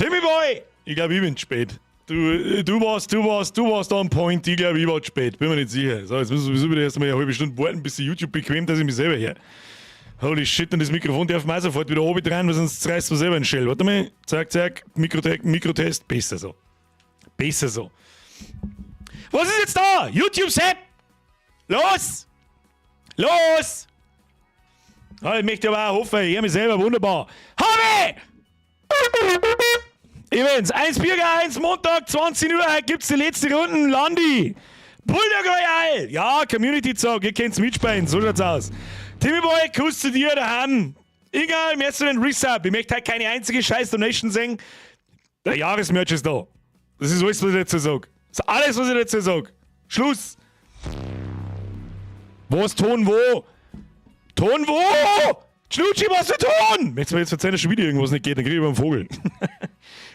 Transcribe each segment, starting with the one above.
Timmy Boy! Ich glaube, ich bin zu spät. Du warst on point. Ich glaube, ich war zu spät. Bin mir nicht sicher. So, jetzt müssen wir sowieso wieder erst mal eine halbe Stunde warten, bis die YouTube bequem, dass ich mich selber höre. Holy shit, und das Mikrofon darf man auch sofort wieder oben dran, weil sonst reißt man selber einen Shell. Warte mal. Zack, zack. Mikrotest, Mikrotest. Besser so. Besser so. Was ist jetzt da? YouTube-Sepp! Los! Los! Ja, ich möchte aber auch hoffen, ich höre mich selber wunderbar. Habe! Events, 1 Birger, 1 Montag, 20 Uhr, heute gibt's die letzte Runden, Landi. Bulldog Royale! Ja, Community Zog, ihr könnt's mitspielen, so schaut's aus. Timmy Boy, Kuss zu dir daheim. Egal, mir du den Resub. Ich möchte heute keine einzige scheiß Donation sehen. Der Jahresmerch ist da. Das ist alles, was ich dazu sag. Das ist alles, was ich dazu sag. Schluss. Wo ist Ton wo? Ton wo? Schnutschi, was für Ton? Möchtest du mir jetzt erzählen, dass schon wieder irgendwas nicht geht, dann krieg ich über den Vogel.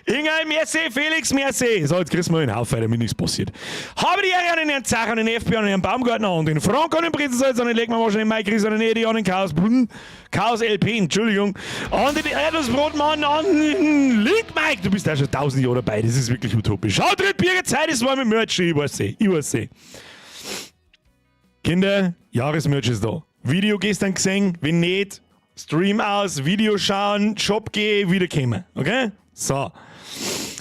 Inga, merci, Felix, merci. So, jetzt kriegst du mal einen Haufen, damit nichts passiert. Habe die Ehre an den Herrn Zach, an den FB, an den Herrn Baumgartner und den Frank, an den Prinzensalz, an den Legmann, an den Mike, Chris, an den Edi, an den Chaos, Chaos LP, Entschuldigung, an den Erdnussbrotmann, an den Link Mike. Du bist ja schon tausend Jahre dabei, das ist wirklich utopisch. Schaut, Birger, Zeit ist war mit Merch, ich weiß eh, ich weiß eh. Kinder, Jahresmerch ist da. Video gestern gesehen, wenn nicht, Stream aus, Video schauen, Shop gehen, wieder kommen. Okay? So.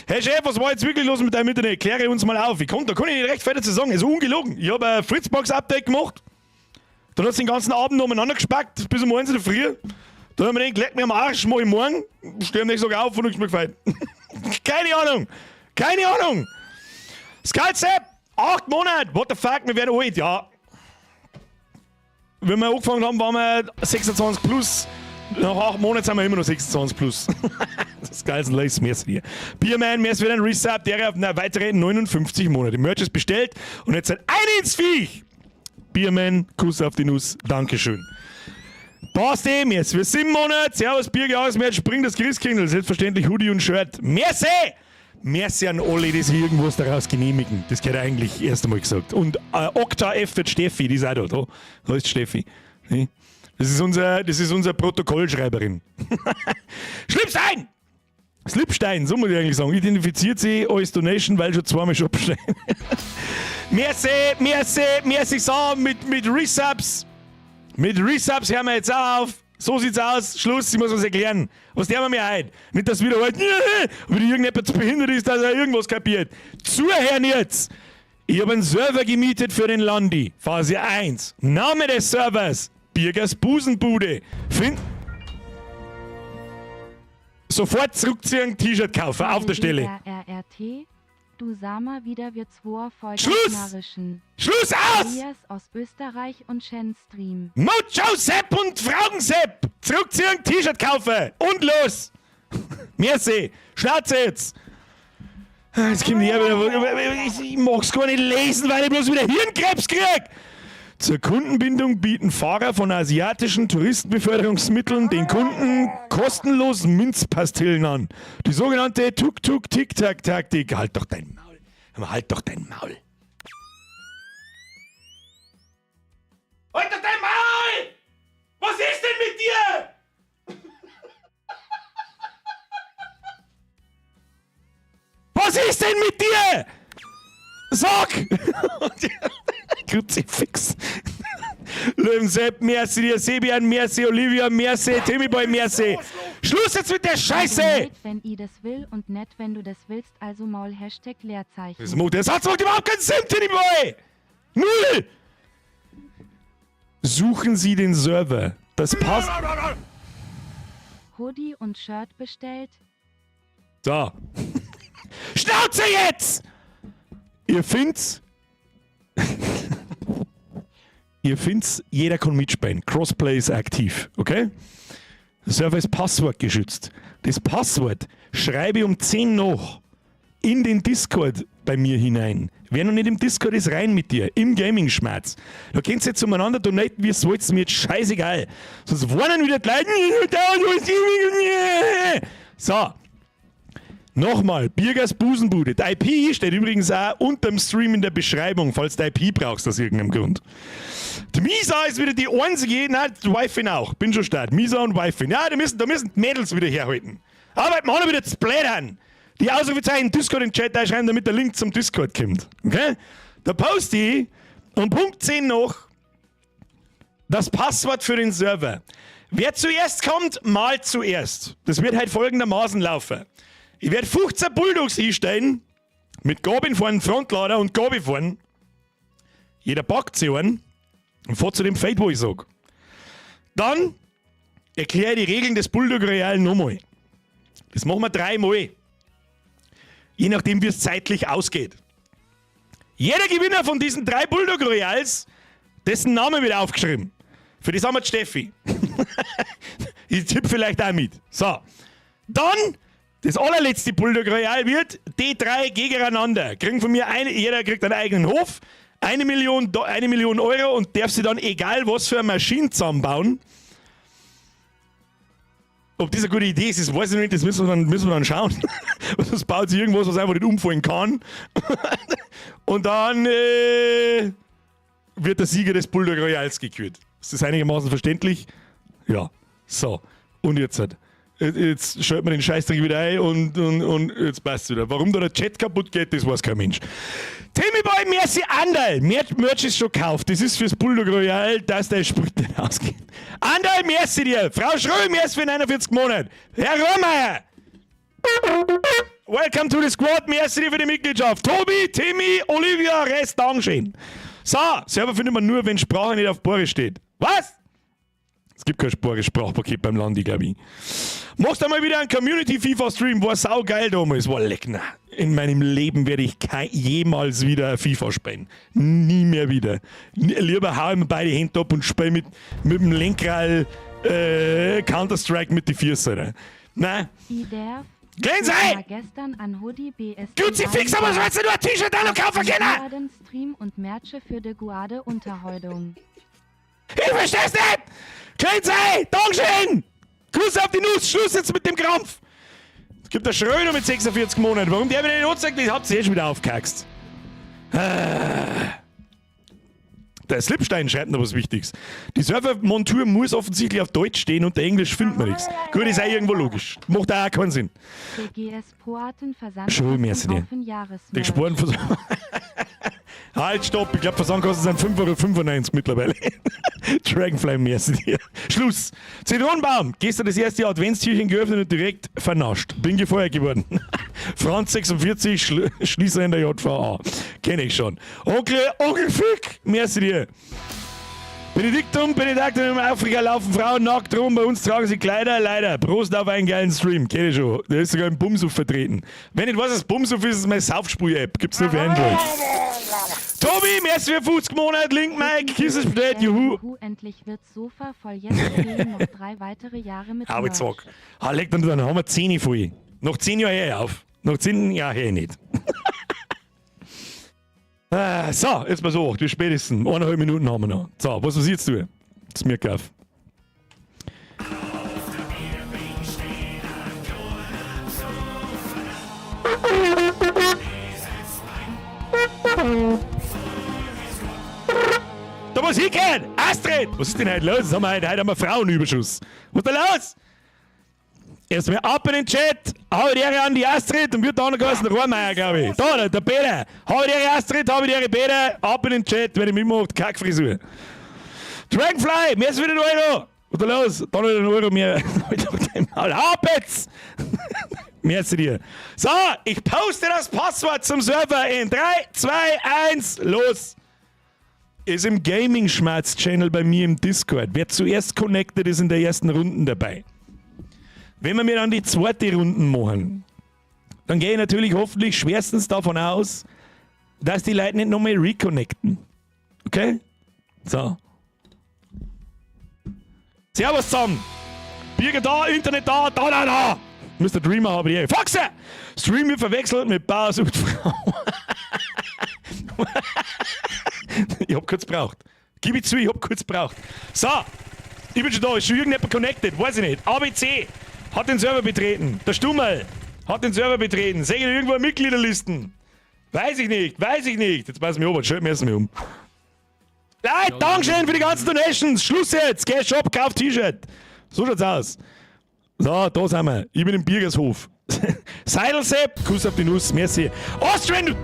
Hey Chef, was war jetzt wirklich los mit deinem Internet? Kläre uns mal auf. Da kann ich nicht recht weiter zu sagen. Ist ungelogen. Ich habe ein Fritzbox-Update gemacht. Dann hat es den ganzen Abend umeinander gespackt, bis um 1 in der Früh. Dann haben wir den leck mir am Arsch, mach ich morgen. Steh am nächsten Tag auf und nichts mehr gefällt. Keine Ahnung. Keine Ahnung. Skalzep, 8 Monate. What the fuck, wir werden alt. Ja. Wenn wir angefangen haben, waren wir 26 plus. Nach 8 Monaten sind wir immer noch 26 plus. Das ist geil, ein Lace, merci dir. Bierman, merci für den Resub, der auf eine weitere 59 Monate. Merch ist bestellt und jetzt ein ins Viech. Bierman, Kuss auf die Nuss, Dankeschön. Passt eh, merci für 7 Monate. Servus, Birger, Merch, springt das Christkindl. Selbstverständlich Hoodie und Shirt. Merci! Merci an alle, die sich irgendwas daraus genehmigen. Das gehört eigentlich erst einmal gesagt. Und Okta F wird Steffi, die ist auch da. Da, da ist Steffi. Das ist unser Protokollschreiberin. Schlipstein! Slipstein, so muss ich eigentlich sagen. Identifiziert sie als Donation, weil schon zweimal schon bestellen. Merci, merci, merci, so, mit Resubs. Mit Resubs hören wir jetzt auch auf. So sieht's aus. Schluss, ich muss was erklären. Was der wir mir heute? Nicht, dass wieder halt, wieder irgendjemand zu behindert ist, dass er irgendwas kapiert. Zuhören jetzt! Ich habe einen Server gemietet für den Landi. Phase 1. Name des Servers: Birgers Busenbude. Find sofort zurückziehen, T-Shirt kaufen, auf der Stelle. RRRT, du Sama wieder wir zwoa voll Schluss! Narischen. Schluss aus! Elias aus Österreich und Shen Stream. Mucho Sepp und Fraugen Sepp! Zurückziehen, T-Shirt kaufen und los! Merci! Schnauze jetzt! Jetzt kommt her wieder. Ich mag's gar nicht lesen, weil ich bloß wieder Hirnkrebs krieg! Zur Kundenbindung bieten Fahrer von asiatischen Touristenbeförderungsmitteln den Kunden kostenlos Minzpastillen an. Die sogenannte Tuk-Tuk-Tic-Tac-Taktik. Halt doch dein Maul. Halt doch dein Maul. Halt doch dein Maul! Was ist denn mit dir? Was ist denn mit dir? Sag! Kruzifix. Löwensepp, merci dir, Sebian, merci, Olivia, merci, Timmy Boy, merci. Schluss jetzt mit der Scheiße! Also wenn i das will und net wenn du das willst, also Maul #Leerzeichen. Der Satz macht überhaupt keinen Sinn, Timmy Boy! Null! Suchen Sie den Server. Das passt. Hoodie und Shirt bestellt. So. Schnauze jetzt! Ihr findet's, jeder kann mitspielen. Crossplay ist aktiv, okay? Der Server ist passwortgeschützt. Das Passwort schreibe ich um 10 noch in den Discord bei mir hinein. Wer noch nicht im Discord ist, rein mit dir. Im Gaming-Schmerz. Da könnt ihr jetzt umeinander donaten, wie es wollt, mir jetzt scheißegal. Sonst warnen wieder die Leute. So. Nochmal, Birgers Busenbude. Die IP steht übrigens auch unter dem Stream in der Beschreibung, falls du IP brauchst aus irgendeinem Grund. Die Misa ist wieder die einzige, nein, die Wifin auch, bin schon stark. Misa und Wifin. Ja, da müssen die Mädels wieder herhalten. Aber die Männer wieder zu blättern. Die Ausrufezeichen Discord in den Chat einschreiben, damit der Link zum Discord kommt. Okay? Da poste ich um Punkt 10 noch das Passwort für den Server. Wer zuerst kommt, mal zuerst. Das wird halt folgendermaßen laufen. Ich werde 15 Bulldogs einstellen, mit Gabin vorn, Frontlader und Gabi vorn. Jeder packt sich einen und fährt zu dem Feld, wo ich sag. Dann erkläre ich die Regeln des Bulldog Royale nochmal. Das machen wir dreimal. Je nachdem, wie es zeitlich ausgeht. Jeder Gewinner von diesen drei Bulldog Royals, dessen Name wird aufgeschrieben. Für das haben wir die Steffi. Ich tippe vielleicht auch mit. So. Dann, das allerletzte Bulldog Royale wird die drei gegeneinander. Kriegen von mir eine, jeder kriegt einen eigenen Hof, 1 Million, 1 Million Euro und darf sich dann egal was für eine Maschine zusammenbauen. Ob das eine gute Idee ist, das weiß ich nicht, das müssen wir dann schauen. Sonst baut sich irgendwas, was einfach nicht umfallen kann. Und dann wird der Sieger des Bulldog Royals gekürt. Ist das einigermaßen verständlich? Ja. So. Und jetzt halt. Jetzt schaltet man den Scheißdreck wieder ein und jetzt passt wieder. Warum da der Chat kaputt geht, das weiß kein Mensch. Timmy Boy, merci Anderl. Merch ist schon gekauft. Das ist fürs Bulldog Royale, dass der Sprit nicht ausgeht. Anderl, merci dir. Frau Schröll, merci für 49 Monate. Herr Rohrmeier. Welcome to the squad. Merci dir für die Mitgliedschaft. Tobi, Timmy, Olivia, Rest, Dankeschön. So, Server findet man nur, wenn Sprache nicht auf Bohre steht. Was? Es gibt kein Sprachpaket beim Landi, glaube ich. Machst du mal wieder einen Community FIFA Stream? War saugeil damals. War leck, na. In meinem Leben werde ich kein, jemals wieder FIFA spielen. Nie mehr wieder. Lieber hau ich mir beide Hände ab und spiele mit dem Lenkrad Counter-Strike mit die Füßen. Nein. I darf. Glenn Gestern an Hoodie BS. Kruzifix, aber sollst du nur ein T-Shirt auch noch kaufen können? Stream und Merche für de Guade Unterhaltung. Ich versteh's nicht! Klein Dankeschön! Kuss auf die Nuss, Schluss jetzt mit dem Krampf! Es gibt der Schröder mit 46 Monaten. Warum der wieder nicht anzeigt, das habt ihr eh schon wieder aufgekackst. Ah. Der Slipstein schreibt noch was Wichtiges. Die Servermontur muss offensichtlich auf Deutsch stehen und der Englisch findet man nichts. Gut, ist auch irgendwo logisch. Macht auch keinen Sinn. BGS Poaten Versand. Schon, merci dir. Die Sporen. Halt, stopp. Ich glaube, Versandkosten sind 5,95 Euro mittlerweile. Dragonfly, merci dir. Schluss. Zitronenbaum. Gestern das erste Adventstürchen geöffnet und direkt vernascht. Bin gefeuert geworden. Franz 46, Schließer in der JVA. Kenne ich schon. Onkel, Onkel Fick, merci dir. Benediktum, Benediktum, in Afrika laufen Frauen nackt rum, bei uns tragen sie Kleider, leider. Prost auf einen geilen Stream, kenne ich schon. Der ist sogar im Bumsuff vertreten. Wenn nicht weiß, was Bumsuff ist, ist meine Saufspui-App. Gibt's nur für Android. Tobi, merci für 50 Monate, Link Mike, Kisses bestellt, juhu. Juhu, endlich wird Sofa voll. Jetzt fehlen noch 3 weitere Jahre mit Hau Merch. jetzt zurück. Ah, leg dann, dann haben wir 10 voll. Noch 10 Jahre her auf. Noch 10 Jahre her nicht. Ah, so, jetzt mal so, die spätesten. 1,5 Minuten haben wir noch. So, was muss ich jetzt tun? Das mir auf. Da was hingehört! Astrid! Was ist denn heute los? Haben wir heute, heute haben wir Frauenüberschuss. Was ist da los? Erstmal ab in den Chat. Hau die Ehre an die Astrid und wird da noch geheißen Rohrmeier, glaube ich. Da, der Peter. Hau die Ehre Astrid, hau die Ehre Peter. Ab in den Chat, wenn ich mitmacht. Kackfrisur. Dragonfly, mehr ist wieder ein Euro. Was ist da los? Da noch ein Euro mehr. Hau ab jetzt! Merci dir. So, ich poste das Passwort zum Server in 3, 2, 1, los! Ist im Gaming Schmerz Channel bei mir im Discord. Wer zuerst connected, ist in der ersten Runde dabei. Wenn wir mir dann die zweite Runde machen, dann gehe ich natürlich hoffentlich schwerstens davon aus, dass die Leute nicht nochmal reconnecten. Okay? So. Servus zusammen. Birger da, Internet da, da, da, da. Mr. Dreamer habe ich. Foxe! Stream wird verwechselt mit Bauer sucht Frau. Ich hab kurz braucht. Gib ich zu, ich hab kurz braucht. So, ich bin schon da. Ist schon irgendjemand connected? Weiß ich nicht. ABC hat den Server betreten. Der Stummel hat den Server betreten. Sehe ich irgendwo Mitgliederlisten? Weiß ich nicht, weiß ich nicht. Jetzt pass mir auf, schalt mir erst mal um. Leute, Dankeschön für die ganzen Donations. Schluss jetzt. Geh Shop, kauf T-Shirt. So schaut's aus. So, da sind wir. Ich bin im Birgershof. Seidelsepp, Kuss auf die Nuss, merci. Austrian!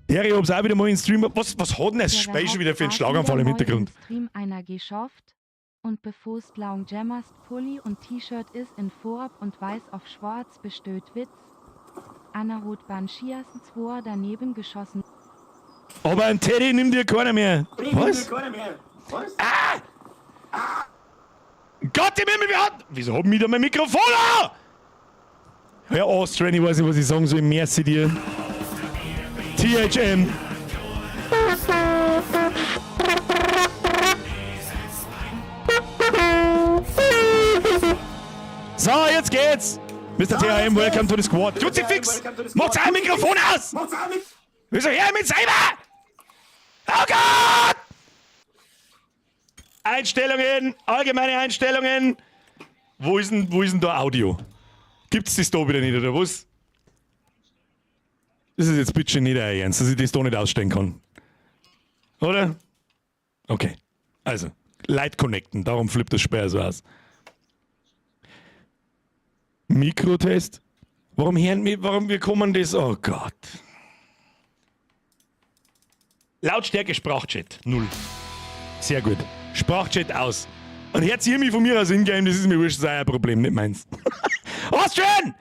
Der, ich hab's auch wieder mal in Stream. Was hat denn das Spiel schon wieder für einen Schlaganfall im Hintergrund? Stream einer geschafft und bevor's laung jammerst Pulli und T-Shirt ist in Vorab und weiß auf schwarz bestöt Witz. Anna Roth Banschiasen 2 daneben geschossen. Aber ein Teddy nimmt dir keiner mehr. Was? Ah! Gott im Himmel, wir hat. Wieso haben wir da mein Mikrofon an? Ja, Austrian, ich weiß nicht, was ich sagen soll. Merci dir. THM. So, jetzt geht's. Mr. THM, welcome to the squad. Kruzifix! Macht's ein Mikrofon aus! Wieso her mit selber? Oh Gott! Einstellungen, allgemeine Einstellungen. Wo ist denn da Audio? Gibt's das da wieder nicht, oder was? Das ist jetzt bitte schön nicht euer Ernst, dass ich das da nicht ausstellen kann. Oder? Okay. Also, Light connecten, darum flippt das Speer so aus. Mikrotest? Warum hören wir, warum wir kommen das? Oh Gott. Lautstärke Sprachchat, null. Sehr gut. Sprachchat aus. Und jetzt hier mich von mir aus ingame, das ist mir wurscht, das ist euer Problem, nicht meins. Austrian!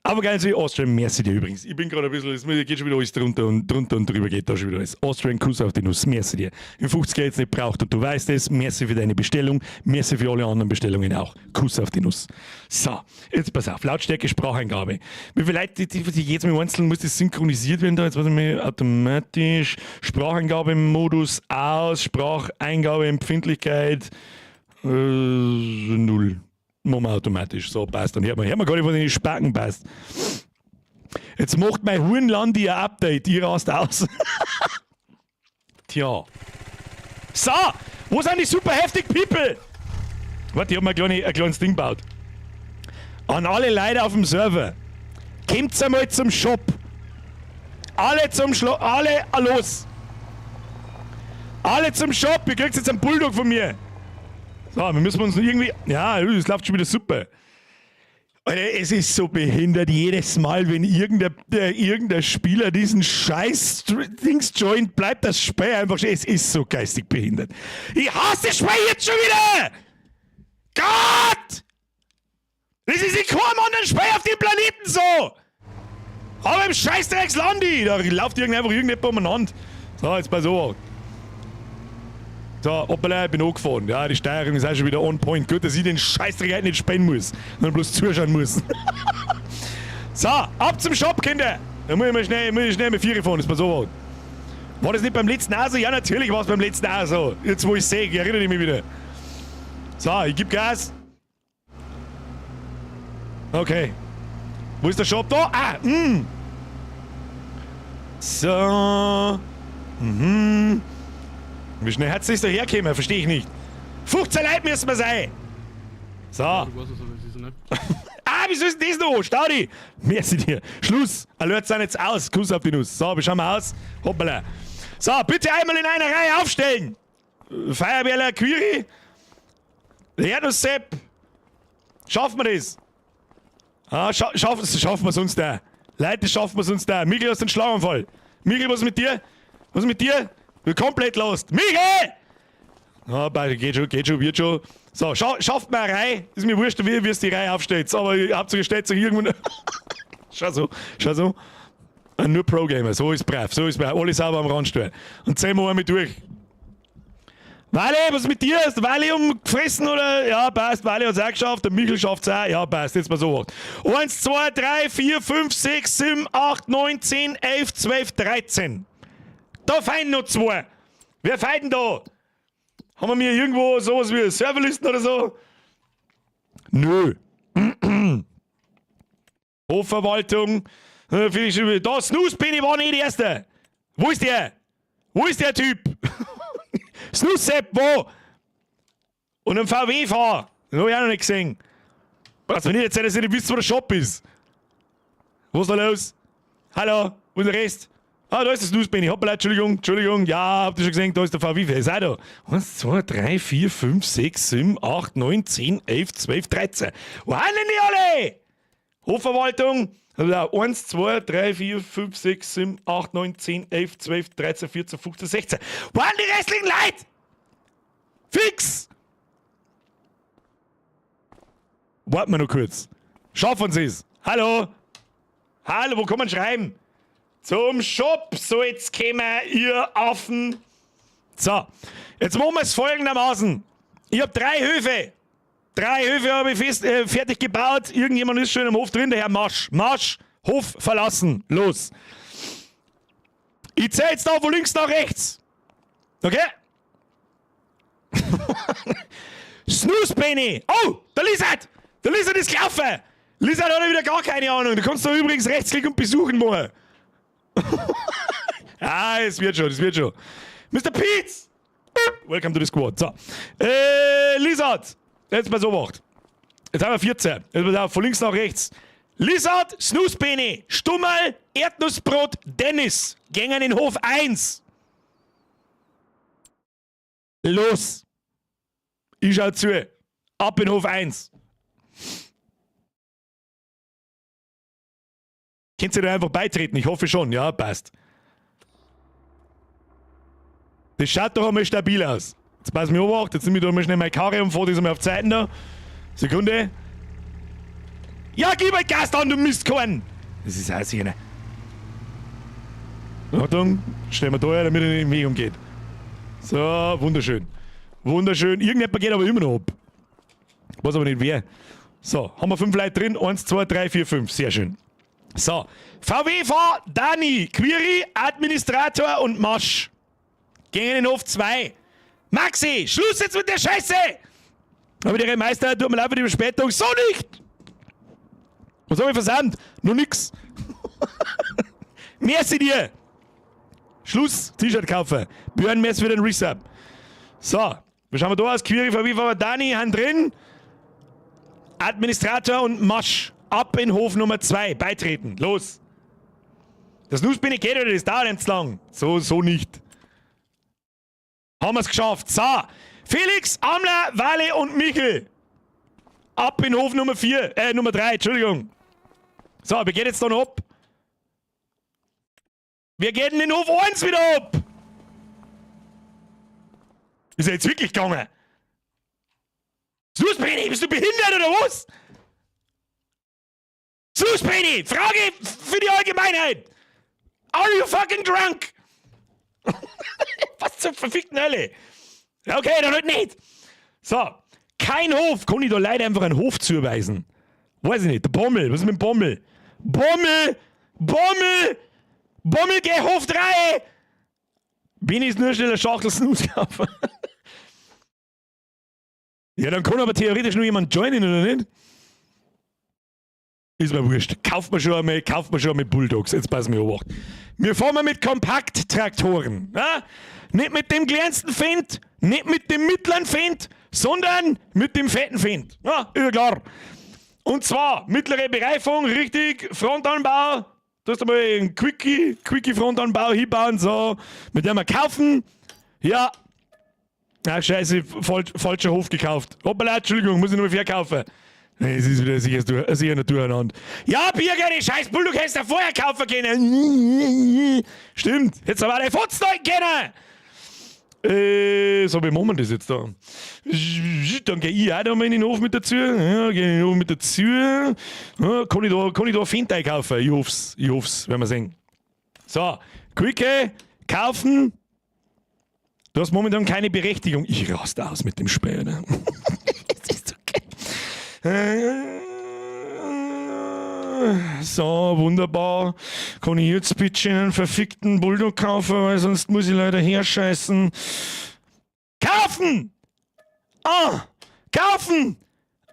Aber geil, so Austrian, merci dir übrigens. Ich bin gerade ein bisschen, es geht schon wieder alles drunter und drüber geht da schon wieder alles. Austrian, Kuss auf die Nuss, merci dir. In 50 jetzt nicht braucht und du weißt es, merci für deine Bestellung, merci für alle anderen Bestellungen auch. Kuss auf die Nuss. So, jetzt pass auf, Lautstärke, Spracheingabe. Wie viele Leute, die jetzt mit einzeln muss das synchronisiert werden da? Jetzt warte mal, automatisch, Spracheingabe-Modus aus, Spracheingabe, Empfindlichkeit, null. Machen wir automatisch. So, passt. Dann hört man gar nicht, was in die Spacken passt. Jetzt macht mein Hurenlandi ein Update. Ich rast aus. Tja. So, wo sind die super heftig People? Warte, ich hab mir ein kleines Ding gebaut. An alle Leute auf dem Server. Kommt's einmal zum Shop. Alle zum Schlo... Alle los. Alle zum Shop. Ihr kriegt jetzt einen Bulldog von mir. So, wir müssen uns irgendwie. Ja, das läuft schon wieder super. Alter, es ist so behindert jedes Mal, wenn irgendein Spieler diesen scheiß Dings joint, bleibt das Spiel einfach. Es ist so geistig behindert. Ich hasse das Spiel jetzt schon wieder! Gott! Das ist in keinem anderen Spiel auf dem Planeten so! Aber im Scheißdreckslandi, da läuft einfach irgendjemand umeinander. So, jetzt pass auf. So, hoppala, ich bin angefahren. Ja, die Steuerung ist auch schon wieder on point. Gut, dass ich den Scheißdreck heute nicht spielen muss, sondern bloß zuschauen muss. So, ab zum Shop, Kinder! Da muss ich schnell mit Viere fahren, das pass auf. War das nicht beim letzten auch so? Ja, natürlich war es beim letzten auch so. Jetzt, wo ich sehe, erinnere ich mich wieder. So, ich geb Gas. Okay. Wo ist der Shop da? Ah, mh. So. Wie schnell hat es sich da hergekommen? Verstehe ich nicht. 15 Leute müssen wir sein. So. Ja, du weißt, was das ist, ne? Ah, wieso ist denn das noch? Staudi! Merci dir. Schluss. Alert sind jetzt aus. Kuss auf die Nuss. So, wie schauen wir aus? Hoppala. So, bitte einmal in einer Reihe aufstellen. Feuerwehrler Quiri. Erdnusssepp. Schaffen wir das? Ah, schaffen wir es uns da. Leute, schaffen wir es uns da. Michael, hast einen Schlaganfall. Michael, was ist mit dir? Was ist mit dir? Du bist komplett lost. Michael! Ah, beide, geht schon, wird schon. So, schafft mal eine Reihe. Ist mir wurscht, wie es die Reihe aufstellt. Aber Hauptsache stellt sich irgendwo. Schau so, schau so. Ah, nur Pro-Gamer, so ist brav, so ist brav. Alle sauber am Rand stehen. Und 10 Mal mit durch. Wale, was ist mit dir? Ist der Wale umgefressen oder? Ja, passt. Wale hat's auch geschafft. Der Michel schafft's auch. Ja, passt. Jetzt mal so. 1, 2, 3, 4, 5, 6, 7, 8, 9, 10, 11, 12, 13. Da fehlen noch zwei. Wer fehlt denn da? Haben wir mir irgendwo sowas wie Serverlisten oder so? Nö. Hofverwaltung. Da, Snooze bin ich, war nicht der Erste. Wo ist der? Wo ist der Typ? Snooze-Sepp, wo? Und ein VW-Fahrer. Den hab ich auch noch nicht gesehen. Was, wenn ich jetzt dass ihr nicht wisst, wo der Shop ist. Was ist da los? Hallo, wo ist der Rest? Ah, da ist das Snooze Benny. Hoppala, Entschuldigung, Entschuldigung. Ja, habt ihr schon gesehen, da ist der VW. Ist auch da. 1, 2, 3, 4, 5, 6, 7, 8, 9, 10, 11, 12, 13. Wo sind denn die alle? Hofverwaltung. 1, 2, 3, 4, 5, 6, 7, 8, 9, 10, 11, 12, 13, 14, 15, 16. Waren die restlichen Leute? Fix! Warten wir noch kurz. Schaffen Sie es. Hallo? Hallo, wo kann man schreiben? Zum Shop sollt's kommen, ihr Affen. So, jetzt machen wir es folgendermaßen. Ich habe drei Höfe. Drei Höfe habe ich fertig gebaut. Irgendjemand ist schon im Hof drin, der Herr Marsch. Marsch, Hof verlassen. Los. Ich zähle jetzt da von links nach rechts. Okay? Snooze Penny. Oh, der Lizard. Der Lizard ist gelaufen. Lizard hat ja wieder gar keine Ahnung. Du kannst da übrigens Rechtsklick und besuchen machen. Ah, es wird schon, es wird schon. Mr. Peets! Welcome to the squad. So. Lizard! Jetzt pass auf. Jetzt haben wir 14. Jetzt pass auf, von links nach rechts. Lizard, Snooze Stummerl, Erdnussbrot, Dennis. Gängen in Hof 1. Los. Ich schau zu. Ab in Hof 1. Könnt ihr da einfach beitreten? Ich hoffe schon. Ja, passt. Das schaut doch einmal stabil aus. Jetzt pass mir auf, jetzt nehme ich da mal schnell meine Karre und fahre das einmal auf Zeiten da. Sekunde. Ja, gib halt Gas an, du Mistkorn! Das ist auch sicher. Ne? Achtung, stellen wir da her, damit er nicht im Weg umgeht. So, wunderschön. Wunderschön. Irgendjemand geht aber immer noch ab. Weiß aber nicht wer. So, haben wir 5 Leute drin. 1, 2, 3, 4, 5. Sehr schön. So, VW-Fahr, Dani, Query, Administrator und Masch. Gehen in den Hof 2. Maxi, Schluss jetzt mit der Scheiße! Aber der Meister, tut mir leid für die Verspätung. So nicht! Was hab ich versandt? Nur nix. Merci dir! Schluss, T-Shirt kaufen. Björn, merci für den Resub. So, was schauen wir da aus? Query, VW, Dani, haben drin. Administrator und Masch. Ab in Hof Nummer 2. Beitreten. Los. Das Nussbinne geht oder das dauert nicht zu lang. So, so nicht. Haben wir's geschafft. So. Felix, Amler, Wale und Michel. Ab in Hof Nummer 4. Nummer 3, Entschuldigung. So, wer geht jetzt da noch ab? Wir gehen in Hof 1 wieder ab. Ist er jetzt wirklich gegangen? Snooze, bist du behindert oder was? Snooze, Frage für die Allgemeinheit. Are you fucking drunk? Was zur verfickten Hölle? Okay, dann halt nicht. So, kein Hof. Kann ich da leider einfach einen Hof zuweisen? Weiß ich nicht. Der Bommel. Was ist mit dem Bommel? Bommel! Bommel! Bommel, geh Hof 3! Bin ich nur schnell eine Schachtel Snus kaufen? Ja, dann kann aber theoretisch nur jemand joinen, oder nicht? Ist mir wurscht. Kauft man schon einmal, kauft man schon einmal Bulldogs. Jetzt pass mir auf. Wir fahren mal mit Kompakttraktoren. Ja? Nicht mit dem kleinsten Fendt, nicht mit dem mittleren Fendt, sondern mit dem fetten Fendt. Ja, ist ja klar. Und zwar mittlere Bereifung, richtig, Frontanbau. Du hast einmal einen Quickie Frontanbau hinbauen, so, mit dem wir kaufen. Ja. Ah, scheiße, falscher Hof gekauft. Hoppala, Entschuldigung, muss ich nur verkaufen. Nee, es ist wieder sicher, sicher ein Durcheinander. Ja, Birger, die scheiß Bulldog hättest du vorher kaufen können. Stimmt, jetzt aber der Fotzen können. So, wie machen wir das jetzt da? Dann gehe ich auch da mal in den Hof mit dazu. Ja, geh in den Hof mit dazu. Ja, kann ich da Fendt einkaufen? Ich hoff's, ich hoff's, werden wir sehen. So, Quickie, kaufen. Du hast momentan keine Berechtigung. Ich raste aus mit dem Spiel. Ne? Es ist okay. So, wunderbar. Kann ich jetzt bitte einen verfickten Bulldog kaufen, weil sonst muss ich leider herscheißen. Kaufen! Ah! Kaufen!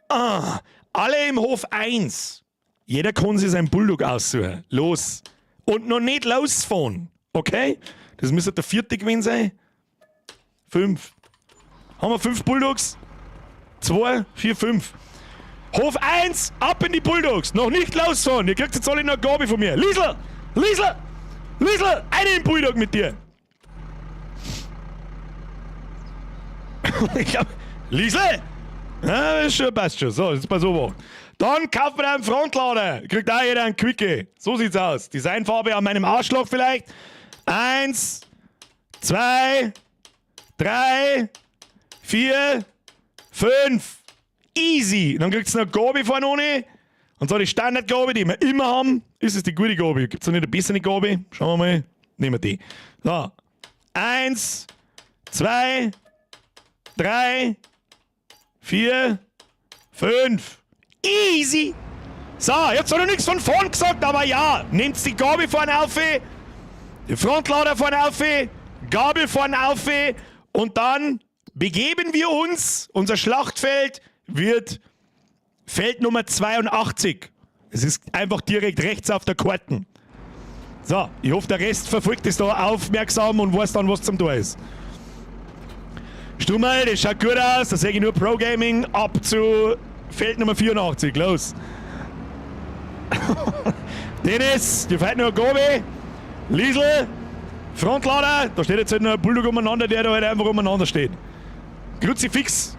Ah! Alle im Hof 1. Jeder kann sich seinen Bulldog aussuchen. Los. Und noch nicht losfahren. Okay? Das müsste der vierte gewesen sein. 5. Haben wir 5 Bulldogs? 2, 4, 5. Hof 1, ab in die Bulldogs. Noch nicht losfahren. Ihr kriegt jetzt alle noch eine Gabe von mir. Liesl! Liesl! Liesl! Einen Bulldog mit dir. Ich glaub, Liesl! Ja, ist schon, passt schon. So, jetzt pass auf. Dann kauft man einen Frontlader. Kriegt auch jeder einen Quickie. So sieht's aus. Designfarbe an meinem Arschloch vielleicht. 1, 2, 3, 4, 5. Easy. Dann kriegt's noch Gabi vorne ohne. Und zwar die Standard-Gabi, die wir immer haben. Ist es die gute Gabi? Gibt's noch nicht eine bessere Gabi? Schauen wir mal. Nehmen wir die. So. 1, 2, 3, 4, 5. Easy! So, jetzt hat er nichts von vorn gesagt, aber ja, nehmt die Gabel vorne auf, die Frontlader vorne auf, Gabel vorne auf und dann begeben wir uns, unser Schlachtfeld wird Feld Nummer 82. Es ist einfach direkt rechts auf der Karten. So, ich hoffe, der Rest verfolgt es da aufmerksam und weiß dann, was zum Tor ist. Stummel, das schaut gut aus, da sehe ich nur Pro Gaming ab zu Feld Nummer 84, los. Dennis, die fährt nur Gobi. Liesel, Frontlader, da steht jetzt halt noch ein Bulldog umeinander, der da halt einfach umeinander steht. Kruzifix.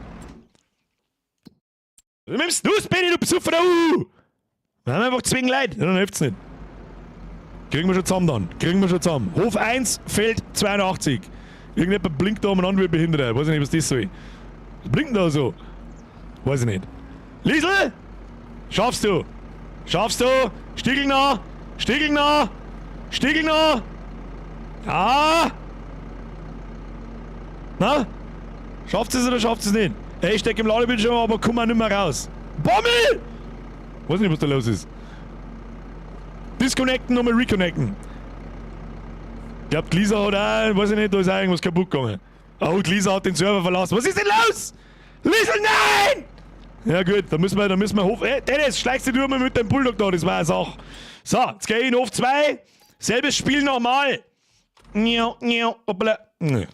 Du nimmst du, Benni, du Besucher, uh! Wir haben einfach zwingen Leute, dann hilft's nicht. Kriegen wir schon zusammen dann. Kriegen wir schon zusammen. Hof 1, Feld 82. Irgendjemand blinkt da umeinander wie Behinderter. Weiß ich nicht, was das soll. Was blinkt da so? Weiß ich nicht. Liesel! Schaffst du! Schaffst du! Stiegel nach! Stiegel nach! Stiegel nach! Ja! Na? Schafft es oder schafft es nicht? Ey, ich steck im Ladebildschirm, aber komm auch nicht mehr raus. Bommel! Weiß nicht, was da los ist. Disconnecten, nochmal reconnecten. Ich glaub, die Lisa hat auch, weiß ich nicht, da ist auch irgendwas kaputt gegangen. Oh, die Lisa hat den Server verlassen. Was ist denn los? Lisa, nein! Ja gut, da müssen wir hoch. Ey, Dennis, schleichst du mal mit deinem Bulldog da, das war eine Sache. So, jetzt geh ich in Hof 2. Selbes Spiel nochmal. Njau, njau, hoppla. Nee.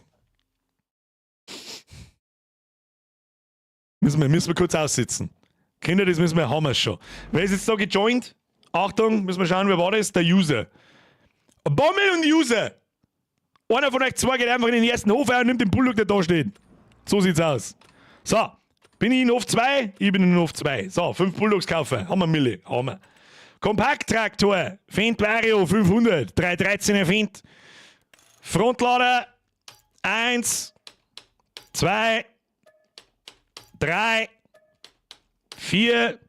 Müssen wir kurz aussitzen. Kinder, das müssen wir, haben wir schon. Wer ist jetzt da gejoint? Achtung, müssen wir schauen, wer war das? Der User. Bommel und User. Einer von euch zwei geht einfach in den ersten Hof rein und nimmt den Bulldog, der da steht. So sieht's aus. So, bin ich in Hof 2? Ich bin in Hof 2. So, 5 Bulldogs kaufen. Haben wir Mille. Haben wir. Kompakttraktor. Fendt Vario 500. 313er Fendt. Frontlader. 1, 2, 3, 4,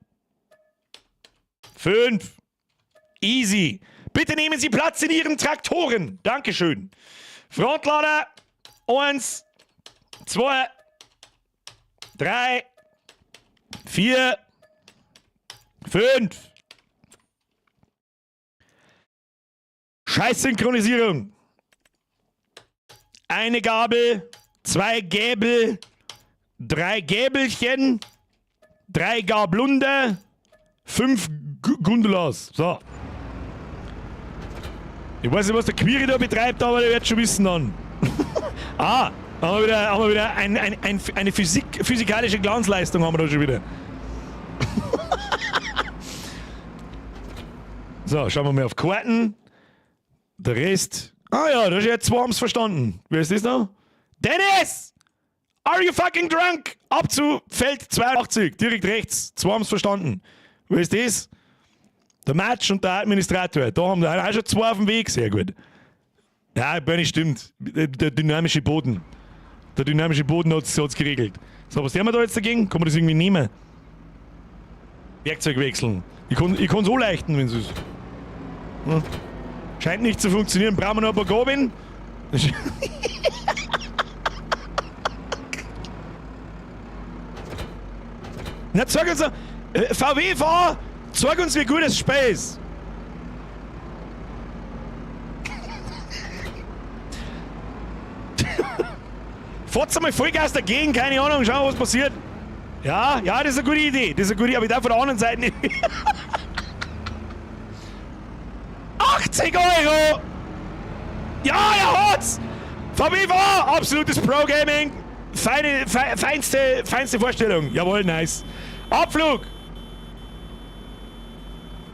5. Easy. Bitte nehmen Sie Platz in Ihren Traktoren. Dankeschön. Frontlader. 1, 2, 3, 4, 5. Scheiß Synchronisierung. Eine Gabel, 2 Gäbel, 3 Gäbelchen, 3 Gablunder, 5 Gundulas. So. Ich weiß nicht, was der Quiri da betreibt, aber der wird schon wissen dann. Ah, haben wir wieder, haben wir wieder ein, ein, ein, eine physikalische Glanzleistung haben wir da schon wieder. So, schauen wir mal auf Karten. Der Rest. Ah ja, da ist jetzt zwei haben's verstanden. Wer ist das noch? Dennis! Are you fucking drunk? Ab zu Feld 82, direkt rechts. Zwei haben's verstanden. Wer ist das? Der Match und der Administrator. Da haben wir auch schon zwei auf dem Weg. Sehr gut. Ja, Bernie, stimmt. Der dynamische Boden. Der dynamische Boden hat's geregelt. So, was haben wir da jetzt dagegen? Kann man das irgendwie nehmen? Werkzeug wechseln. Ich kann so leichten, wenn's ist. Hm. Scheint nicht zu funktionieren. Brauchen wir noch ein paar Gabeln? Na, zeig uns noch. VW fahr, zeig uns, wie gut das Spiel ist. Fahrt's einmal Vollgas dagegen, keine Ahnung, schauen wir, was passiert. Ja, ja, das ist eine gute Idee. Das ist eine gute Idee, aber ich darf von der anderen Seite nicht. 80 Euro! Ja, er hat's! VW war absolutes Pro-Gaming. Feinste Vorstellung. Jawohl, nice. Abflug!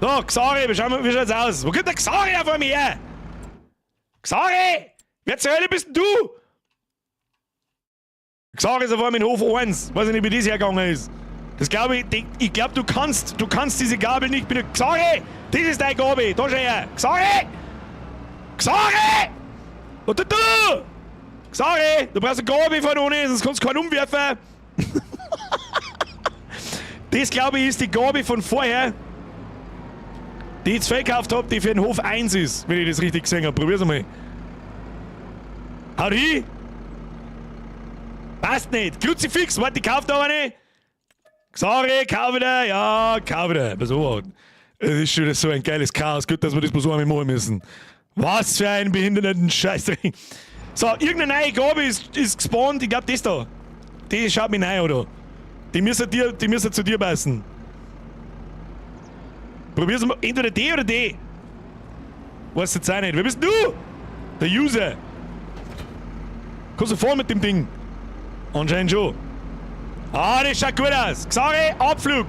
So, Xari, wie schaut's aus? Wo kommt der Xari auf einmal her? Xari! Wer zur Hölle bist denn du? Xari ist auf einmal in Hof 1. Weiß ich nicht, wie das hergegangen ist. Das glaube ich, ich glaube, du kannst diese Gabel nicht benutzen. Xari! Das ist deine Gabel! Da schau her! Xari! Xari! Und du, du! Xari! Du brauchst eine Gabel von ohne, sonst kannst du keinen umwerfen. Das, glaube ich, ist die Gabel von vorher, die ich jetzt verkauft habe, die für den Hof 1 ist, wenn ich das richtig gesehen habe. Probier's mal. Haut hin! Passt nicht. Kruzifix, warte, ich kauf da eine. Sorry, kauf wieder. Ja, kauf wieder. Pass auf. Es ist schon wieder so ein geiles Chaos. Gut, dass wir das bloß einmal machen müssen. Was für ein behinderten Scheißdreck. So, irgendeine neue Gabe ist gespawnt. Ich glaube, das da. Die schaut mich neu, oder? Die müssen zu dir passen. Probier's mal. Entweder D oder D. Weiß jetzt auch nicht. Wer bist du? Der User. Kannst du fahren mit dem Ding? Anscheinend schon. Ah, das schaut gut aus. Xari, Abflug.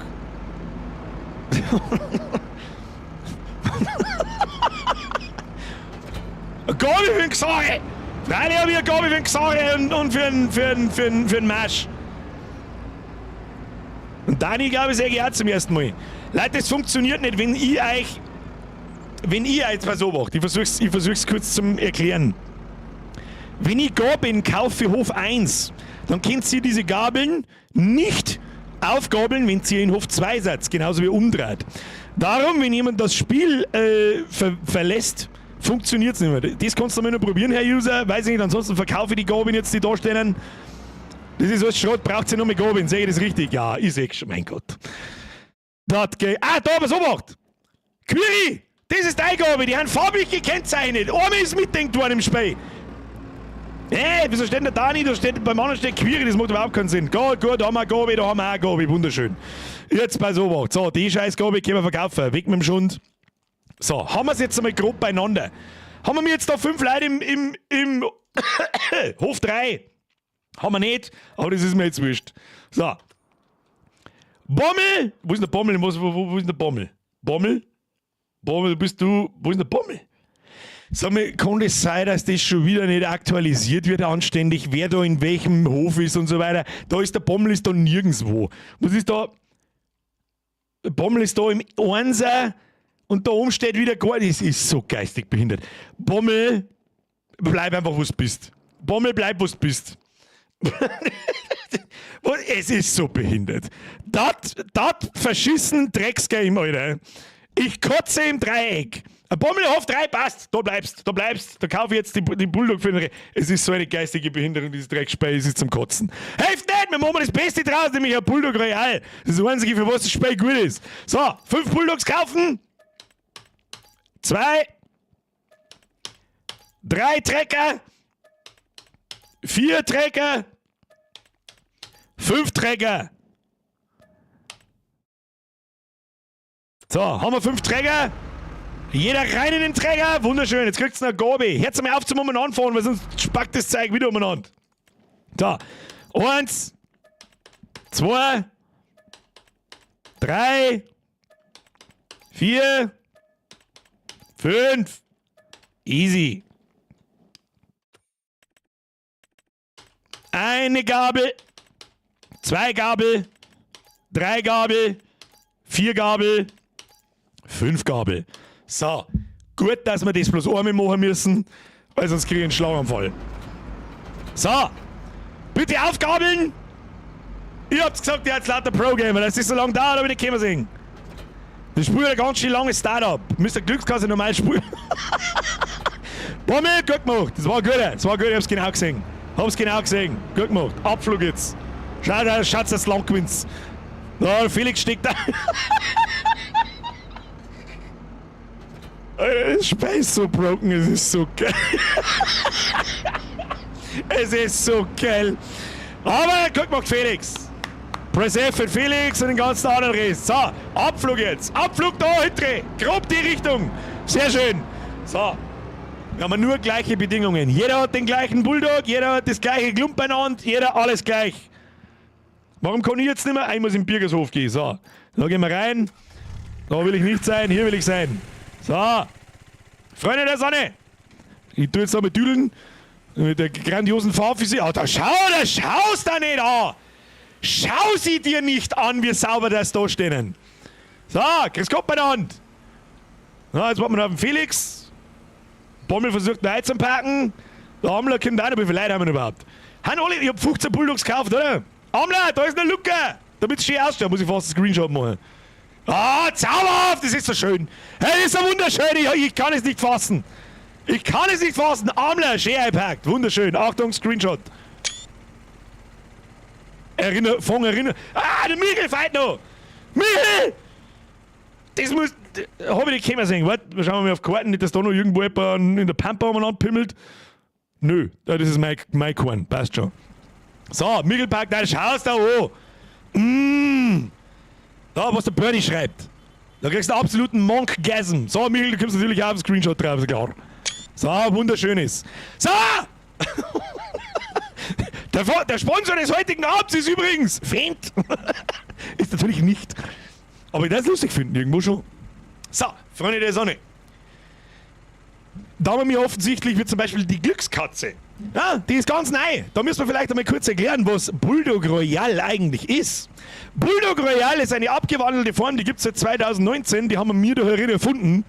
Eine Gabel für den Xari. Freilich hab ich eine Gabel für den Xari und für den Marsch. Und Dani, glaube ich, sehe ich auch zum ersten Mal. Leute, das funktioniert nicht, wenn ich euch. Wenn ich euch jetzt mal so macht. Ich versuch's kurz zum Erklären. Wenn ich Gabeln kaufe für Hof 1, dann könnt ihr diese Gabeln nicht aufgabeln, wenn ihr in Hof 2 seid, genauso wie umdreht. Darum, wenn jemand das Spiel verlässt, funktioniert es nicht mehr. Das kannst du mal nur probieren, Herr User. Weiß ich nicht, ansonsten verkaufe ich die Gabeln jetzt, die da stehen. Das ist alles Schrott, braucht ihr noch mehr Gabeln. Sehe ich das richtig? Ja, ich sehe schon, mein Gott. Das geht. Ah, da haben wir so gemacht. Quiri, das ist deine Gabe, die haben farblich gekennzeichnet. Einmal ist mitdenkt worden im Spiel. Hey, wieso steht denn der Dani? Da steht, beim anderen steht Quiri, das macht überhaupt keinen Sinn. Gut, gut, da haben wir eine Gabe, da haben wir auch eine Gabe, wunderschön. Jetzt bei so was. So, die scheiß Gabe können wir verkaufen. Weg mit dem Schund. So, haben wir es jetzt einmal grob beieinander. Haben wir jetzt da 5 Leute im Hof 3? Haben wir nicht, aber das ist mir jetzt wurscht. So. Bommel! Wo ist denn der Bommel? Wo ist denn der Bommel? Bommel? Bommel, bist du. Wo ist denn der Bommel? Sag mal, kann das sein, dass das schon wieder nicht aktualisiert wird anständig, wer da in welchem Hof ist und so weiter? Da ist der Bommel ist da nirgendwo. Was ist da? Der Bommel ist da im Einser und da oben steht wieder gar nichts. Das ist so geistig behindert. Bommel, bleib einfach, wo du bist. Bommel, bleib, wo du bist. Es ist so behindert. Das verschissen Drecksgame, Alter. Ich kotze im Dreieck. Ein Bommelhof 3 passt. Da bleibst, da bleibst. Da kaufe ich jetzt die Bulldog für den Re. Es ist so eine geistige Behinderung, dieses Dreckspiel. Es ist zum Kotzen. Helft nicht, wir machen das Beste draus, nämlich ein Bulldog Royal. Das ist das Einzige, für was das Spiel gut ist. So, 5 Bulldogs kaufen. 2. 3 Trecker. 4 Trecker. 5 Trecker. So, haben wir 5 Träger. Jeder rein in den Träger. Wunderschön. Jetzt kriegt's noch Gabi. Hört's mal auf zum umeinander fahren, weil sonst spackt das Zeug wieder umeinander. So. 1, 2, 3, 4, 5. Easy. Eine Gabel, 2 Gabel, 3 Gabel, 4 Gabel, 5 Gabel. So, gut, dass wir das bloß einmal machen müssen, weil sonst kriege ich einen Schlaganfall. So, bitte aufgabeln! Ihr habt's gesagt, ihr seid lauter Pro-Gamer, das ist so lange dauert, aber ich nicht sehen. Das Spiel hat ein ganz schön langes Start-up. Müsst ihr Glückskasse normal spielen. Bommel, gut gemacht. Das war gut, das war gut, ich hab's genau gesehen. Hab's genau gesehen. Gut gemacht. Abflug jetzt. Schau, da schaut's, dass du lang gewinnst. Da, Felix steckt da. Alter, das Spiel ist so broken, es ist so geil. Es ist so geil. Aber gut gemacht, Felix. Press F für Felix und den ganzen anderen Rest. So, Abflug jetzt. Abflug da, hinten. Grob die Richtung. Sehr schön. So. Wir haben nur gleiche Bedingungen. Jeder hat den gleichen Bulldog, jeder hat das gleiche Klump beieinander, jeder alles gleich. Warum kann ich jetzt nicht mehr? Ich muss in den Birgershof gehen. So, da gehen wir rein. Da will ich nicht sein, hier will ich sein. So. Freunde der Sonne. Ich tue jetzt noch mit Düdeln. Mit der grandiosen Fahrphysik. Ah, da schau, da schaust da nicht an. Schau sie dir nicht an, wie sauber das da stehen. So, grüß Gott beieinander. Na, jetzt warten wir noch auf den Felix. Bommel versucht noch einzupacken. Der Amler kommt auch noch. Wie viele Leute haben wir denn überhaupt? Han alle, ich hab 15 Bulldogs gekauft, oder? Amler, da ist eine Lücke! Damit es schön ausschaut, muss ich fast einen Screenshot machen. Ah, zauberhaft! Das ist so schön! Hey, das ist so wunderschön! Ich kann es nicht fassen! Ich kann es nicht fassen! Amler, schön eingepackt! Wunderschön! Achtung, Screenshot! Erinner, fang erinner. Ah, der Michel feit noch! Michel! Das muss. Hab ich nicht kommen sehen. Warte, schauen wir mal auf Karten, nicht, dass da noch irgendwo jemand in der Pampa umeinander pimmelt. Nö, das ist mein Korn, passt schon. So, Michel packt, da schaust da an. Mmh. Da, was der Bernie schreibt. Da kriegst du einen absoluten Monkgasm. So, Michel, du kommst natürlich auch auf den Screenshot drauf, ist klar. So, wunderschön ist. So! Der Sponsor des heutigen Abends ist übrigens Fendt. Ist natürlich nicht. Aber ich das lustig finden, irgendwo schon. So, Freunde der Sonne. Da haben wir offensichtlich, wie zum Beispiel die Glückskatze. Ja, die ist ganz neu. Da müssen wir vielleicht einmal kurz erklären, was Bulldog Royale eigentlich ist. Bulldog Royale ist eine abgewandelte Form, die gibt es seit 2019, die haben wir da herin erfunden.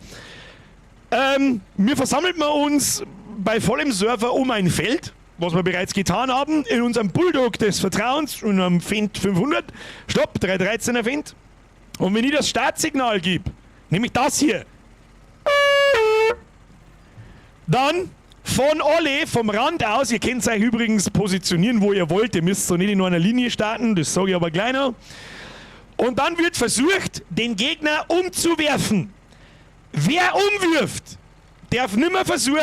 Wir versammeln wir uns bei vollem Server um ein Feld, was wir bereits getan haben, in unserem Bulldog des Vertrauens, in einem Fendt 500, Stopp, 313er Fendt. Und wenn ich das Startsignal gebe, nämlich das hier, dann von Olle, vom Rand aus, ihr könnt euch übrigens positionieren, wo ihr wollt, ihr müsst so nicht in einer Linie starten, das sage ich aber gleich noch. Und dann wird versucht, den Gegner umzuwerfen. Wer umwirft, darf nimmer versuchen,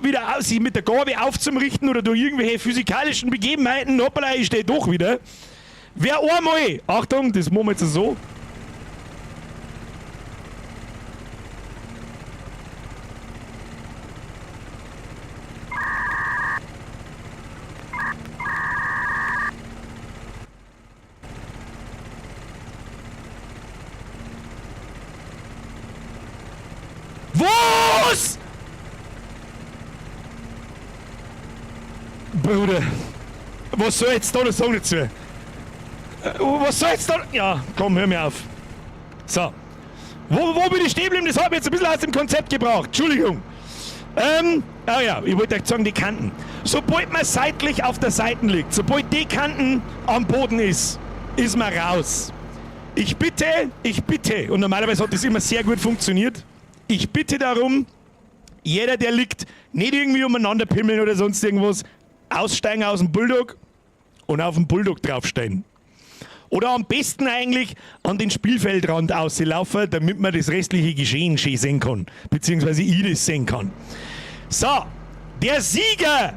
wieder sich mit der Gabe aufzurichten oder durch irgendwelche physikalischen Begebenheiten, hoppala, ich stehe doch wieder. Wer einmal, Achtung, das machen wir jetzt so. Was? Bruder, was soll ich jetzt da noch sagen dazu? Was soll jetzt da... Ja, komm, hör mir auf. So. Wo bin ich stehen geblieben? Das hat mich jetzt ein bisschen aus dem Konzept gebracht. Entschuldigung. Ah ja, ich wollte euch sagen, die Kanten. Sobald man seitlich auf der Seite liegt, sobald die Kanten am Boden ist, ist man raus. Ich bitte, und normalerweise hat das immer sehr gut funktioniert, ich bitte darum, jeder, der liegt, nicht irgendwie umeinander pimmeln oder sonst irgendwas, aussteigen aus dem Bulldog und auf den Bulldog draufsteigen. Oder am besten eigentlich an den Spielfeldrand auslaufen, damit man das restliche Geschehen schön sehen kann. Beziehungsweise ich das sehen kann. So, der Sieger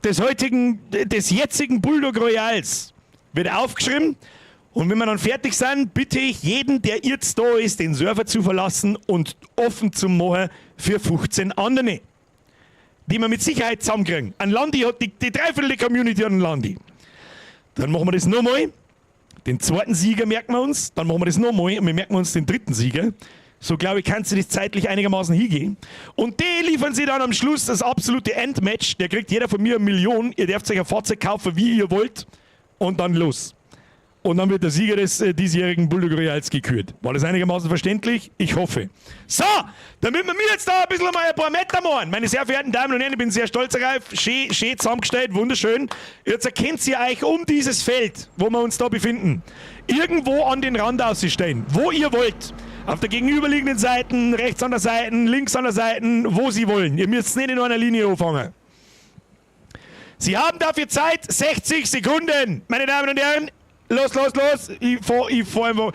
des jetzigen Bulldog Royals wird aufgeschrieben. Und wenn wir dann fertig sind, bitte ich jeden, der jetzt da ist, den Server zu verlassen und offen zu machen für 15 andere, die wir mit Sicherheit zusammenkriegen. Ein Landi hat die Dreiviertel der Community an Landi. Dann machen wir das nochmal. Den zweiten Sieger merken wir uns. Dann machen wir das nochmal und wir merken uns den dritten Sieger. So, glaube ich, kannst du das zeitlich einigermaßen hingehen. Und die liefern sie dann am Schluss das absolute Endmatch. Der kriegt jeder von mir 1 Million. Ihr dürft euch ein Fahrzeug kaufen, wie ihr wollt. Und dann los. Und dann wird der Sieger des diesjährigen Bulldog Royals gekürt. War das einigermaßen verständlich? Ich hoffe. So, damit wir mir jetzt da ein bisschen mal ein paar Meter machen. Meine sehr verehrten Damen und Herren, ich bin sehr stolz darauf. Schön, schön zusammengestellt, wunderschön. Jetzt erkennt ihr euch um dieses Feld, wo wir uns da befinden, irgendwo an den Rand auszustellen, wo ihr wollt. Auf der gegenüberliegenden Seite, rechts an der Seite, links an der Seite, wo sie wollen. Ihr müsst nicht in einer Linie anfangen. Sie haben dafür Zeit, 60 Sekunden, meine Damen und Herren. Los, los, los! Ich fahr einfach.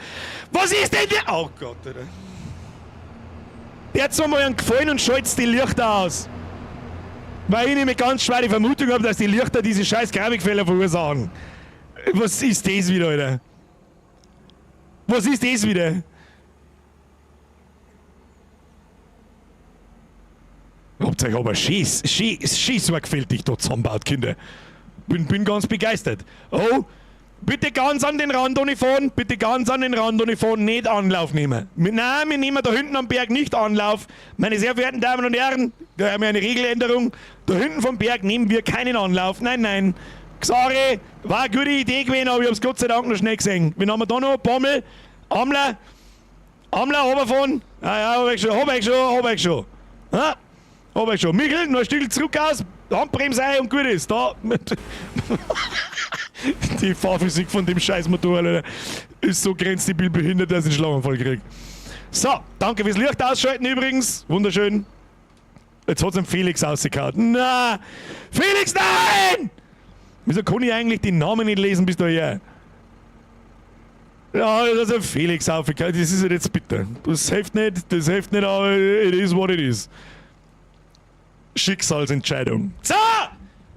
Was ist denn der? Oh Gott, Alter. Der hat mir mal einen Gefallen und schaltet die Lichter aus. Weil ich nämlich ganz schwer die Vermutung habe, dass die Lichter diese scheiß Grafikfehler verursachen. Was ist das wieder, Alter? Was ist das wieder? Habt euch aber schön sorgfältig da zusammengebaut, Kinder. Bin ganz begeistert. Oh! Bitte ganz an den Rand ohne fahren, bitte ganz an den Rand ohne fahren, nicht Anlauf nehmen. Nein, wir nehmen da hinten am Berg nicht Anlauf. Meine sehr verehrten Damen und Herren, da haben wir eine Regeländerung. Da hinten vom Berg nehmen wir keinen Anlauf. Nein, nein. Xari, war eine gute Idee gewesen, aber ich hab's Gott sei Dank noch schnell gesehen. Wen haben wir da noch? Bommel, Amler, Amler, runterfahren. Ja, ja, hab ich schon, hab ich schon, hab ich schon. Ja, hab ich schon. Michel, noch ein Stück zurück aus, Handbremse ein und gut ist. Da. Die Fahrphysik von dem scheiß Motorrad, Alter, ist so grenzdebil behindert, dass ich einen Schlaganfall krieg. So, danke fürs Licht ausschalten übrigens. Wunderschön. Jetzt hat's den Felix rausgehauen. Na! Felix, nein! Wieso kann ich eigentlich den Namen nicht lesen bis daher? Ja, das ist ein Felix aufgehauen. Das ist halt jetzt bitter. Das hilft nicht, aber it is what it is. Schicksalsentscheidung. So!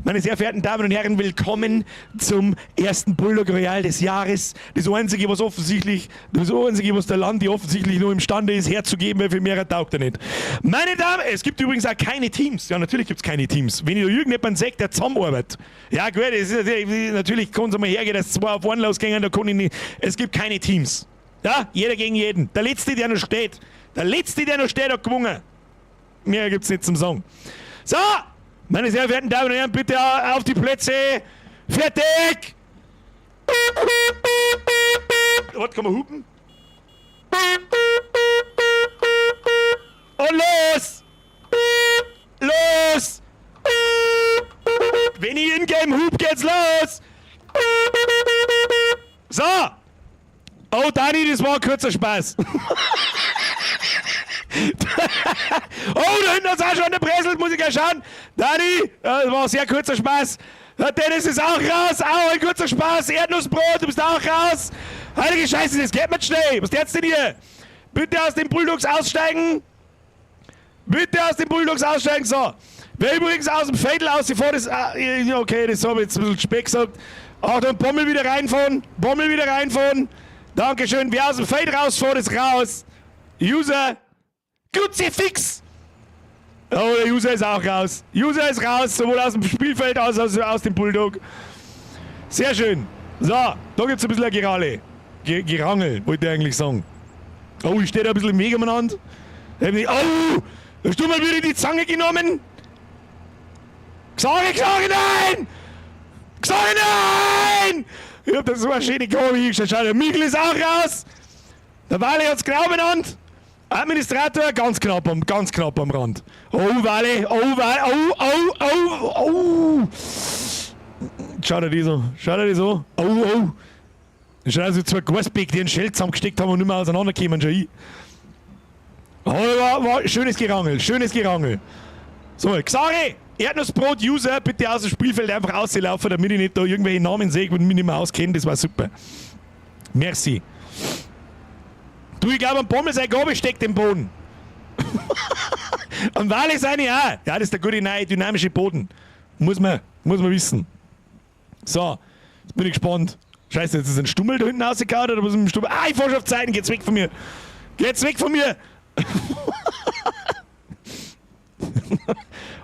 Meine sehr verehrten Damen und Herren, willkommen zum ersten Bulldog Royale des Jahres. Das einzige, was der Landi offensichtlich nur imstande ist, herzugeben, weil viel mehr taugt er nicht. Meine Damen, es gibt übrigens auch keine Teams. Ja, natürlich gibt es keine Teams. Wenn ich da irgendjemanden sehe, der zusammenarbeitet. Ja, gut, es ist, natürlich kann es einmal hergehen, dass zwei auf einen losgehen, da kann ich nicht. Es gibt keine Teams. Ja, jeder gegen jeden. Der Letzte, der noch steht. Der Letzte, der noch steht, hat gewonnen. Mehr gibt's nicht zum Sagen. So, meine sehr verehrten Damen und Herren, bitte auf die Plätze. Fertig! Was kann man hupen? Und los! Los! Wenn ich in-game hup, geht's los! So! Oh, Dani, das war ein kurzer Spaß. Oh, da hinten hat's auch schon eine muss ich gleich schauen. Dani, das war ein sehr kurzer Spaß. Dennis ist auch raus, auch ein kurzer Spaß. Erdnussbrot, du bist auch raus. Heilige Scheiße, das geht mir schnell. Was ist denn hier? Bitte aus den Bulldogs aussteigen. Bitte aus den Bulldogs aussteigen. So. Wer übrigens aus dem Fädel ausgefahren ist, ah, okay, das habe ich jetzt ein bisschen spät gesagt. Achtung, Bommel wieder reinfahren. Bommel wieder reinfahren. Dankeschön. Wer aus dem Feld rausfährt, ist raus. User. Kruzifix! Oh, der User ist auch raus. User ist raus, sowohl aus dem Spielfeld als auch aus dem Bulldog. Sehr schön. So, da gibt es ein bisschen ein Geralle. Gerangel, wollte ich eigentlich sagen. Oh, ich stehe da ein bisschen im Weg umeinander. Oh, hast du mal wieder die Zange genommen? Xari, Xari, nein! Xari, nein! Ich hab da so eine schöne Kurve hingestellt. Schau, der Michel ist auch raus. Der Wale hat's genau benannt. Administrator, ganz knapp am Rand. Oh, Wale, oh, Wale, oh, oh, oh, oh. Schau dir die so, schau dir die so. Oh, oh. Schau dir so zwei Gasbeck, die einen Schell zusammengesteckt haben und nicht mehr auseinanderkommen, schon ich. Oh, war schönes Gerangel, schönes Gerangel. So, Xari, Erdnussbrot-User, bitte aus dem Spielfeld einfach auslaufen, damit ich nicht da irgendwelche Namen sehe und mich nicht mehr auskenne. Das war super. Merci. Du, ich glaube, am Bommel sein Gabel steckt im Boden. Am Wale seine auch. Ja, das ist der gute neue dynamische Boden. Muss man wissen. So, jetzt bin ich gespannt. Scheiße, jetzt ist ein Stummel da hinten rausgehauen oder was ist mit dem Stummel? Ah, ich fahr schon auf Zeiten, geht's weg von mir. Geht's weg von mir.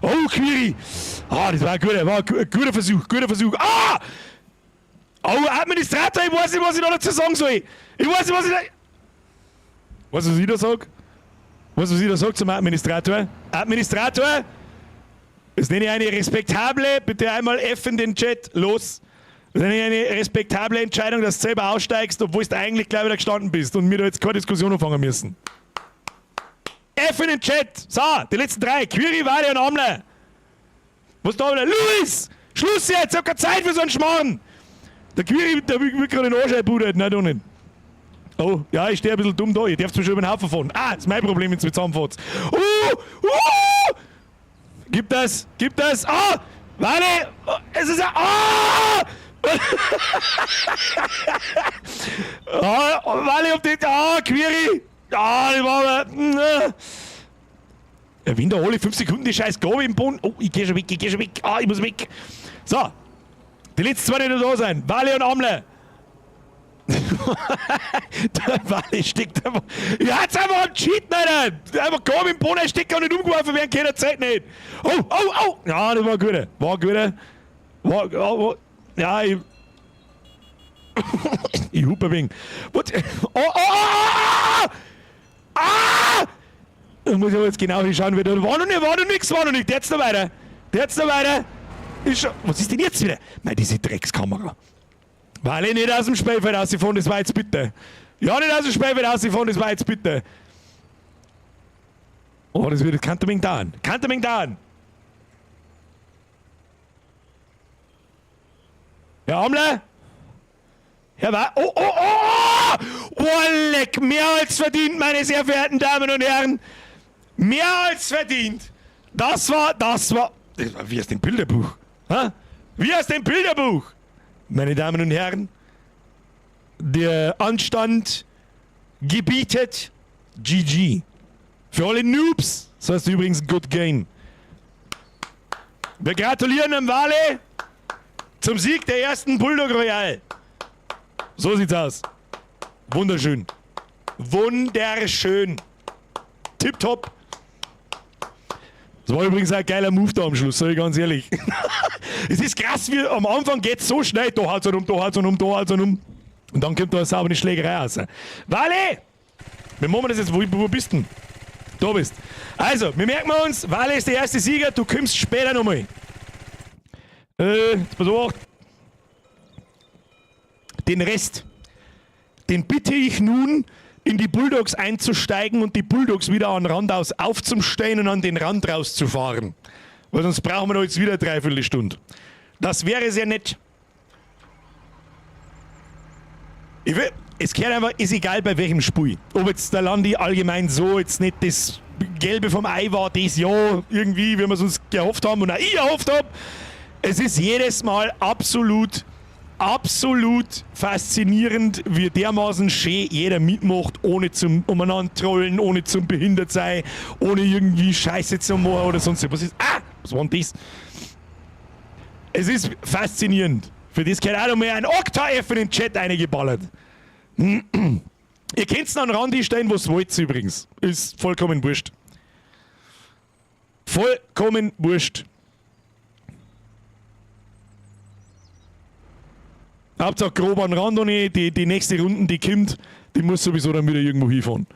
Oh, Quiri. Ah, das war ein guter Versuch, guter Versuch. Ah! Oh, Administrator, ich weiß nicht, was ich da dazu sagen soll. Ich weiß nicht, was ich da... Weißt du, was ich da sag? Weißt du, was ich da sag zum Administrator? Administrator! Das nenne ich eine respektable, bitte einmal F in den Chat, los. Das nenne ich eine respektable Entscheidung, dass du selber aussteigst, obwohl du eigentlich gleich wieder gestanden bist und mir da jetzt keine Diskussion anfangen müssen. F in den Chat! So, die letzten drei. Quiri, Wale und Amle. Was da wieder? Luis! Schluss jetzt! Ich hab keine Zeit für so einen Schmarrn! Der Quiri, der will gerade den Arsch einpudern. Nein, doch nicht. Oh, ja, ich stehe ein bisschen dumm da. Ihr dürft mir schon über den Haufen fahren. Ah, das ist mein Problem, wenn ihr zusammenfahrt. Gib das! Gib das! Ah! Warte! Oh, es ist ja. Ah! Ah, warte auf den. Ah, Quiri! Ah, die war aber. Ja, wenn da alle 5 Sekunden die scheiß Gabe im Boden. Oh, ich geh schon weg, ich geh schon weg. Ah, ich muss weg. So. Die letzten zwei, die noch da sind. Wale und Amle. Der Wale steckt einfach. Ja, hat's einfach am Cheaten, Alter. Einfach Gabe im Boden steckt gar nicht umgeworfen werden, keine Zeit nicht. Oh, oh, oh. Ja, das war ein guter. War ein guter. War, oh, oh. Ja, ich. Ich hupe ein wenig. What? Oh, oh, oh, oh, oh! Ah! Da muss ich aber jetzt genau hinschauen, wie da war noch nicht, war noch nix, war noch nicht. Der jetzt noch weiter. Der jetzt noch weiter. Ist schon. Was ist denn jetzt wieder? Mei, diese Dreckskamera. Weil ich nicht aus dem Spielfeld rausgefahren, das war jetzt bitte. Ja, nicht aus dem Spielfeld rausgefahren, das war jetzt bitte. Oh, das wird, kann ein wenig dauern. Kann ein wenig dauern. Herr Amler? Herr Wa... Oh, oh, oh! Oh, oh leck! Mehr als verdient, meine sehr verehrten Damen und Herren. Mehr als verdient. Das war, das war... Das war wie aus dem Bilderbuch. Ha? Wie aus dem Bilderbuch. Meine Damen und Herren, der Anstand gebietet GG. Für alle Noobs, das heißt übrigens Good Game. Wir gratulieren dem Wale zum Sieg der ersten Bulldog Royale. So sieht's aus. Wunderschön. Wunderschön. Tipptopp. Das war übrigens ein geiler Move da am Schluss, sag ich ganz ehrlich. Es ist krass, wie am Anfang geht's so schnell. Da haut's um, da haut's um, da haut's um. Und dann kommt da eine saubere Schlägerei raus. Wale! Wir machen das jetzt. Wo bist du denn? Da bist. Also, wir merken uns, Wale ist der erste Sieger, du kommst später nochmal. Jetzt pass auf. Den Rest, den bitte ich nun, in die Bulldogs einzusteigen und die Bulldogs wieder an den Rand aus aufzustehen und an den Rand rauszufahren. Weil sonst brauchen wir doch jetzt wieder eine Dreiviertelstunde. Das wäre sehr nett. Ich will, es gehört einfach, ist egal bei welchem Spiel. Ob jetzt der Landi allgemein so jetzt nicht das Gelbe vom Ei war, das Jahr irgendwie, wie wir es uns gehofft haben und auch ich erhofft hab. Es ist jedes Mal absolut, absolut faszinierend, wie dermaßen schön jeder mitmacht, ohne zum umeinander trollen, ohne zum behindert sein, ohne irgendwie Scheiße zu machen oder sonst was. Ah, was war denn das? Es ist faszinierend. Für das gehört auch noch mal ein Okta-F in den Chat eingeballert. Ihr könnt's noch an den Rand hinstellen, was wollt übrigens. Ist vollkommen wurscht. Vollkommen wurscht. Hauptsache grob an den Rand und die nächste Runde, die kommt, die muss sowieso dann wieder irgendwo hinfahren.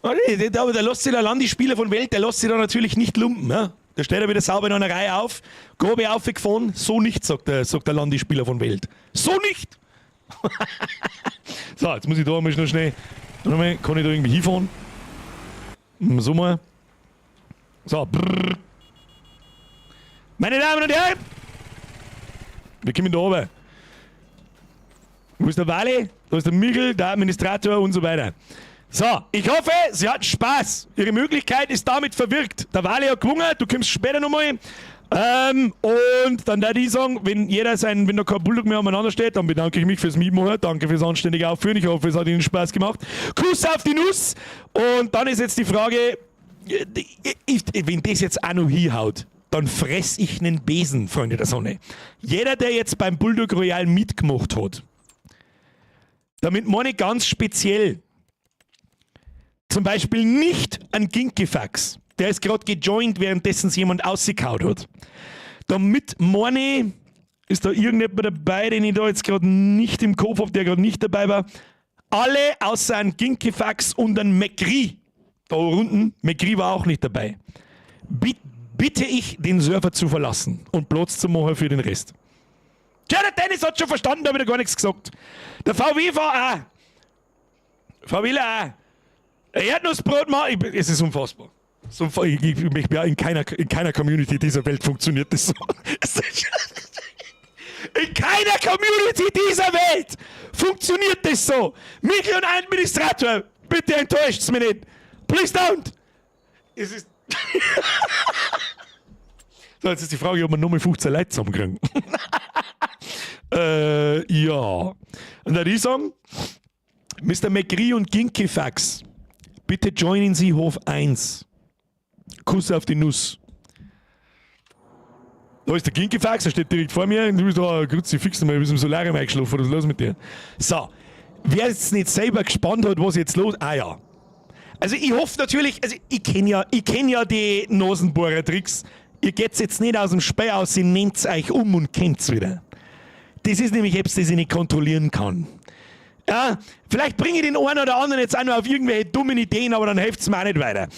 Aber der lässt sich der Landi-Spieler von Welt, der lässt sich da natürlich nicht lumpen. Ne? Der stellt er wieder sauber in einer Reihe auf, grobe aufgefahren, so nicht, sagt der Landi-Spieler von Welt. So nicht! So, jetzt muss ich da mal noch schnell, mal, kann ich da irgendwie hinfahren? So mal. So, brrr. Meine Damen und Herren, wir kommen da runter. Wo ist der Wally? Da ist der Michel, der Administrator und so weiter. So, ich hoffe, Sie hatten Spaß. Ihre Möglichkeit ist damit verwirkt. Der Wally hat gewonnen, du kommst später nochmal. Und dann darf ich sagen, wenn jeder sein, wenn da kein Bulldog mehr umeinander steht, dann bedanke ich mich fürs Mitmachen. Danke fürs anständige Aufführen. Ich hoffe, es hat Ihnen Spaß gemacht. Kuss auf die Nuss. Und dann ist jetzt die Frage, wenn das jetzt auch noch hinhaut, dann fress ich einen Besen, Freunde der Sonne. Jeder, der jetzt beim Bulldog Royale mitgemacht hat, damit meine ich ganz speziell, zum Beispiel nicht an Ginkifax, der ist gerade gejoint, währenddessen sich jemand ausgekaut hat. Damit meine ich, ist da irgendjemand dabei, den ich da jetzt gerade nicht im Kopf hab, der gerade nicht dabei war, alle außer ein Ginkifax und ein McRee, da unten, McRee war auch nicht dabei, bitte ich, den Server zu verlassen und Platz zu machen für den Rest. Tja, der Dennis hat schon verstanden, da hab ich da gar nichts gesagt. Der VW war auch. VW auch. Erdnussbrot machen, es ist unfassbar. So, ich, ich, ja, in keiner Community dieser Welt funktioniert das so. In keiner Community dieser Welt funktioniert das so. Michael und Administrator, bitte enttäuscht's mich nicht. Please don't. Es ist. So, jetzt ist die Frage, ob wir nochmal 15 Leute zusammenkriegen. Ja. Und dann ich sagen, Mr. McGree und Ginkifax, bitte joinen Sie Hof 1. Kuss auf die Nuss. Da ist der Ginkifax, der steht direkt vor mir. Und du bist da, Kruzifix, mal, ich bist im Solarium eingeschlafen, was ist los mit dir? So, wer jetzt nicht selber gespannt hat, was jetzt los ist, ah ja. Also ich hoffe natürlich, also ich kenn ja die Nasenbohrer-Tricks. Ihr geht's jetzt nicht aus dem Spiel aus, ihr nehmt's euch um und kennt's wieder. Das ist nämlich etwas, das ich nicht kontrollieren kann. Ja, vielleicht bringe ich den einen oder anderen jetzt auch noch auf irgendwelche dummen Ideen, aber dann helft's mir auch nicht weiter.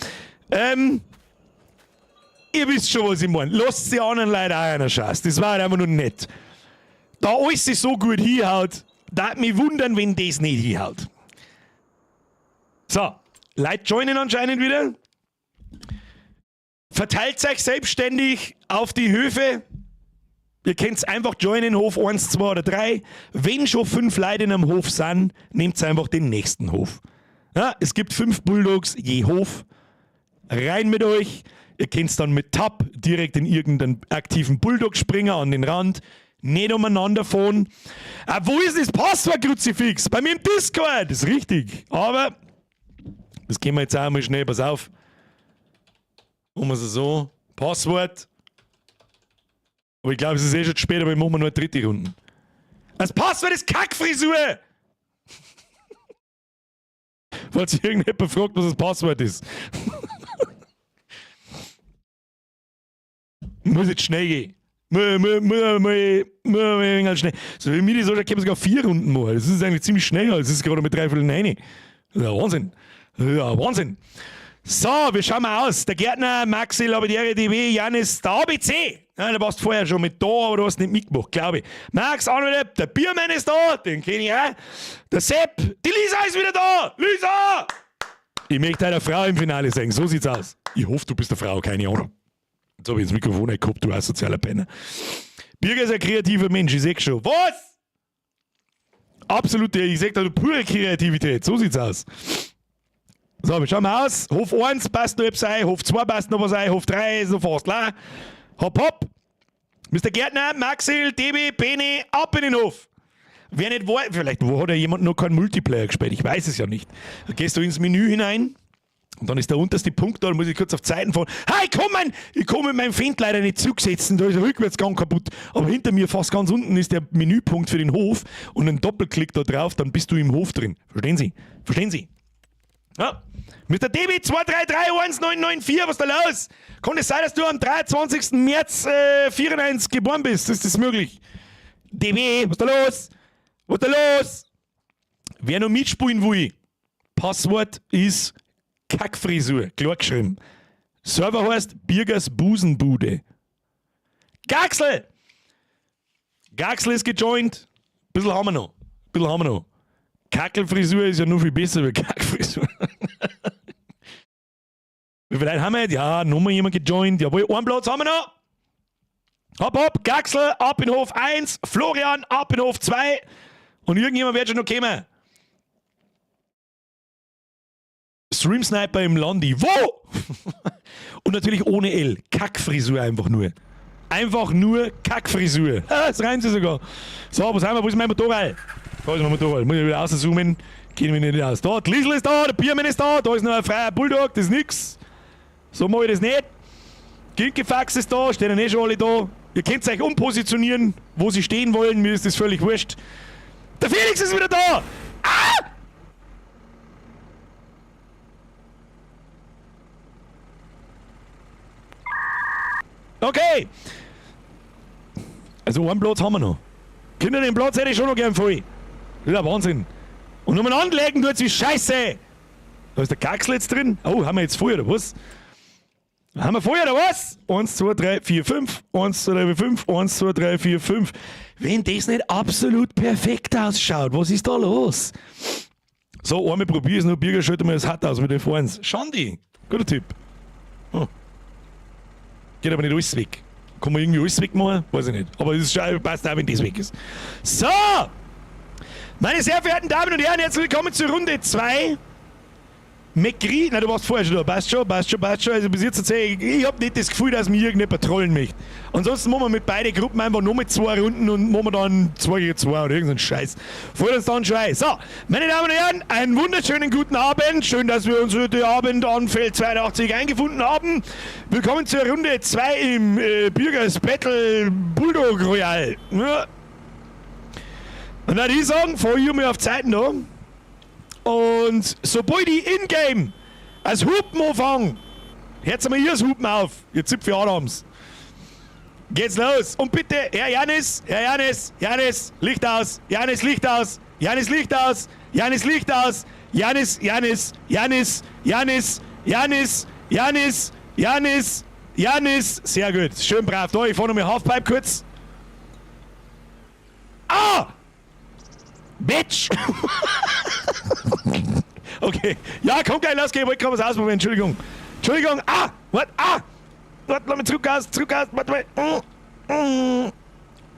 Ihr wisst schon, was ich meine. Lasst die anderen Leute auch eine Chance. Das war halt einfach nur nett. Da alles sich so gut hinhaut, da mich wundern, wenn das nicht hinhaut. So, Leute joinen anscheinend wieder. Verteilt euch selbstständig auf die Höfe. Ihr könnt einfach joinen, Hof 1, 2 oder 3. Wenn schon 5 Leute in einem Hof sind, nehmt einfach den nächsten Hof. Ja, es gibt 5 Bulldogs je Hof. Rein mit euch. Ihr könnt dann mit Tab direkt in irgendeinen aktiven Bulldog springen an den Rand. Nicht umeinander fahren. Ah, wo ist das Passwort, Kruzifix? Bei mir im Discord. Das ist richtig. Aber das gehen wir jetzt auch mal schnell. Pass auf. Machen wir es so. Passwort. Aber ich glaube, es ist eh schon zu spät, aber ich mache nur eine dritte Runde. Das Passwort ist Kackfrisur! Falls sich irgendjemand fragt, was das Passwort ist. Muss jetzt schnell gehen. Muss schnell. So wie mir die so, da können wir sogar 4 Runden machen. Das ist eigentlich ziemlich schnell. Es ist gerade mit 8:45. Das ist ja Wahnsinn. Das ist ja Wahnsinn. So, wir schauen mal aus. Der Gärtner, Maxi, Labadiere, DB, Janis, der ABC. Ja, der warst vorher schon mit da, aber du hast nicht mitgemacht, glaube ich. Max, Arnold, der Biermann ist da, den kenne ich auch. Der Sepp, die Lisa ist wieder da. Lisa! Ich möchte eine Frau im Finale sehen, so sieht's aus. Ich hoffe, du bist eine Frau, keine Ahnung. Jetzt hab ich das Mikrofon nicht gehabt, du asozialer Penner. Birger ist ein kreativer Mensch, ich seh schon. Was? Absolut, ich seh da pure Kreativität, so sieht's aus. So, wir schauen mal aus. Hof 1 passt noch etwas ein, Hof 2 passt noch was ein, Hof 3 ist noch fast leer. Hopp, hopp. Mister Gärtner, Maxil, Debi, Beni, ab in den Hof. Wer nicht weiß, vielleicht wo hat ja jemand noch keinen Multiplayer gespielt, ich weiß es ja nicht. Da gehst du ins Menü hinein und dann ist der unterste Punkt da, da muss ich kurz auf Zeiten fahren. Hey, komm, Mann! Ich komme mit meinem Fendt leider nicht zugesetzt, da ist der Rückwärtsgang kaputt. Aber hinter mir, fast ganz unten, ist der Menüpunkt für den Hof und ein Doppelklick da drauf, dann bist du im Hof drin. Verstehen Sie? Verstehen Sie? Ja. Mister DB 2331994, was ist da los? Kann es sein, dass du am 23. März 94 geboren bist? Ist das möglich? DB, was ist da los? Was ist da los? Wer noch mitspielen will, Passwort ist Kackfrisur, klar geschrieben. Server heißt Birgers Busenbude. Gaxel! Gaxel ist gejoint. Bisschen haben wir noch. Bisschen haben wir noch. Kackelfrisur ist ja nur viel besser wie Kackfrisur. Wie viele Leute haben wir jetzt? Ja, nochmal jemand gejoint. Jawohl, einen Platz haben wir noch. Hopp, hopp, Gaxel, ab in Hof 1. Florian, ab in Hof 2. Und irgendjemand wird schon noch kommen. Stream Sniper im Landi. Wo? Und natürlich ohne L. Kackfrisur einfach nur. Einfach nur Kackfrisur. Ah, das reimt sich sogar. So, was haben wir? Wo ist mein Motorrad? Da ist mein Motorrad. Muss ich wieder rauszoomen. Gehen wir nicht aus. Da, die Liesl ist da, der Biermann ist da, da ist noch ein freier Bulldog, das ist nix. So mach ich das nicht. Ginkefax ist da, stehen ja eh schon alle da. Ihr könnt euch umpositionieren, wo sie stehen wollen, mir ist das völlig wurscht. Der Felix ist wieder da! Ah! Okay! Also einen Platz haben wir noch. Kinder, den Platz hätte ich schon noch gern voll. Das ist ja Wahnsinn. Und nur mal anlegen tut's wie Scheiße. Da ist der Gaxel jetzt drin. Oh, haben wir jetzt voll oder was? Haben wir voll oder was? 1, 2, 3, 4, 5. 1, 2, 3, 4, 5. 1, 2, 3, 4, 5. Wenn das nicht absolut perfekt ausschaut, was ist da los? So, einmal probier es noch. Birger, schaut mal das Hart aus mit den Fahren's. Schandi. Guter Typ. Oh. Geht aber nicht alles weg. Kann man irgendwie alles wegmachen? Weiß ich nicht. Aber es ist schon, passt auch, wenn das weg ist. So! Meine sehr verehrten Damen und Herren, herzlich willkommen zur Runde 2. McGree, nein, du warst vorher schon da, passt schon, passt schon, passt schon. Also bis jetzt erzähl ich, ich hab nicht das Gefühl, dass mich irgendjemand trollen möchte. Ansonsten machen wir mit beiden Gruppen einfach nur mit 2 Runden und machen wir dann 2 gegen 2 oder irgend so einen Scheiß. Fällt uns dann schon ein. So, meine Damen und Herren, einen wunderschönen guten Abend. Schön, dass wir uns heute Abend an Feld 82 eingefunden haben. Willkommen zur Runde 2 im Bürgers Battle Bulldog Royale. Ja. Und dann ich sagen, fahr ich mal auf Zeiten da. Und sobald ich in-game als Hupen anfange, hört mal hier das Hupen auf, ihr Zipfel Adams. Geht's los. Und bitte, Herr Janis, Herr Janis, Janis, Licht aus, Janis, Licht aus, Janis, Licht aus, Janis, Licht aus, Janis, Janis, Janis, Janis, Janis, Janis, Janis. Janis, sehr gut. Schön brav. Da, ich fahr noch mal Halfpipe kurz. Ah! Bitch! Okay. Ja, komm gleich, lass gehen. Ich wollte gerade was ausprobieren. Entschuldigung. Entschuldigung. Ah! Warte, ah! Warte, lass mich zurück aus, zurück aus. Warte mal.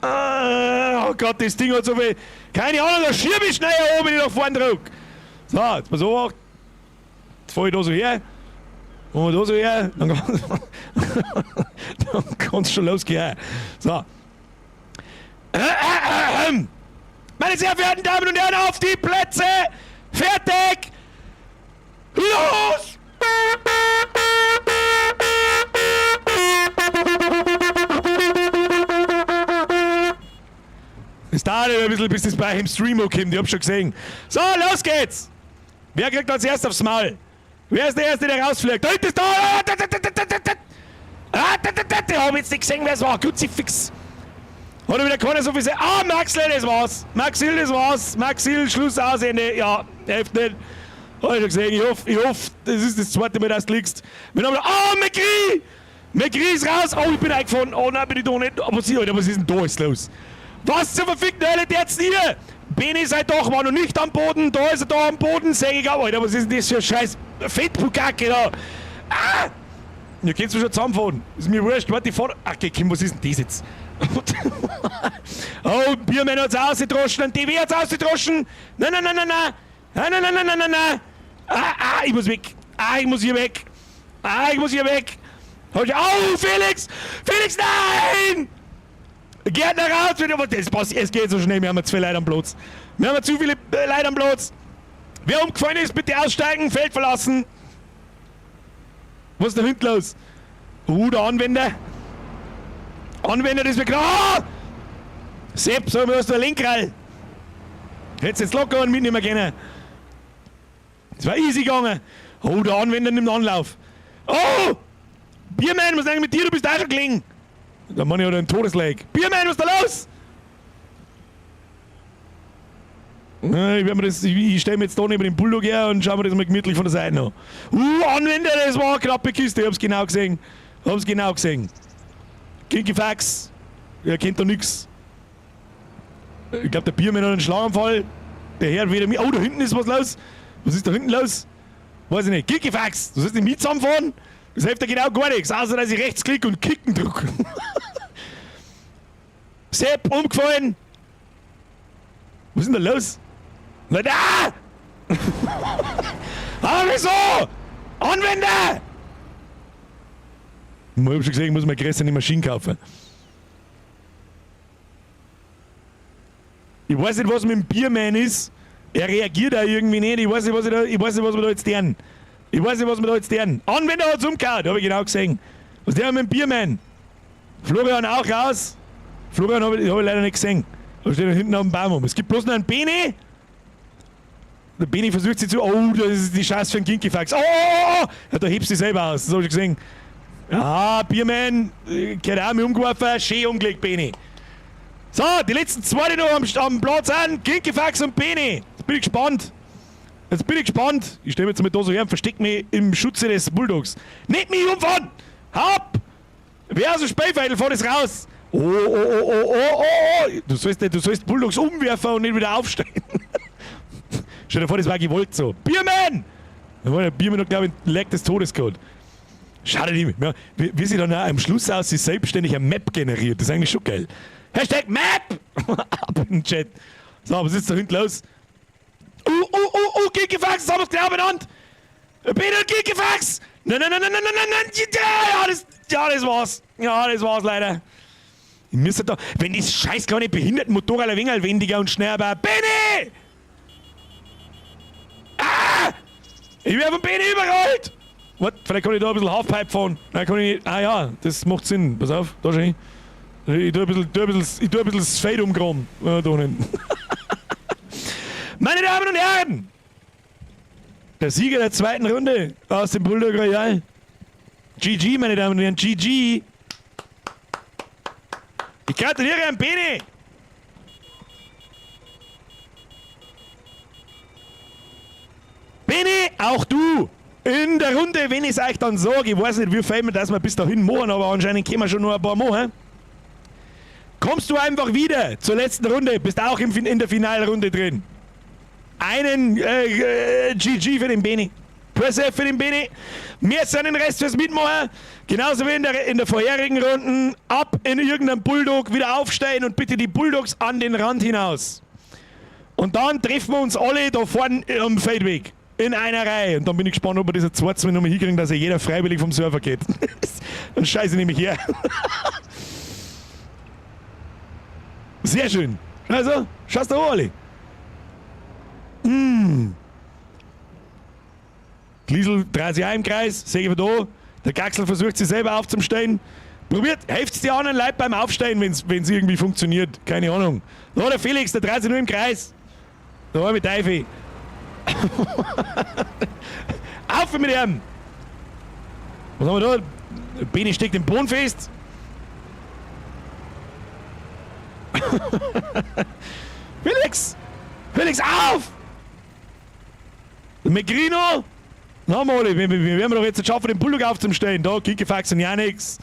Ah, oh Gott, das Ding hat so viel. Keine Ahnung, da schieb ich schnell hier oben, wenn ich nach vorne drück. So, jetzt pass auf. Jetzt fahr ich da so her. Und da so her, dann dann kann's schon losgehen. So. Meine sehr verehrten Damen und Herren, auf die Plätze! Fertig! Los! Es dauert immer ein bisschen, bis das bei im Stream kommt, ich hab's schon gesehen. So, los geht's! Wer kriegt als erstes aufs Maul? Wer ist der Erste, der rausfliegt? Da hinten ist da! Ah, da, da, da, da, da, da. Ah, da, da, da, da. Ich hab jetzt nicht gesehen, wer es war. Kruzifix. Hat er wieder keiner so viel Ah, Maxl, das war's. Maxil, das war's. Maxil, Schluss, aus, Ende. Ja, hilft nicht. Hab ich schon gesehen. Ich hoff, das ist das zweite Mal, dass du liegst. Wir haben Ah, McGree! McGree ist raus. Oh, ich bin eingefahren. Oh nein, bin ich da nicht. Aber was, Alter, was ist denn da jetzt los? Was zur verfickten Hölle, der jetzt hier? Beni sei doch, war noch nicht am Boden. Da ist er da am Boden. Sag ich auch, Alter, was ist denn das für ein scheiß Fettbukake da? Ah! Ja, kannst du schon zusammenfahren. Ist mir wurscht. Warte, ich fahr. Ach, okay, Kim, was ist denn das jetzt? Oh, Biermann hat's ausgedroschen, ein DW hat's ausgedroschen. Nein, nein, nein, nein, nein. Nein, nein, nein, nein, nein, nein, nein. Ah, ah, ich muss weg. Ah, ich muss hier weg. Ah, ich muss hier weg. Oh, Felix! Felix, nein! Gärtner raus! Aber das passt, es geht so schnell, wir haben ja zu viele Leute am Platz. Wir haben ja zu viele Leute am Platz. Wer umgefallen ist, bitte aussteigen, Feld verlassen. Was ist da hinten los? Der Anwender. Anwender, das ist mir klar. Ah! Sepp, sag mal, hast du ein Lenkrad? Hättest jetzt locker einen mitnehmen können. Das war easy gegangen. Oh, der Anwender nimmt Anlauf. Oh! Biermann, was ist eigentlich mit dir? Du bist auch schon gelegen. Der Mann hat einen Todesleg. Biermann, was ist da los? Ich, werd mir das, ich stell mir jetzt da neben den Bulldog her und schau mir das mal gemütlich von der Seite an. Anwender, das war eine knappe Kiste. Ich hab's genau gesehen. Hab's genau gesehen. Kinky Fax. Er kennt da nix. Ich glaub, der Biermann hat einen Schlaganfall. Der Herr wieder mit. Oh, da hinten ist was los. Was ist da hinten los? Weiß ich nicht. Kinky Fax. Du sollst nicht mit zusammenfahren? Das hilft ja genau gar nichts, außer dass ich rechtsklick und Kicken drück. Sepp, umgefallen. Was ist denn da los? Leute, ah! Ah, wieso? Anwender! Ich hab schon gesehen, ich muss mir größere Maschine kaufen. Ich weiß nicht, was mit dem Biermann ist. Er reagiert da irgendwie nicht. Ich weiß nicht, was ich da, ich weiß nicht, was wir da jetzt tun. Ich weiß nicht, was wir da jetzt tun. Anwender hat's umgehauen, hab ich genau gesehen. Was der mit dem Biermann? Florian auch raus. Florian hab ich leider nicht gesehen. Da steht er hinten auf dem Baum rum. Es gibt bloß noch einen Beni. Der Beni versucht sich zu. Oh, das ist die Scheiße für einen Kinky-Fax. Oh, oh, oh, oh. Ja, da hebst du dich selber aus. Das hab ich gesehen. Ah, Biermann, gehört auch mit umgeworfen. Schön umgelegt, Beni. So, die letzten zwei, die noch am Platz sind. Kinky-Fax und Beni. Jetzt bin ich gespannt. Jetzt bin ich gespannt. Ich stelle mich jetzt mal da so her und versteck mich im Schutze des Bulldogs. Nicht mich umfahren! Hab! Wer aus dem Spielfeld fährt es raus? Oh, oh, oh, oh, oh, oh, oh! Du sollst nicht, du sollst Bulldogs umwerfen und nicht wieder aufstehen. Stell dir vor, das war gewollt so. Biermann! Da war der Biermann noch, glaub ich, ein Leck des Todes gehabt. Schade nicht mehr. Wie sie dann auch am Schluss aus sich selbstständig eine Map generiert. Das ist eigentlich schon geil. Hashtag Map! Ab in den Chat. So, was ist da hinten los? Kinky-Fax, das haben wir's genau benannt! Peter Kinky-Fax! Nein, nein, nein, nein, nein, nein, nein, ja, das, ja, das war's. Ja, das war's leider. Ich müsste da, wenn das scheiß kleine behinderten Motorrad ein wenig wendiger und schneller war. Benny! Ah! Ich werde von Benny überrollt! Warte, vielleicht kann ich da ein bisschen Halfpipe fahren. Nein, kann ich nicht. Ah ja, das macht Sinn. Pass auf, da schön. Ich tu ein bisschen, tu ein bisschen, ich tu ein bisschen das Fade umgraben. Ja, da nicht. Meine Damen und Herren! Der Sieger der zweiten Runde aus dem Bulldog Royal. GG, meine Damen und Herren, GG. Ich gratuliere an Beni. Beni, auch du. In der Runde, wenn ich es euch dann sage, ich weiß nicht, wie viel wir das wir bis dahin machen, aber anscheinend können wir schon noch ein paar machen. Kommst du einfach wieder zur letzten Runde, bist auch in der Finalrunde drin. Einen GG für den Beni. Press F für den Beni. Wir sind den Rest fürs Mitmachen. Genauso wie in der vorherigen Runden. Ab in irgendeinem Bulldog, wieder aufstehen und bitte die Bulldogs an den Rand hinaus. Und dann treffen wir uns alle da vorne am Feldweg. In einer Reihe. Und dann bin ich gespannt, ob wir das zweites Mal nochmal hinkriegen, dass ja jeder freiwillig vom Server geht. Dann scheiße ich nämlich her. Sehr schön. Also, schaust du an, alle. Liesel dreht sich auch im Kreis, sehe ich von da. Der Gaxel versucht sich selber aufzustellen. Probiert, helft die anderen Leute beim Aufstehen, wenn es irgendwie funktioniert. Keine Ahnung. Da, der Felix, der dreht sich nur im Kreis. Da war mit Teufel. Auf mit ihm! Was haben wir da? Beni steckt im Boden fest. Felix! Felix, auf! Megrino! Na, Moli, wir werden doch jetzt schaffen, den Bulldog aufzustellen. Da, Kikefax und Janix.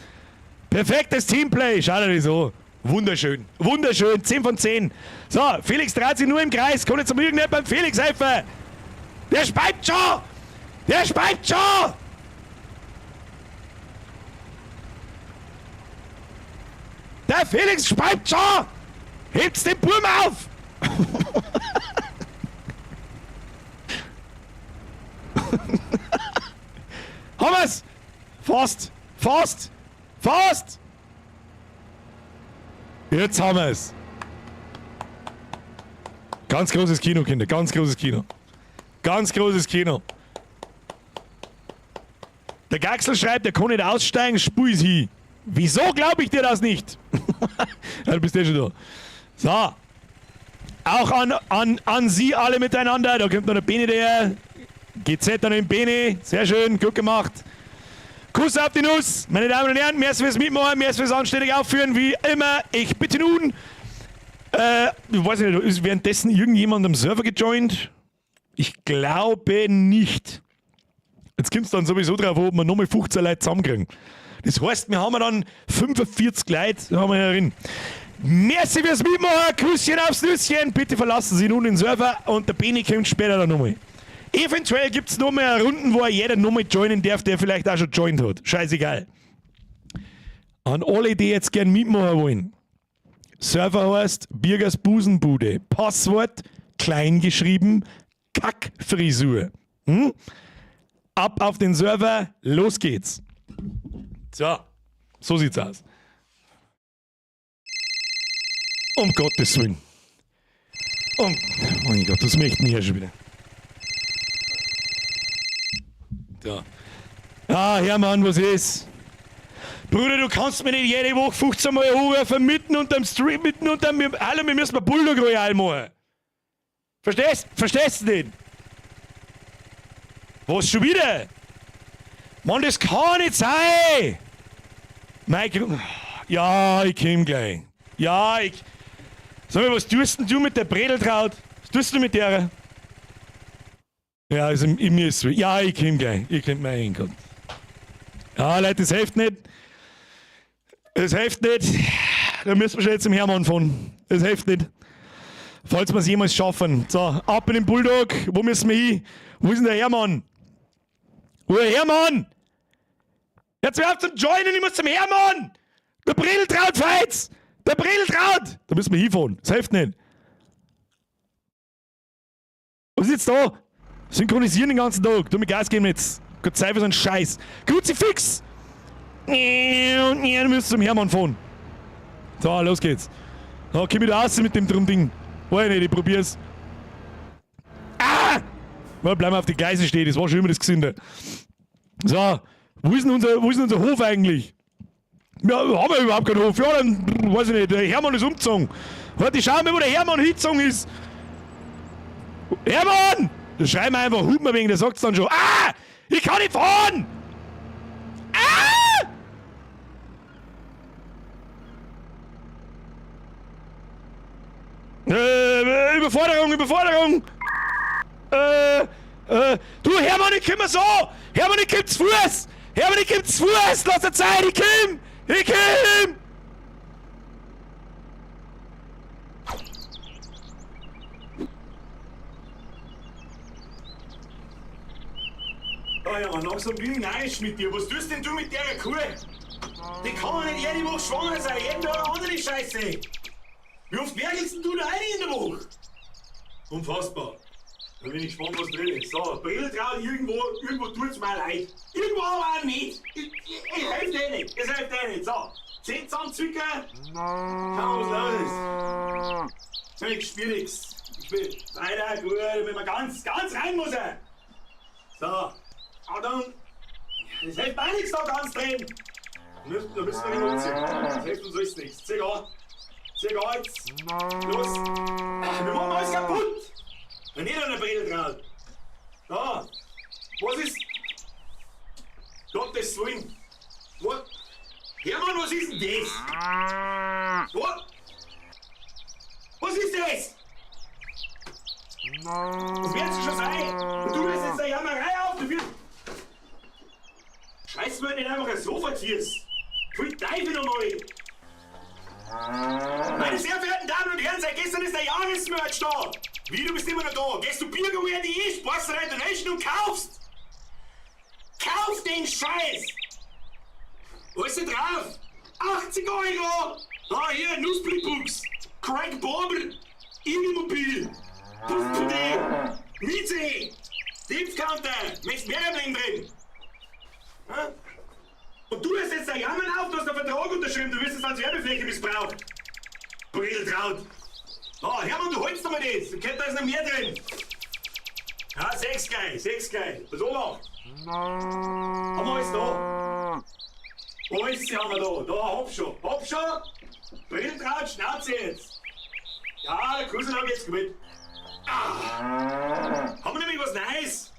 Perfektes Teamplay. Schau dir das an. Wunderschön. Wunderschön. 10 von 10. So, Felix dreht sich nur im Kreis. Kann jetzt mal irgendjemand beim Felix helfen? Der speibt schon! Der speibt schon! Der Felix speibt schon! Hebt's den Burm auf! Haben wir's! Fast! Fast! Fast! Jetzt haben wir's! Ganz großes Kino, Kinder, ganz großes Kino. Ganz großes Kino. Der Gaxel schreibt, er kann nicht aussteigen, spul hin. Wieso glaube ich dir das nicht? Ja, du bist ja schon da. So. Auch an Sie alle miteinander. Da kommt noch der Bene daher. GZ an den Bene. Sehr schön, gut gemacht. Kuss auf die Nuss. Meine Damen und Herren, merci fürs Mitmachen, merci fürs anständig aufführen, wie immer. Ich bitte nun, ich weiß nicht, ist währenddessen irgendjemand am Server gejoint? Ich glaube nicht. Jetzt kommt es dann sowieso drauf, ob wir nochmal 15 Leute zusammenkriegen. Das heißt, wir haben dann 45 Leute haben wir hier drin. Merci fürs Mitmachen, Küsschen aufs Nüsschen. Bitte verlassen Sie nun den Server und der Beni kommt später dann nochmal. Eventuell gibt es noch mehr Runden, wo jeder nochmal joinen darf, der vielleicht auch schon joined hat. Scheißegal. An alle, die jetzt gern mitmachen wollen. Server heißt Birgers Busenbude. Passwort klein geschrieben, Kackfrisur. Ab auf den Server, los geht's. So, so sieht's aus. Um Gottes Willen. Oh mein Gott, das möchten wir schon wieder. So. Ah, Hermann, was ist? Bruder, du kannst mir nicht jede Woche 15 Mal anrufen, mitten unterm Stream, mitten unterm. Hallo, wir müssen mal Bulldog Royale machen. Verstehst? Verstehst du nicht? Was schon wieder? Mann, das kann nicht sein! Mike, ja, ich komm gleich. Ja, ich. Sag mal, was tust denn du mit der Bredeltraut? Was tust du mit der? Ja, also, ich mir ist. Ja, ich komm gleich. Ich komm, mein Gott. Ja, Leute, das hilft nicht. Das hilft nicht. Da müssen wir schon jetzt zum Hermann fahren. Das hilft nicht. Falls wir es jemals schaffen. So, ab in den Bulldog. Wo müssen wir hin? Wo ist denn der Hermann? Wo ist der Hermann? Jetzt hör auf zum Joinen, ich muss zum Hermann! Der Brillentraut feit's! Der Brillentraut! Da müssen wir hinfahren. Das hilft nicht. Was ist jetzt da? Synchronisieren den ganzen Tag. Du mit Gas geben jetzt. Gott sei für so einen Scheiß. Kruzifix! Du müsst zum Hermann fahren. So, los geht's. So, komm wieder raus mit dem Drum-Ding. Weiß nicht, ich probier's. Ah! Ja, bleiben wir auf die Gleise stehen, das war schon immer das Gesünder. So, wo ist denn unser Hof eigentlich? Ja, haben wir überhaupt keinen Hof. Ja, dann, weiß ich nicht, der Hermann ist umgezogen. Warte, ich schau mal, wo der Hermann hingezogen ist. Hermann! Da schreiben wir einfach Hupen wegen, der sagt's dann schon. Ah! Ich kann nicht fahren! Ah! Überforderung, Überforderung! Du Hermann, ich komm so! Hermann, ich komm zu Fuß! Hermann, ich komm zu Fuß! Lass dir Zeit, ich komm! Ich komm! Oh ja, langsam bin ich neidisch mit dir. Was tust denn du mit der Kuh? Die kann ja nicht jede Woche schwanger sein, jeden Tag eine andere Scheiße. Wie oft werkelst denn du da rein in der Woche? Unfassbar. Da bin ich gespannt, was drin ist. So, Brilltraut, irgendwo, irgendwo tut's mir leid. Irgendwo aber auch nicht. Ich helfe dir nicht. Es hilft dir nicht. So, 10 zusammenzwicken. Schauen wir, was los ist. Ich spiel nix. Ich spiel weiter, gut, wenn man ganz, ganz rein muss er. So, Achtung. Das hilft mir nichts da ganz drin. Da müssen wir nicht umziehen. Das hilft uns alles nichts. Zieh an. Zieh an jetzt. Los. Wir machen alles kaputt. Wenn nicht an der Brille drauf. Da. Was ist? Gottes Willen. Was? Hermann, was ist denn das? Was? Was ist das? Das wird's schon sein. Und du wirst jetzt eine Jammerei auf. Du wirst. Scheiß mir nicht einfach ein Sofa ziehst. Pfui Teufel nochmal. Meine sehr verehrten Damen und Herren, seit gestern ist der Jahresmerch da. Wie, du bist immer noch da. Gehst du biergeware.de, sparst rein Donation und kaufst. Kauf den Scheiß. Was ist denn drauf? 80 Euro. Da, hier, Nussblickbuchs. Craig Barber. Immobil. Puff-PD. Mieze. Tiefcounter. Möchtest mehr drin? Ha? Und du lässt jetzt da jammern auf, du hast einen Vertrag unterschrieben, du wirst es als Werbefläche missbraucht. Brilltraut. Oh, Hermann, du holst doch mal das. Da ist noch mehr drin. Ja, 6 gleich, 6 gleich. Was obacht. Haben wir alles da? Alles haben wir da. Da, hopp schon. Hopp schon. Brilltraut, Schnauze jetzt. Ja, der Kusel hat jetzt gut. Ah. Haben wir nämlich was Neues?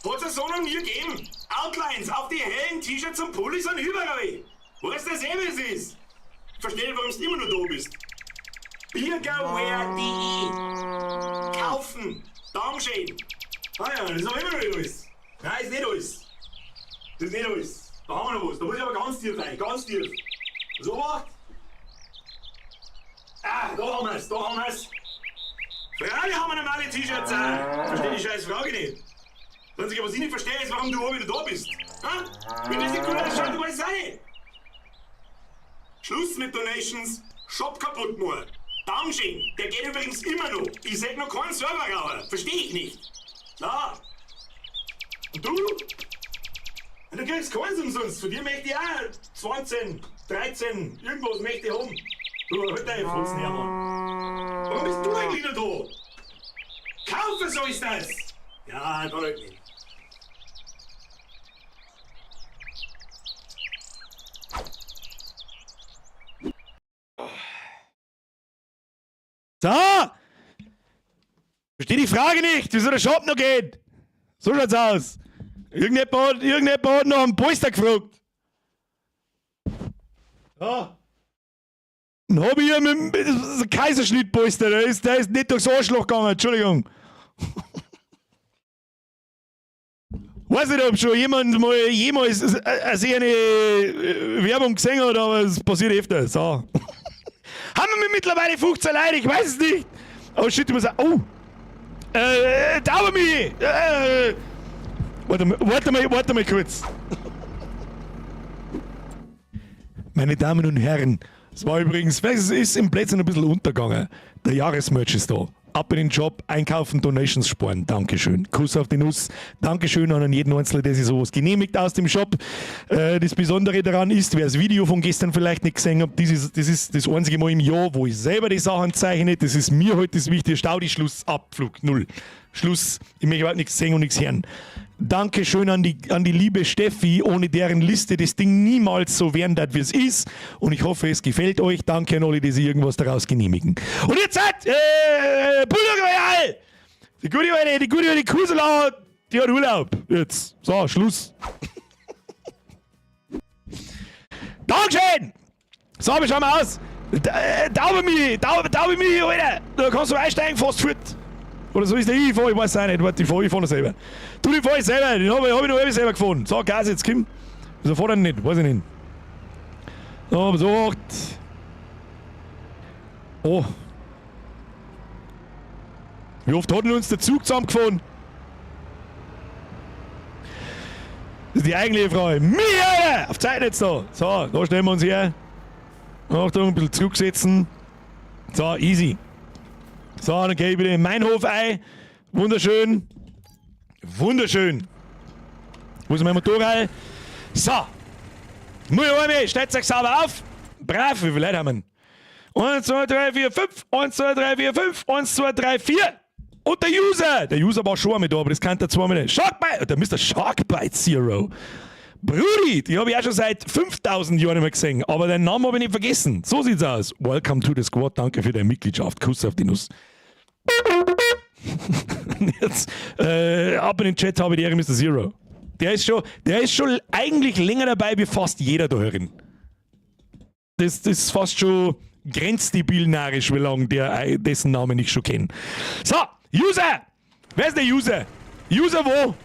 Hat's ja so noch nie gegeben. Outlines auf die hellen T-Shirts und Pullis und überall. Weißt du, das eh, wie es ist? Ich verstehe nicht, warum du immer noch da bist. Biergaware.de Kaufen. Dankeschön. Ah ja, das ist aber immer noch nicht alles. Nein, ist nicht alles. Das ist nicht alles. Da haben wir noch was. Da muss ich aber ganz tief rein. Ganz tief. So macht. Ah, da haben wir's. Da haben wir's. Freilich haben wir normale T-Shirts auch. Verstehe die scheiß Frage nicht. Das Einzige, was ich nicht verstehe, ist, warum du auch wieder da bist. Ha? Wenn das nicht cool ausschaut, du weißt es auch nicht. Schluss mit Donations, Shop kaputt gemacht. Dankeschön, der geht übrigens immer noch. Ich seh noch keinen Server rauer. Versteh ich nicht. Na. Und du? Du kriegst keins umsonst. Von dir möchte ich auch 20, 13, irgendwas möchte ich haben. Du, halt deine Fotzen her, Mann. Warum bist du eigentlich noch da? Kaufen soll ich das! Ja, da halt nicht. So! Verstehe die Frage nicht, wieso der Shop noch geht. So schaut's aus. Irgendjemand hat noch einen Polster gefragt. Ja. Dann hab ich hier mit dem Kaiserschnittpolster, der ist nicht durchs Arschloch gegangen, Entschuldigung. Weiß nicht, ob schon jemand mal jemals eine Werbung gesehen hat, aber es passiert öfter. So. Haben wir mittlerweile 15 Leute? Ich weiß es nicht. Oh shit, ich muss auch. Oh! Dauer mich! Warte mal kurz. Meine Damen und Herren, es war übrigens, es ist im Plätzchen ein bisschen untergegangen. Der Jahresmerch ist da. Ab in den Job, einkaufen, Donations sparen. Dankeschön. Kuss auf die Nuss. Dankeschön an jeden Einzelnen, der sich sowas genehmigt aus dem Shop. Das Besondere daran ist, wer das Video von gestern vielleicht nicht gesehen hat, das ist das einzige Mal im Jahr, wo ich selber die Sachen zeichne. Das ist mir heute das Wichtige. Staudi, Schluss, Abflug, null. Schluss. Ich möchte überhaupt nichts sehen und nichts hören. Dankeschön an die liebe Steffi, ohne deren Liste das Ding niemals so werden wird, wie es ist. Und ich hoffe, es gefällt euch. Danke an alle, die sich irgendwas daraus genehmigen. Und jetzt seid Bulldog Royal! Die gute alte Kusela, die hat Urlaub. Jetzt. So, Schluss. Dankeschön! So, wir schauen mal aus. Taube mich, Alter. Da kannst du einsteigen, fast fort. Oder so ist der ich fahr, ich weiß auch nicht. Warte, ich fahr noch selber. Du, ich fahr selber, den hab ich noch halb selber gefahren. So, Gas jetzt, komm. Wieso fährt er nicht? Weiß ich nicht. So, besorgt. Oh. Wie oft hat denn uns der Zug zusammengefahren? Das ist die eigentliche Frage. Mir, Alter! Auf Zeit jetzt da! So, da stellen wir uns her. Achtung, ein bisschen zurücksetzen. So, easy. So, dann gehe ich wieder in meinen Hof ein. Wunderschön. Wunderschön. Wo ist mein Motorrad? So. Mui, stellt euch sauber auf. Brav, wie viele Leute haben wir? 1, 2, 3, 4, 5. 1, 2, 3, 4, 5. 1, 2, 3, 4. Und der User! Der User war schon einmal da, aber das kann der zweimal nicht. Sharkbite! Der Mr. Sharkbite Zero. Brudi, die habe ich auch schon seit 5000 Jahren nicht mehr gesehen, aber den Namen habe ich nicht vergessen. So sieht's aus. Welcome to the squad, danke für deine Mitgliedschaft. Kuss auf die Nuss. Jetzt, ab in den Chat habe ich die Ehre, Mr. Zero. Der ist schon eigentlich länger dabei wie fast jeder da herin. Das ist fast schon grenzdebil narrisch, wie lange der, dessen Namen ich schon kenne. So, User! Wer ist der User? User wo?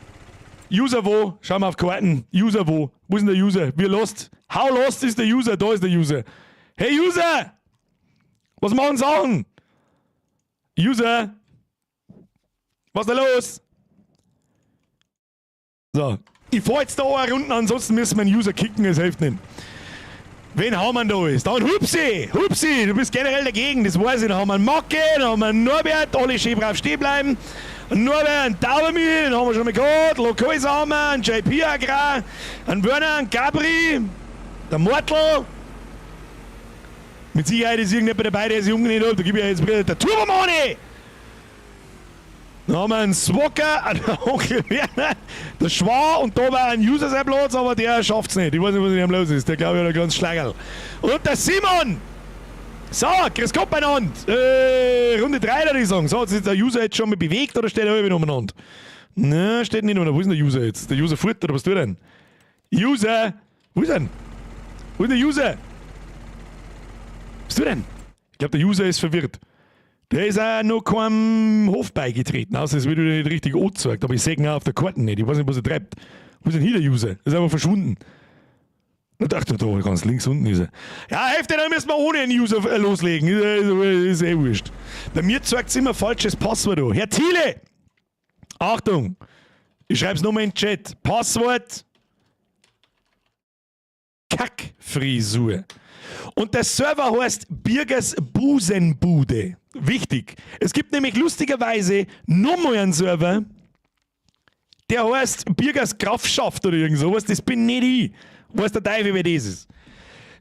User wo? Schau mal auf Karten. User wo? Wo ist denn der User? Wie lost? How lost ist der User? Da ist der User. Hey User! Was machen Sachen? User! Was ist da los? So. Ich fahr jetzt da eine Runde, ansonsten müssen wir einen User kicken, es hilft nicht. Wen haben wir da ist? Dann Hupsi! Hupsi, du bist generell dagegen, das weiß ich. Dann haben wir einen Macke, dann haben wir einen Norbert, alle schön brav stehen bleiben. Einen Norbert, einen Taubermühl, den haben wir schon mal gehabt. Lokal haben wir, einen JP Agrar, einen Werner, einen Gabri, der Mortel. Mit Sicherheit ist irgendjemand dabei, der sich umgenäht hat. Da gebe ich jetzt der Turbomani! Dann haben wir einen Swacker, einen Onkel Werner, der Schwa und da war ein User sein Platz, aber der schafft's nicht. Ich weiß nicht, was mit ihm los ist. Der glaube ich hat ein ganz Schlagerl. Und der Simon! So, grüß Gott beieinander. Runde 3, würde ich sagen. So, hat sich der User jetzt schon mal bewegt oder steht er wieder umeinander? Ne, steht nicht umeinander. Wo ist denn der User jetzt? Der User fort oder was tut er denn? User! Wo ist er denn? Wo ist der User? Was tut er denn? Ich glaube, der User ist verwirrt. Der ist auch noch keinem Hof beigetreten, außer es wird wieder nicht richtig angezeigt. Aber ich sehe ihn auch auf der Karte nicht. Ich weiß nicht, was er treibt. Wo ist denn hier der User? Der ist einfach verschwunden. Da dachte ich, da ganz links unten ist er. Ja, Hälfte, dann müssen wir ohne einen User loslegen. Ist eh wurscht. Bei mir zeigt es immer falsches Passwort an. Herr Thiele! Achtung! Ich schreibe es nochmal in den Chat. Passwort Kackfrisur. Und der Server heißt Birgers Busenbude. Wichtig. Es gibt nämlich lustigerweise nochmal einen Server, der heißt Birgers Grafschaft oder irgend sowas. Das bin nicht ich. Weiß der Teufel, wer das ist.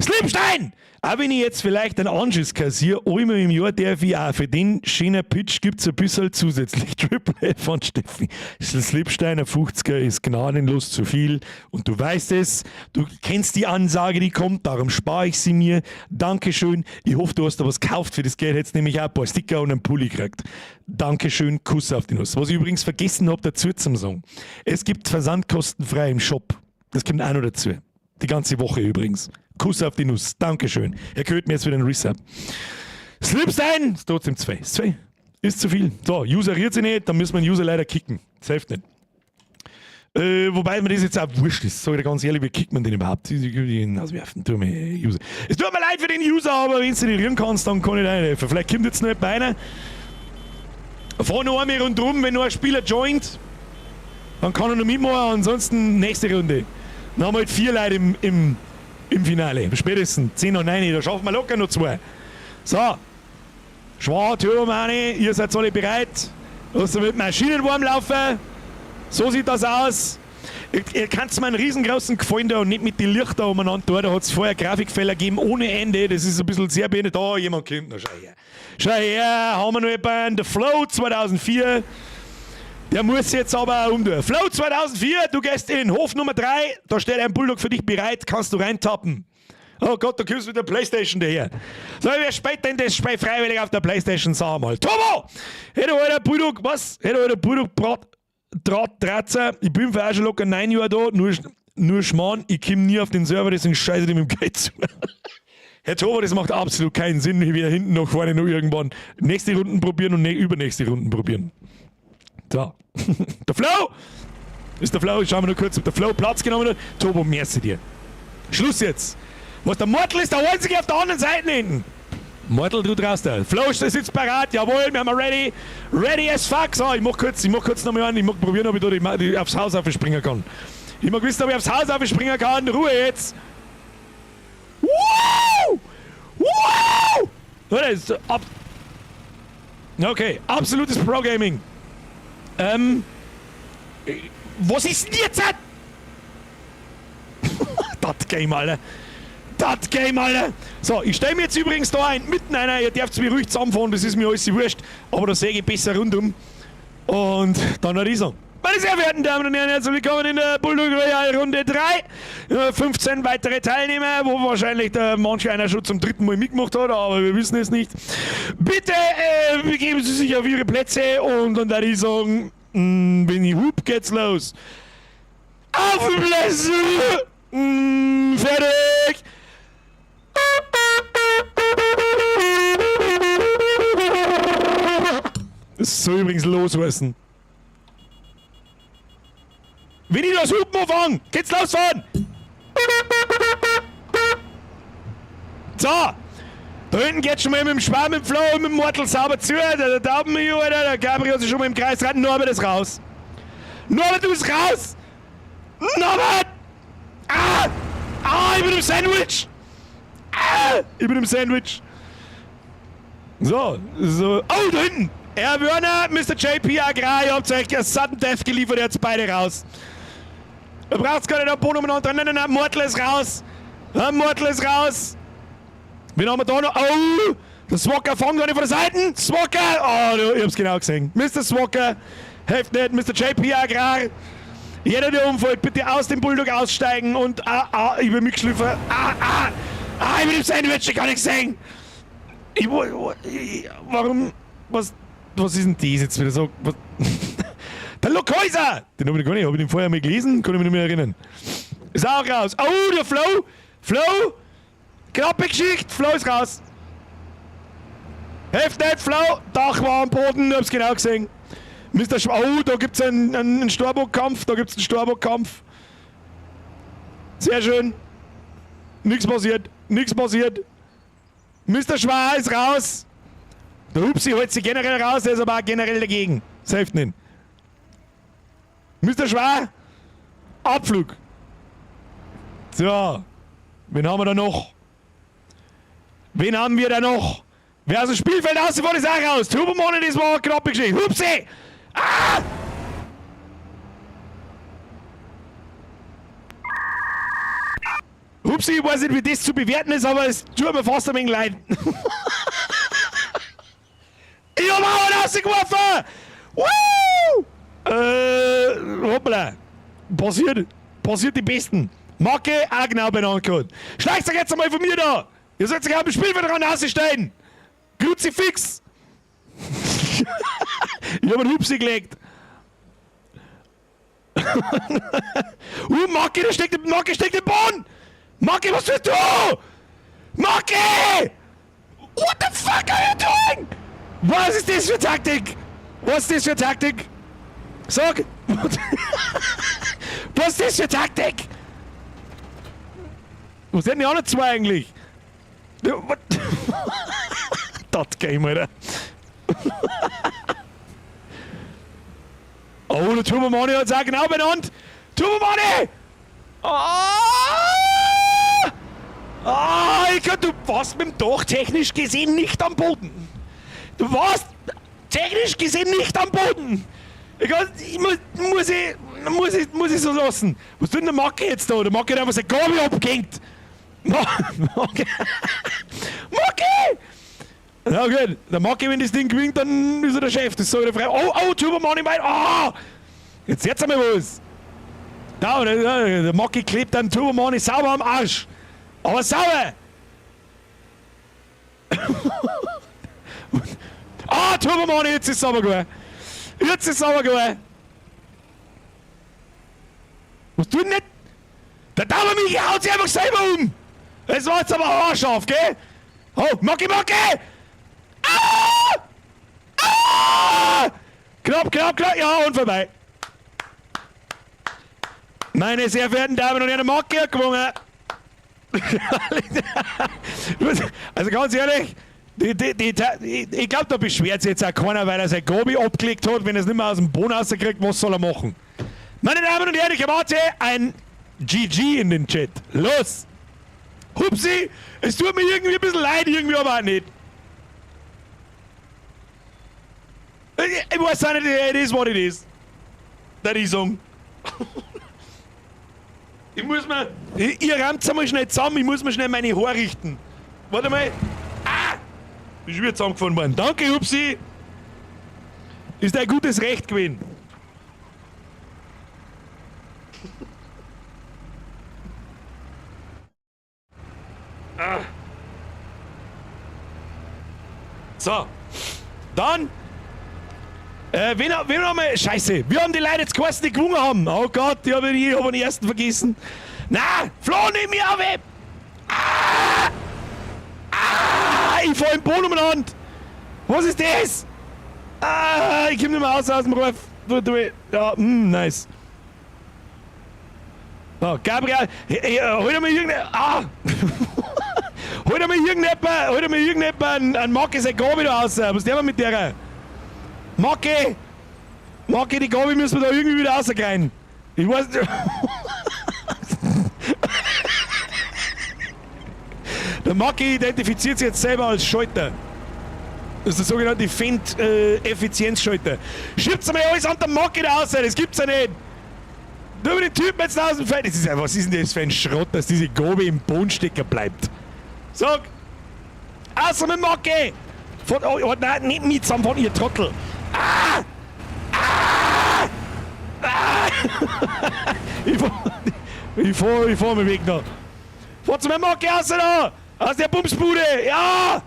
Slipstein! Auch wenn ich jetzt vielleicht einen Anschiss kassiere, einmal im Jahr darf ich auch. Für den schönen Pitch gibt es ein bisschen zusätzlich Triple F von Steffi. Slipstein, ein 50er ist gnadenlos zu viel. Und du weißt es, du kennst die Ansage, die kommt, darum spare ich sie mir. Dankeschön. Ich hoffe, du hast da was gekauft für das Geld, hättest nämlich auch ein paar Sticker und einen Pulli gekriegt. Dankeschön, Kuss auf die Nuss. Was ich übrigens vergessen habe, dazu zu sagen. Es gibt Versand kostenfrei im Shop. Das kommt auch noch dazu. Die ganze Woche übrigens. Kuss auf die Nuss. Dankeschön. Er gehört mir jetzt wieder einen Resub. Slipstein! Ist trotzdem zwei. Ist zwei. Ist zu viel. So, User rührt sich nicht, dann müssen wir den User leider kicken. Das hilft nicht. Wobei mir das jetzt auch wurscht ist. Sag ich dir ganz ehrlich, wie kickt man den überhaupt? Den auswerfen. Tu mir, User. Es tut mir leid für den User, aber wenn du nicht rühren kannst, dann kann ich dir nicht helfen. Vielleicht kommt jetzt noch jemand einer. Fahr noch einmal rundrum, wenn noch ein Spieler joint, dann kann er noch mitmachen. Ansonsten nächste Runde. Dann haben wir halt vier Leute im Finale. Spätestens 10 nach 9, da schaffen wir locker noch zwei. So. Schwa, Turbomani, ihr seid alle bereit. Lasst mit Maschinen warm laufen. So sieht das aus. Ihr könnt mir einen riesengroßen Gefallen da und nicht mit den Lichter umeinander tun. Da hat es vorher Grafikfehler gegeben ohne Ende. Das ist ein bisschen sehr behindert. Da, jemand kommt noch. Schau her. Schau her, haben wir noch jemanden. The Flow 2004. Der muss jetzt aber auch umtun. Flow 2004, du gehst in Hof Nummer 3. Da steht ein Bulldog für dich bereit. Kannst du reintappen. Oh Gott, da kommst du mit der Playstation daher. So, wer spielt denn das Spiel freiwillig auf der Playstation? Sag mal. Turbo! Hey, du alter Bulldog, was? Hey, du alter Bulldog, Brat, Draht 13. Ich bin für auch schon locker 9 Jahre da. Nur Schmarrn, ich komm nie auf den Server, deswegen scheiße ich mit dem Geld zu. Herr Tober, das macht absolut keinen Sinn, weder hinten noch vorne noch irgendwann. Nächste Runden probieren und übernächste Runden probieren. So. Der Flo! Ist der Flo? Schauen wir nur kurz, ob der Flo Platz genommen hat. Tobo, merci dir. Schluss jetzt. Was, der Mortel ist der Einzige auf der anderen Seite hinten. Mortel, du draußt da. Flo sitzt parat, jawohl, wir haben ready. Ready as fuck. So, ich mach kurz nochmal an. Ich mag probieren, ob ich da die aufs Haus aufspringen kann. Ich mag wissen, ob ich aufs Haus aufspringen kann. Ruhe jetzt. Woo! Woo! Ist ab. Okay, absolutes Pro-Gaming. Was ist denn jetzt? Das Game, Alter. Das Game, Alter. So, ich stelle mir jetzt übrigens da ein, mitten einer, ihr dürft mich ruhig zusammenfahren, das ist mir alles wurscht, aber da sehe ich besser rundum. Und dann noch dieser. Meine sehr verehrten Damen und Herren, herzlich willkommen in der Bulldog Royale Runde 3. 15 weitere Teilnehmer, wo wahrscheinlich der manch einer schon zum dritten Mal mitgemacht hat, aber wir wissen es nicht. Bitte begeben Sie sich auf Ihre Plätze und dann würde ich sagen, wenn ich hup, geht's los. Auf die Plätze! Fertig! Das soll übrigens loswerden. Wenn ich das Hupen anfange, geht's losfahren! So! Da hinten geht's schon mal mit dem Schwarm, mit dem Flo und mit dem Mortel sauber zu. Der Taubenmio, Alter, der Gabriel hat sich schon mal im Kreis rein. Norbert ist raus! Norbert, du bist raus! Norbert! Ah! Ah, ich bin im Sandwich! Ah! Ich bin im Sandwich! So, so. Oh, da hinten! Herr Werner, Mr. JP Agrar, ihr habt euch ein Sudden Death geliefert, jetzt beide raus. Ihr braucht's gar nicht am Boden umeinander. Nein, nein, nein, Mortel ist raus. Ja, Mortel ist raus. Wen haben wir da noch? Oh, der Swacker fängt gar nicht von der Seite. Swacker! Oh, ich hab's genau gesehen. Mr. Swacker, helft nicht. Mr. JP Agrar. Jeder, der umfällt, bitte aus dem Bulldog aussteigen und ah, ah, ich bin mitgeschliffen. Ah, ah, ah, ich bin im Sandwich, ich kann nichts sehen. Warum, was ist denn das jetzt wieder so? Was? Der Lockhäuser! Den hab ich noch gar nicht, hab ich den vorher mal gelesen? Kann ich mich nicht mehr erinnern. Ist auch raus. Oh, der Flo! Flo! Knappe Geschichte! Flo ist raus! Helft nicht, Flo! Dach war am Boden, ich hab's genau gesehen. Mr. Sch oh, da gibt's einen Storbock-Kampf, da gibt's einen Storbock-Kampf. Sehr schön. Nix passiert, nix passiert. Mr. Schwa ist raus. Der Hupsi holt sich generell raus, der ist aber auch generell dagegen. Das hilft nicht. Mr. Schwa, Abflug. So, wen haben wir da noch? Wen haben wir da noch? Wer aus dem Spielfeld rausgefahren ist, auch raus. Turbo Money, das war eine knappe Geschichte. Hupsi! Ah! Hupsi, ich weiß nicht, wie das zu bewerten ist, aber es tut mir fast ein wenig leid. Ich hab auch einen rausgeworfen! Woo! Hoppla. Passiert. Passiert die Besten. Macke, auch genau benannt gehabt. Schleicht euch jetzt einmal von mir da! Ihr sollt sich auch im Spielfeld dran rausstellen! Kruzifix! Ich hab einen Hupsi gelegt. Macke, der steckt im, Macke steckt im Boden! Macke, was tust du? Macke! What the fuck are you doing? Was ist das für Taktik? Was ist das für Taktik? Sag! Was ist das für Taktik? Was sind die anderen zwei eigentlich? Das Game, Alter. Oh, der Turbo Money hat's auch genau benannt. Turbo Money! Ah! Ah, ich kann, du warst mit dem Dach technisch gesehen nicht am Boden. Du warst technisch gesehen nicht am Boden. Ich kann, ich muss, muss ich, muss ich, muss ich so lassen. Was tut denn der Macke jetzt da? Der Macke hat einfach sein Gabel abgehängt. Macke! Macke! Na gut, der Macke, wenn das Ding gewinnt, dann ist er der Chef. Das soll er frei. Oh, oh, Turbo Money, mein. Ah! Jetzt jetzt einmal was. Da, der Macke klebt dann Turbo Money sauber am Arsch. Aber sauber! Ah, Turbo Money, jetzt ist es aber gut. Jetzt ist es aber gut. Was tut denn nicht? Der Dauermichi haut sich einfach selber um! Es war jetzt aber haarscharf, gell? Oh, Mocki, Mocki! Ah! Ah! Knapp, knapp, knapp, ja, und vorbei. Meine sehr verehrten Damen und Herren, Mocki hat gewonnen. Also ganz ehrlich, ich glaube, da beschwert sich jetzt auch keiner, weil er sein Gobi abgelegt hat. Wenn er es nicht mehr aus dem Boden rauskriegt, was soll er machen? Meine Damen und Herren, ich erwarte ein GG in den Chat. Los! Hupsi, es tut mir irgendwie ein bisschen leid, irgendwie aber auch nicht. Ich weiß auch nicht, it is what it is. Der ich sagen. Ich muss mir. Ihr rammt einmal schnell zusammen, ich muss mir schnell meine Haare richten. Warte mal. Ah! Ist wieder zusammengefahren worden. Danke, Hupsi! Ist dein gutes Recht gewesen. Ah. So. Dann. Wen haben wir? Scheiße, wir haben die Leute jetzt geheißen, die gewonnen haben. Oh Gott, ich habe hab den ersten vergessen. Na, Flo, nimm mich auf! Ey. Ah! Ah! Ich fahr im Boden umeinander! Was ist das? Ah, ich komm nicht mehr raus aus dem Ruf. Du, ja, nice. So, Gabriel, hey, hol dir mal irgendeine. Ah! Hol dir mal irgendjemand, hol dir mal irgendjemand einen Marke sein Gabi da raus. Was der mit der? Marke! Marke, die Gabi müssen wir da irgendwie wieder rauskriegen. Ich weiß nicht. Der Marke identifiziert sich jetzt selber als Schalter. Das ist der sogenannte Fendt-Effizienzschalter. Schiebt mal alles an der Marke da raus, das gibt's ja nicht! Nur mit den Typen jetzt aus dem Feld. Das ist ja, was ist denn das für ein Schrott, dass diese Gobe im Bodenstecker bleibt? Sag! Außer mit Macke! Von, oh, oh, nein, nicht mit zusammen von ihr Trottel! Ah! Ah! Ah! Ich fahr mich weg noch. Fahr zu meinem Macke raus da! Aus der Bumsbude! Ja!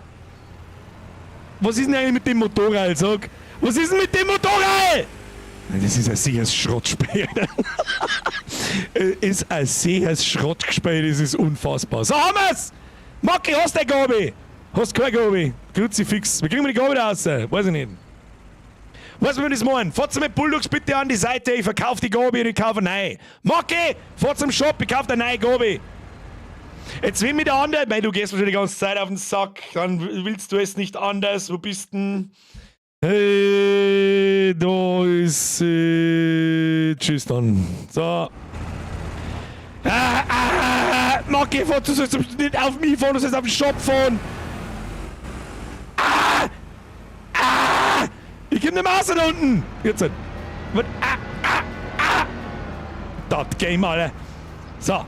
Was ist denn eigentlich mit dem Motorrad, sag? Was ist denn mit dem Motorrad? Das ist ein sicheres Schrottspiel. Ist ein sicheres Schrottgespiel, das ist unfassbar. So haben wir's! Macki, hast du eine Gabi? Hast keine Gabi? Kruzifix. Wie kriegen wir die Gabi da raus? Weiß ich nicht. Was wir das machen? Fahrt mit Bulldogs bitte an die Seite, ich verkaufe die Gabi und ich kaufe eine neue. Macki, fahr zum Shop, ich kaufe eine neue Gabi. Jetzt will mich der andere, weil du gehst mir schon die ganze Zeit auf den Sack, dann willst du es nicht anders. Wo bist denn? Hey, da ist. Tschüss dann. So. Ah, ah, Macki, fahr, du sollst nicht auf mich fahren, du sollst auf den Shop fahren. Ah! Ah! Ich komm nicht mehr raus da unten. Jetzt. Ah, ah, ah! Das Game, Alter. So.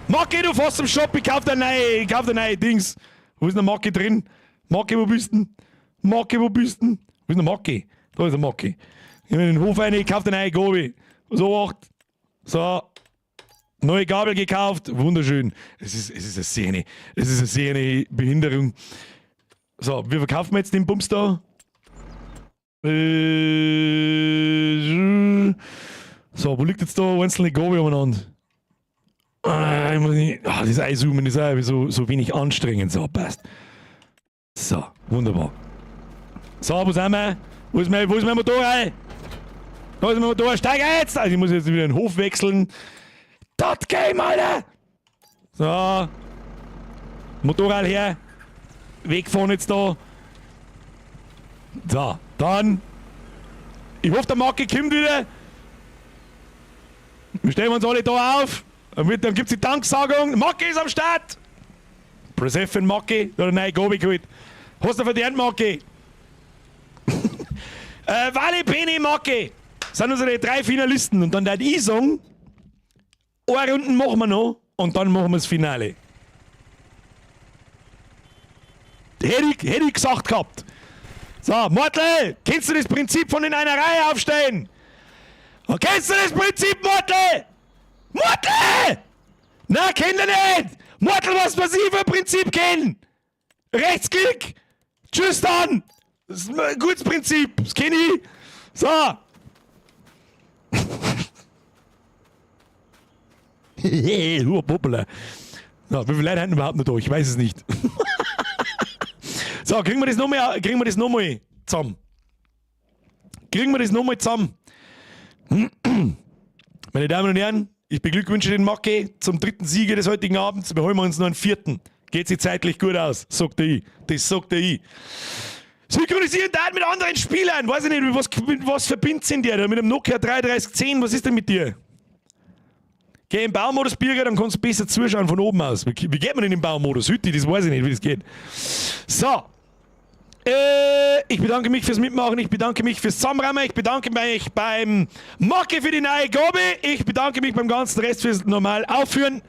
Macki, du fährst zum Shop, ich kauf dir neue, ich kauf dir neue Dings. Wo ist denn der Macki drin? Macki, wo bist denn? Macki, wo bist denn? Wo ist denn der Macki? Da ist der Macki. Ich bin in den Hof rein, ich kauf dir neue Gobi. So, acht. So. Neue Gabel gekauft. Wunderschön. Es ist eine Szene. Es ist eine Szene Behinderung. So, wir verkaufen jetzt den Bums da. So, wo liegt jetzt da einzelne Gabe umeinander? Ah, ich muss nicht, ah, das Einzoomen ist auch so wenig anstrengend. So, passt. So, wunderbar. So, wo sind wir? Wo ist mein Motorrad? Da ist mein Motorrad. Steig ein jetzt! Also ich muss jetzt wieder den Hof wechseln. Das Game, Alter! So. Motorrad her. Wegfahren jetzt da. So, dann. Ich hoffe, der Marke kommt wieder. Wir stellen uns alle da auf. Dann gibt es die Danksagung. Marke ist am Start. Press F in Marke. Oder nein, Gobi geholt. Hast du verdient, Marke? Wally, Bene, Marke. Das sind unsere drei Finalisten. Und dann der ich sagen, eine Runden machen wir noch und dann machen wir das Finale. Hätte ich gesagt gehabt. So, Mortel, kennst du das Prinzip von in einer Reihe aufstehen? Und kennst du das Prinzip, Mortel? Mortel! Na, kennt ihr nicht! Mortel, was ich für ein Prinzip kennen? Rechtsklick! Tschüss dann! Das ist ein gutes Prinzip, das kenn ich. So. Hoppala. So, wie viele Leute haben überhaupt noch da? Ich weiß es nicht. So, kriegen wir das nochmal, kriegen wir das nochmal zusammen? Kriegen wir das nochmal zusammen? Meine Damen und Herren, ich beglückwünsche den Macke zum dritten Sieger des heutigen Abends. Wir holen uns noch einen vierten. Geht sich zeitlich gut aus, sagt der ich. Das sagt der ich. Synchronisieren Daten mit anderen Spielern. Weiß ich nicht, mit was verbindet sind die da? Mit dem Nokia 3310, was ist denn mit dir? Geh im Baumodus, Birger, dann kannst du besser zuschauen von oben aus. Wie geht man in den Baumodus? Hütti, das weiß ich nicht, wie das geht. So. Ich bedanke mich fürs Mitmachen, ich bedanke mich fürs Zusammenrammen, ich bedanke mich beim Macke für die neue Gabe, ich bedanke mich beim ganzen Rest fürs normal Aufführen.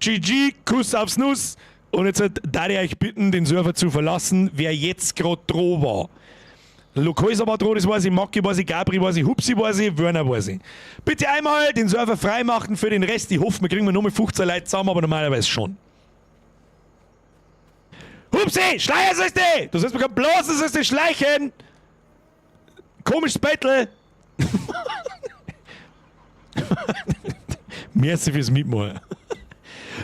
GG, Kuss aufs Nuss. Und jetzt darf ich euch bitten, den Server zu verlassen, wer jetzt gerade dran war. Lokal war dran, das weiß ich, Macke weiß ich, Gabri weiß ich, Hupsi weiß ich, Werner weiß ich. Bitte einmal den Server freimachen für den Rest. Ich hoffe, wir kriegen nur mal 15 Leute zusammen, aber normalerweise schon. Hupsi, schleichen sollst du! Du sollst mir kein Blasen, sollst du schleichen! Komisches Battle! Merci fürs Mitmachen.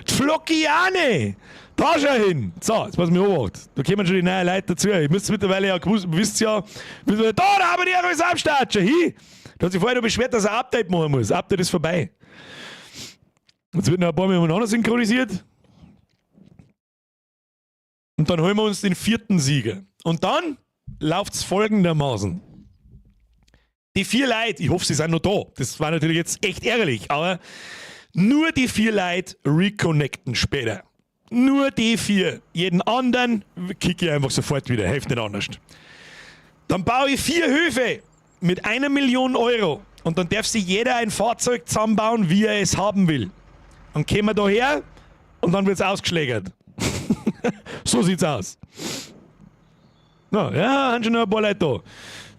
Die Flockiane! Da schau hin! So, jetzt pass mich beobacht. Da kommen schon die neuen Leute dazu. Ihr müsst mittlerweile ja gewusst, wisst ja, da, da haben wir die alles am Start. Schau hin! Da hat sich vorher noch beschwert, dass er ein Update machen muss. Update ist vorbei. Jetzt wird noch ein paar Mal miteinander synchronisiert. Und dann holen wir uns den vierten Sieger. Und dann läuft's folgendermaßen. Die vier Leute, ich hoffe, sie sind noch da. Das war natürlich jetzt echt ärgerlich, aber nur die vier Leute reconnecten später. Nur die vier. Jeden anderen kicke ich einfach sofort wieder. Hilft nicht anders. Dann baue ich 4 Höfe mit 1 Million Euro. Und dann darf sich jeder ein Fahrzeug zusammenbauen, wie er es haben will. Dann kommen wir da her und dann wird's ausgeschlägert. So sieht's aus. Na, ja, haben schon noch ein paar Leute da.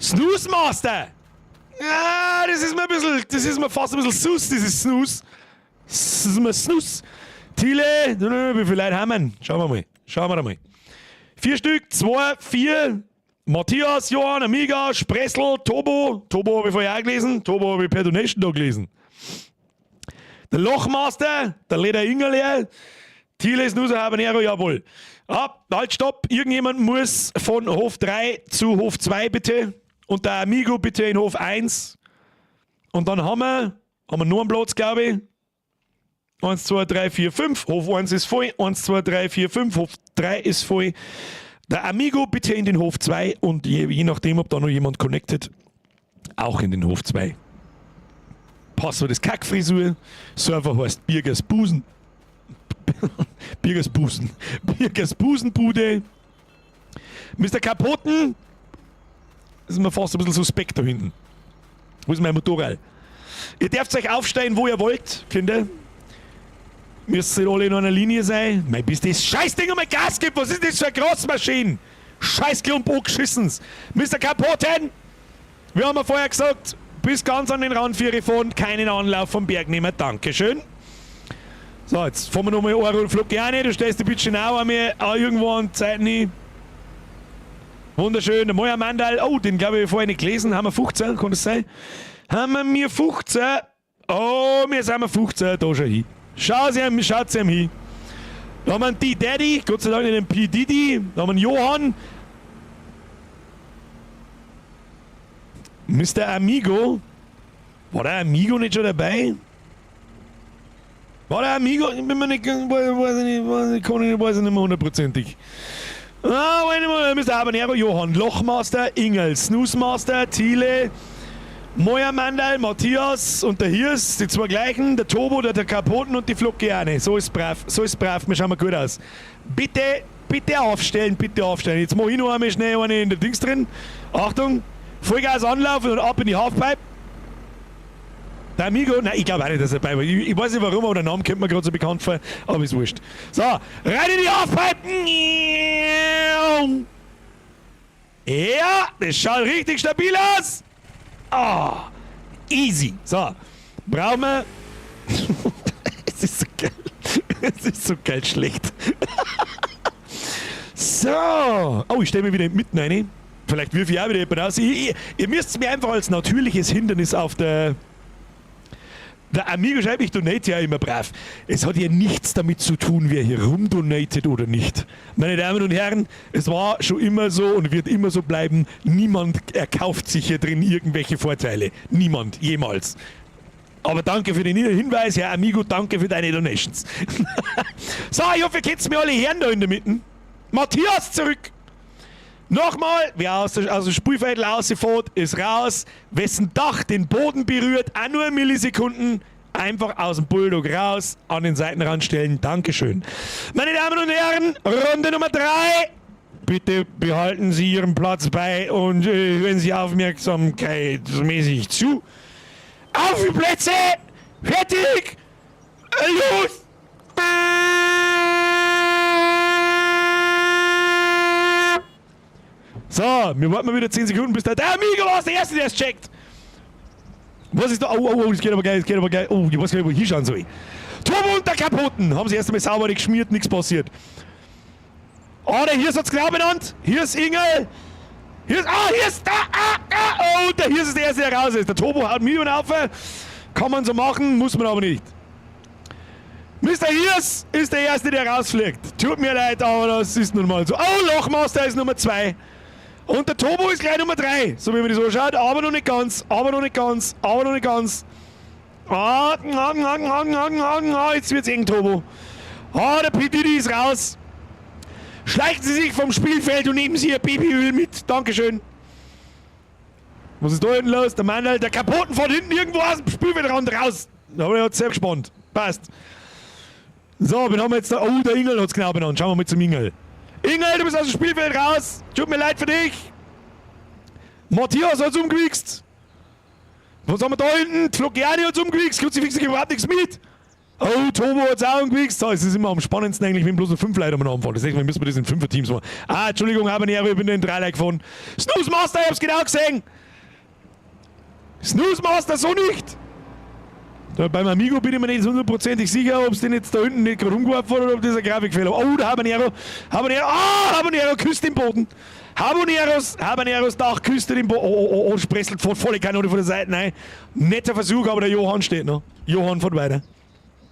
Snooze Master! Ja, das ist mir ein bisschen, das ist mir fast ein bisschen sus, dieses Snooze. Das ist mir Snooze. Thiele, wie viele Leute haben wir? Schauen wir mal. Schauen wir mal. 4 Stück, 2, 4. Matthias, Johann, Amiga, Spressel, Tobo. Tobo habe ich vorher auch gelesen. Tobo habe ich per Donation da gelesen. Der Lochmaster, der Leder Ingerleer. Thiele ist nur so Habanero, jawohl. Ah, halt, stopp. Irgendjemand muss von Hof 3 zu Hof 2 bitte. Und der Amigo bitte in Hof 1. Und dann haben wir nur einen Platz, glaube ich. 1, 2, 3, 4, 5. Hof 1 ist voll. 1, 2, 3, 4, 5. Hof 3 ist voll. Der Amigo bitte in den Hof 2 und je nachdem, ob da noch jemand connected, auch in den Hof 2. Passwort ist Kackfrisur. Server heißt Birgers Busen. Birgers Busen. Birgers Busenbude. Mister Kapoten. Das ist mir fast ein bisschen suspekt da hinten. Wo ist mein Motorrad? Ihr dürft euch aufstellen, wo ihr wollt, Kinder. Müsst ihr alle in einer Linie sein. Mei, bis das Scheißding einmal Gas gibt. Was ist das für eine Großmaschine? Scheißklump angeschissens. Mister Kapoten, wir haben ja vorher gesagt, bis ganz an den Rand für fahren, keinen Anlauf vom Berg nehmen. Dankeschön. So, jetzt fahren wir nochmal Euro und Flockiane. Du stellst die bitte auch einmal auch irgendwo an Zeiten hin. Wunderschön, der Moja Mandal. Oh, den glaube ich vorher nicht gelesen. Haben wir 15, kann das sein? Haben wir mir 15? Oh, wir sind wir 15, da schon hin. Schau sie ihm, schaut sie ihm hin. Da haben wir einen D-Daddy, Gott sei Dank nicht den P. Diddy. Da haben wir einen Johann. Mister Amigo. War der Amigo nicht schon dabei? War der Amigo? Ich bin mir nicht, weiß ich nicht, weiß ich, kann ich nicht, weiß ich nicht mehr hundertprozentig. Ah, warte mal, Mister Habanero, Johann, Lochmaster, Ingel, Snoozemaster, Thiele, Moja Mandal, Matthias und der Hirs, die zwei gleichen, der Tobo, der Kapoten und die Flockiane. So ist brav, so ist brav, wir schauen mal gut aus. Bitte, bitte aufstellen, bitte aufstellen. Jetzt mach ich noch einmal schnell eine in der Dings drin. Achtung, Vollgas anlaufen und ab in die Halfpipe. Der Amigo, nein, ich glaube auch nicht, dass er dabei war. Ich weiß nicht warum, aber der Name kommt mir gerade so bekannt vor, aber ist wurscht. So, rein in die Halfpipe! Ja, das schaut richtig stabil aus! Ah, easy. So, brauchen wir. Es ist so geil. Es ist so geil schlecht. So. Oh, ich stelle mich wieder mitten rein. Vielleicht wirf ich auch wieder jemand raus. Ihr müsst mir einfach als natürliches Hindernis auf der. Der Amigo schreibt, ich donate ja immer brav. Es hat ja nichts damit zu tun, wer hier rumdonatet oder nicht. Meine Damen und Herren, es war schon immer so und wird immer so bleiben. Niemand erkauft sich hier drin irgendwelche Vorteile. Niemand, jemals. Aber danke für den Hinweis, Herr Amigo, danke für deine Donations. So, ich hoffe, ihr könnt mir alle hören da in der Mitte. Matthias zurück. Nochmal, wer aus dem Spielfeld rausfährt, ist raus. Wessen Dach den Boden berührt, auch nur Millisekunden, einfach aus dem Bulldog raus, an den Seitenrand stellen. Dankeschön. Meine Damen und Herren, Runde Nummer 3. Bitte behalten Sie Ihren Platz bei und hören Sie aufmerksamkeitsmäßig zu. Auf die Plätze! Fertig! Los! So, wir warten mal wieder 10 Sekunden, bis der Amigo war der Erste, der es checkt. Was ist da? Oh, oh, oh, das geht aber geil, das geht aber geil. Oh, ich weiß gar nicht, wo ich hinschauen soll. Turbo und der Kapotten. Haben sie erst einmal sauber geschmiert, nichts passiert. Oh, der Hirs hat's genau benannt. Hier ist Ingel. Hier ist, ah, hier ist, da, ah, ah, oh, der Hirs ist der Erste, der raus ist. Der Turbo haut mir über den Haufen. Kann man so machen, muss man aber nicht. Mr. Hirs ist der Erste, der rausfliegt. Tut mir leid, aber das ist nun mal so. Oh, Lochmaster ist Nummer 2. Und der Turbo ist gleich Nummer 3, so wie man das so schaut. Aber noch nicht ganz, aber noch nicht ganz, aber noch nicht ganz. Ah, ah, ah, ah, ah, ah, jetzt wird's eng, Turbo. Ah, der P. Diddy ist raus. Schleichen Sie sich vom Spielfeld und nehmen Sie Ihr Babyöl mit. Dankeschön. Was ist da hinten los? Der Mann, der Kapotten von hinten irgendwo aus dem Spielfeldrand raus. Aber er hat sehr gespannt. Passt. So, wen haben wir jetzt da? Oh, der Ingel hat's genau benannt. Schauen wir mal zum Ingel. Ingel, du bist aus dem Spielfeld raus. Tut mir leid für dich. Matthias hat's umgewichst. Was haben wir da hinten? Floriani hat's umgewichst. Kruzifix kriegt überhaupt nichts mit. Oh, Tobo hat's auch umgewichst. So, es ist immer am spannendsten eigentlich, wenn bloß noch 5 Leute am Anfang. Das nächste Mal müssen wir das in 5er-Teams machen. Ah, Entschuldigung, Habanero, ich bin in 3 Leute gefahren. Snooze Master, ich hab's genau gesehen. Snooze Master, so nicht. Da, beim Amigo bin ich mir nicht hundertprozentig sicher, ob's den jetzt da hinten nicht gerade umgeworfen hat oder ob das ein Grafikfehler war. Oh, der Habanero. Habanero. Ah, Habanero küsst den Boden. Habaneros Dach küsst den Boden. Oh, oh, oh, oh, spresselt volle Kanone von der Seite. Nein, netter Versuch, aber der Johann steht noch. Johann fährt weiter.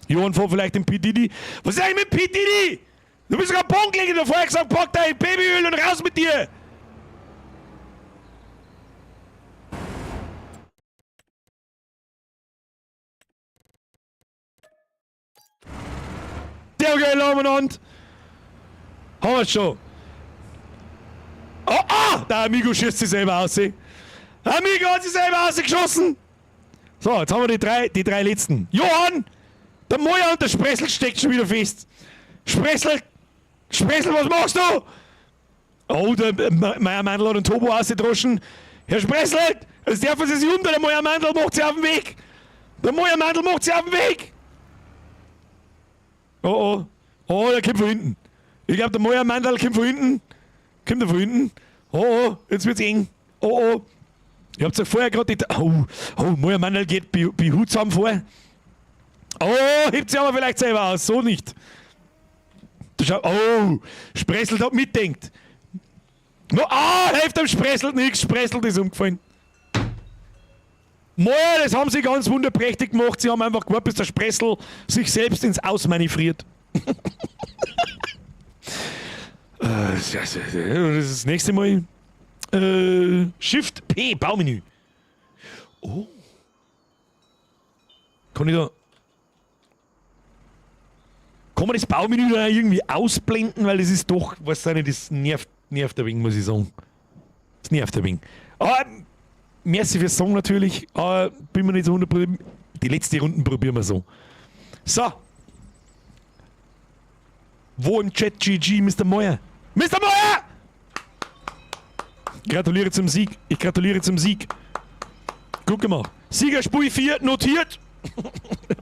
Johann fährt vielleicht den P. Diddy. Was ist eigentlich mit P. Diddy? Du bist sogar Boden gelegen, du hast vorher gesagt, pack dein Babyöl und raus mit dir. Sehr geil, umeinander. Haben wir schon. Oh, ah! Der Amigo schießt sich selber aus. Amigo hat sich selber ausgeschossen. So, jetzt haben wir die drei letzten. Johann! Der Moja und der Spressel steckt schon wieder fest. Spressel! Spressel, was machst du? Oh, der Meier Mandl hat einen Turbo ausgedroschen. Herr Spressel, jetzt dürfen Sie sich unter. Der Meier Mandl macht sich auf den Weg. Der Meier Mandl macht sich auf den Weg. Oh, oh. Oh, der kommt von hinten. Ich glaub, der Meier Mandl kommt von hinten. Kommt er von hinten? Oh, oh, jetzt wird's eng. Oh, oh. Ich hab's ja vorher grad die. Oh, oh, Meier Mandl geht behutsam vor. Oh, hebt sich aber vielleicht selber aus. So nicht. Da schau, oh, Spressel hat mitdenkt. No, ah, hilft dem Spressel nichts. Spressel ist umgefallen. Moja, das haben sie ganz wunderprächtig gemacht. Sie haben einfach gewartet, bis der Spressel sich selbst ins Aus manövriert. Das ist das nächste Mal. Shift P, Baumenü. Oh. Kann ich da. Kann man das Baumenü da irgendwie ausblenden? Weil das ist doch, weiß ich nicht, das nervt ein wenig, muss ich sagen. Das nervt ein wenig. Aber merci fürs Song natürlich, aber bin mir nicht so 100%. Die letzte Runde probieren wir so. So. Wo im Chat GG, Mister Moyer? Mister Moyer! Gratuliere zum Sieg. Ich gratuliere zum Sieg. Gut gemacht. Siegerspui 4 notiert.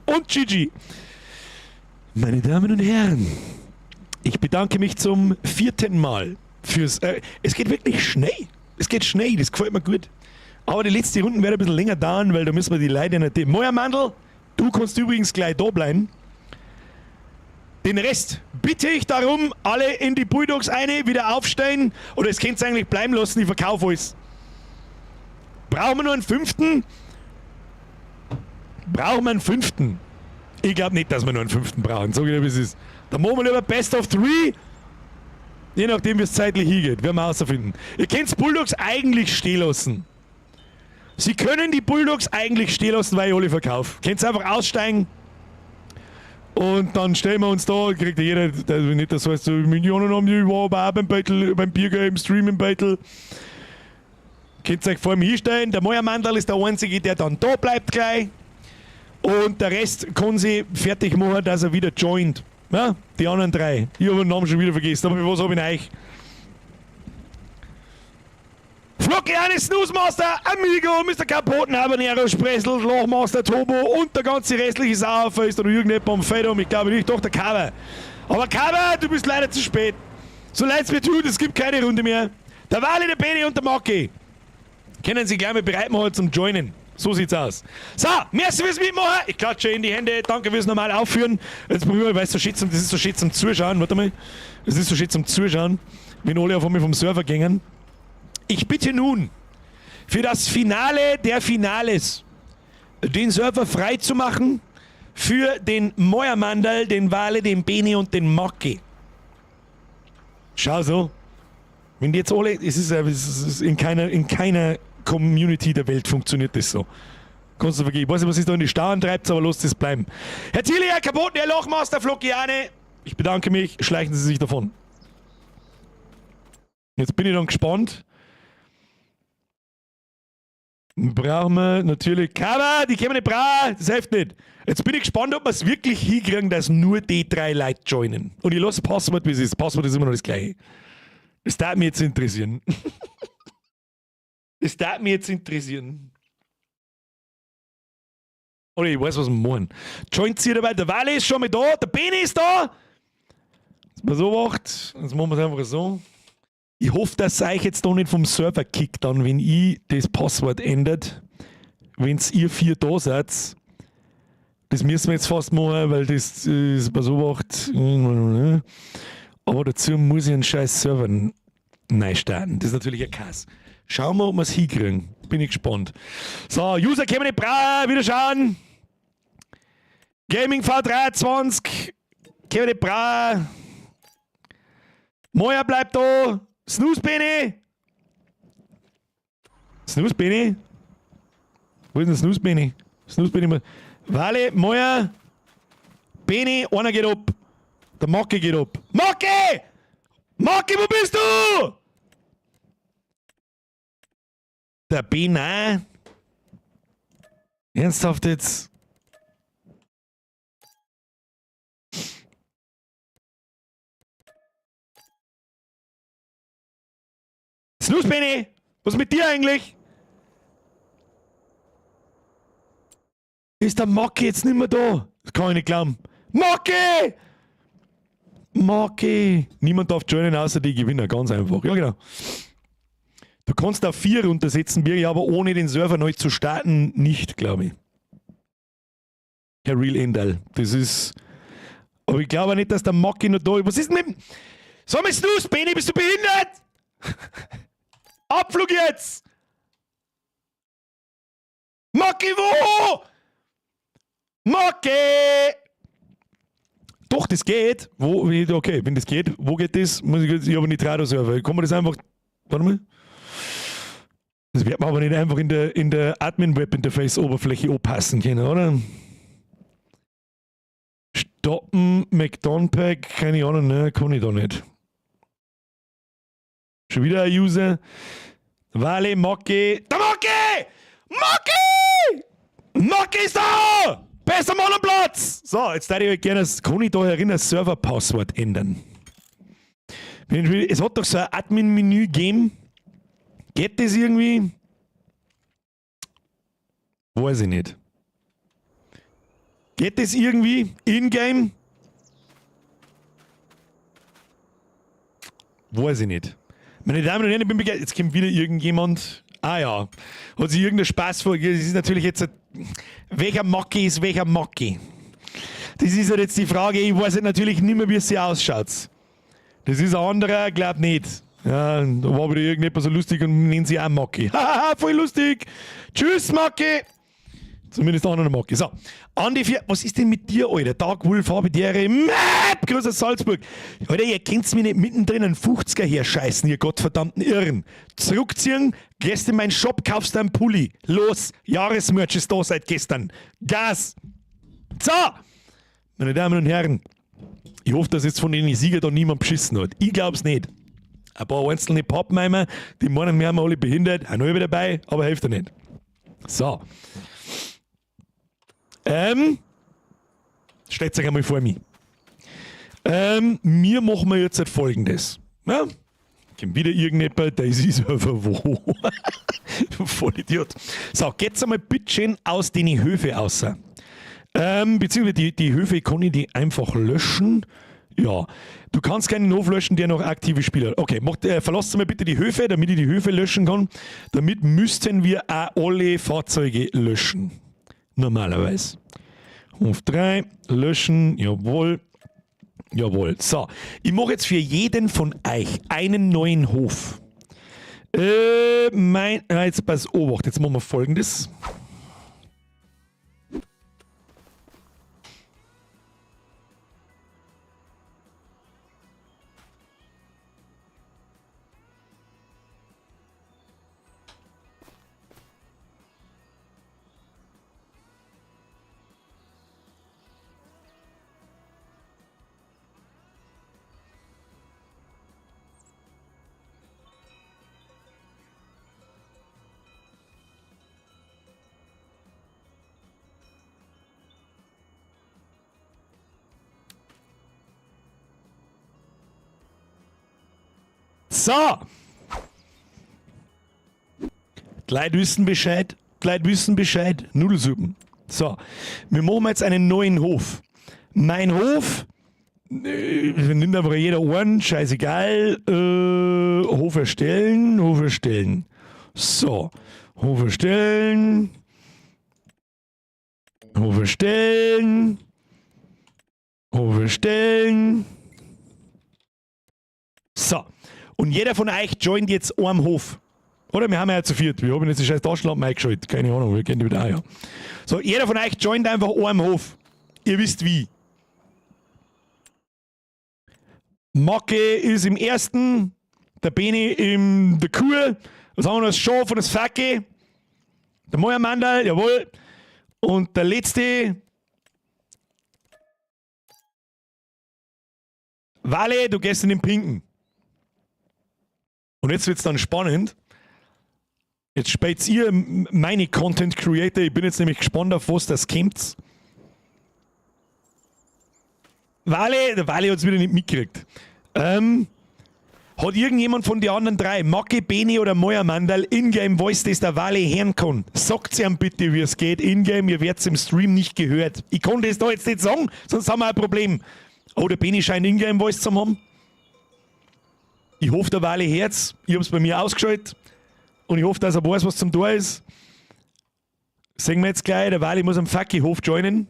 Und GG. Meine Damen und Herren, ich bedanke mich zum 4. Mal fürs... es geht wirklich schnell. Es geht schnell, das gefällt mir gut. Aber die letzte Runde wird ein bisschen länger dauern, weil da müssen wir die Leute nicht... Moja Mandl, du kannst übrigens gleich da bleiben. Den Rest bitte ich darum, alle in die Bulldogs eine, wieder aufstehen. Oder es könnt ihr eigentlich bleiben lassen, ich verkaufe alles. Brauchen wir nur einen 5.? Brauchen wir einen fünften? Ich glaube nicht, dass wir nur einen fünften brauchen. Sag ich dir, wie es ist. Dann machen wir lieber Best of Three. Je nachdem, wie es zeitlich hingeht. Werden wir herausfinden. Ihr könnt Bulldogs eigentlich stehen lassen. Sie können die Bulldogs eigentlich stehen lassen, weil ich alle verkaufe. Könnt einfach aussteigen. Und dann stellen wir uns da, kriegt jeder, der, nicht das heißt, so Millionen haben die, war aber auch beim Battle, beim Biergame, Streaming Battle. Könnt ihr euch vor mir hinstellen. Der Meuermandl ist der Einzige, der dann da bleibt gleich. Und der Rest kann sie fertig machen, dass er wieder joint. Ja, die anderen drei. Ich habe den Namen schon wieder vergessen, aber was habe ich euch? Flockiane Snooze Master, Amigo, Mr. Kapoten, Habanero, Spressel, Lochmaster, Turbo und der ganze restliche Sauerfer ist da noch irgendjemand am Feld um. Ich glaube nicht, doch der Cover. Aber Cover, du bist leider zu spät. So leid es mir tut, es gibt keine Runde mehr. Der Wally, der Benny und der Maki können sich gleich mal bereit machen zum Joinen. So sieht's aus. So, merci fürs Mitmachen. Ich klatsche in die Hände. Danke fürs normal aufführen. Jetzt probieren wir, weil es so schön zum, das ist so schön zum Zuschauen. Warte mal. Es ist so schön zum Zuschauen, wenn alle auf einmal vom Server gingen. Ich bitte nun, für das Finale der Finales den Server frei zu machen für den Meuermandal, den Wale, den Beni und den Mocki. Schau so. Wenn die jetzt alle, es ist in keiner Community der Welt funktioniert das so. Kannst du vergeben. Ich weiß nicht, was sich da in die Stauern treibt, aber lasst es bleiben. Herr Thiele, Herr Kapoten, Herr Lochmaster, Flockiane, ich bedanke mich, schleichen Sie sich davon. Jetzt bin ich dann gespannt. Brauchen wir natürlich Cover, die können wir nicht brauchen, das hilft nicht. Jetzt bin ich gespannt, ob wir es wirklich hinkriegen, dass nur die drei Leute joinen. Und ich lasse Passwort, wie es ist. Passwort ist immer noch das gleiche. Das darf mich jetzt interessieren. Das darf mich jetzt interessieren. Oder ich weiß, was wir machen. Joint sie dabei. Der Wale ist schon mal da, der Beni ist da. Jetzt mal so macht. Jetzt machen wir es einfach so. Ich hoffe, dass euch jetzt da nicht vom Server kickt, dann, wenn ich das Passwort ändert. Wenn's ihr vier da seid. Das müssen wir jetzt fast machen, weil das ist bei so macht. Aber dazu muss ich einen scheiß Server neu starten. Das ist natürlich ein Kass. Schauen wir, ob wir es hinkriegen. Bin ich gespannt. So, User können wir nicht brauchen. Wieder schauen. Gaming V23. Können wir nicht brauchen. Moja bleibt da. Snooze Benny. Snooze Benny. Wo ist denn Snooze Benny? Snooze Benny. Wale, Moja. Benny, einer geht ab. Der Mocke geht ab. Mocke! Mocke, wo bist du? Der B9. Ernsthaft jetzt? Snooze, Benny! Was ist mit dir eigentlich? Ist der Mocke jetzt nicht mehr da? Das kann ich nicht glauben. Mocke! Mocke! Niemand darf joinen, außer die Gewinner. Ganz einfach. Ja, genau. Du kannst auf 4 runtersetzen, Birgi, aber ohne den Server neu zu starten, nicht, glaube ich. Herr Real Endal. Das ist. Aber ich glaube nicht, dass der Mocke noch da ist. Was ist denn mit dem. Sag mal, Snooze, Benny, bist du behindert? Abflug jetzt! Mocke, wo? Mocke! Doch, das geht. Wo, okay, wenn das geht, wo geht das? Muss ich jetzt, ich habe einen Nitrado-Server. Kann man das einfach. Warte mal. Das wird man aber nicht einfach in der Admin-Web-Interface-Oberfläche anpassen können, oder? Stoppen, McDonpack, keine Ahnung, ne, kann ich da nicht. Schon wieder ein User. Wale, Mocke. Der Mocke! Mocke! Mocke ist da! Besser Mann am Platz! So, jetzt würde ich euch gerne, kann ich da herin das Server-Passwort ändern? Es hat doch so ein Admin-Menü gegeben. Geht das irgendwie? Weiß ich nicht. Geht das irgendwie? In-game? Weiß ich nicht. Meine Damen und Herren, ich bin begeistert. Jetzt kommt wieder irgendjemand. Ah ja. Hat sich irgendein Spaß vor. Das ist natürlich jetzt. Welcher Mocki ist welcher Mocki? Das ist halt jetzt die Frage. Ich weiß halt natürlich nicht mehr, wie es sie ausschaut. Das ist ein anderer, glaub nicht. Ja, da war wieder irgendetwas so lustig und nennen sie auch Mocki. Hahaha, voll lustig. Tschüss, Mocki. Zumindest einer mag ich. So, Andi 4, was ist denn mit dir, Alter? Dark Wolf, habe die Map, Grüß aus Salzburg. Alter, ihr könnt's mir nicht mittendrin einen 50er her scheißen, ihr gottverdammten Irren. Zurückziehen, gehst in meinen Shop, kaufst einen Pulli. Los, Jahresmerch ist da seit gestern. Gas! So! Meine Damen und Herren, ich hoffe, dass jetzt von den Sieger da niemand beschissen hat. Ich glaub's nicht. Ein paar einzelne Pappenheimer, die meinen, wir haben alle behindert, auch noch wieder dabei, aber hilft ja nicht. So. Stellt sich einmal vor mich. Mir machen wir jetzt halt Folgendes. Ja? Kommt wieder irgendjemand, der ist einfach wo. Voll Idiot. So, geht's einmal bitteschön aus den Höfe außer. Beziehungsweise die Höfe kann ich die einfach löschen. Ja, du kannst keinen Hof löschen, der noch aktive Spieler hat. Okay, verlasst mal bitte die Höfe, damit ich die Höfe löschen kann. Damit müssten wir auch alle Fahrzeuge löschen. Normalerweise. Hof 3, löschen, jawohl. Jawohl. So, ich mache jetzt für jeden von euch einen neuen Hof. Jetzt pass auf, jetzt machen wir Folgendes. So! Die Leute wissen Bescheid. Die Leute wissen Bescheid. Nudelsuppen. So, wir machen jetzt einen neuen Hof. Mein Hof, nimmt einfach jeder einen, scheißegal. Hof erstellen, Hof erstellen. So, Hof erstellen. Hof erstellen. Hof erstellen. So. Und jeder von euch joint jetzt einem Hof. Oder? Wir haben ja zu viert. Wir haben jetzt die scheiß Taschenlampen eingeschaltet. Keine Ahnung, wir kennen die wieder auch, ja. So, jeder von euch joint einfach einem Hof. Ihr wisst wie. Macke ist im ersten, der Beni im der Kur. Was haben wir noch? Das Schaf und das Facke. Der Moja-Mandal, jawohl. Und der letzte. Wale, du gehst in den Pinken. Und jetzt wird's dann spannend. Jetzt spielt ihr meine Content Creator. Ich bin jetzt nämlich gespannt, auf was das kommt. Wale, der Wale hat's wieder nicht mitgekriegt. Hat irgendjemand von den anderen drei, Macke, Beni oder Moja-Mandal, Ingame Voice, das der Wale hören kann? Sagt's ihm bitte, wie es geht. Ingame, ihr werdet's im Stream nicht gehört. Ich kann das da jetzt nicht sagen, sonst haben wir ein Problem. Oh, der Beni scheint Ingame Voice zu haben. Ich hoffe, der Wale hört's. Ich hab's bei mir ausgeschaltet. Und ich hoffe, dass er weiß, was zum Tor ist. Sehen wir jetzt gleich, der Wale muss am Facki-Hof joinen.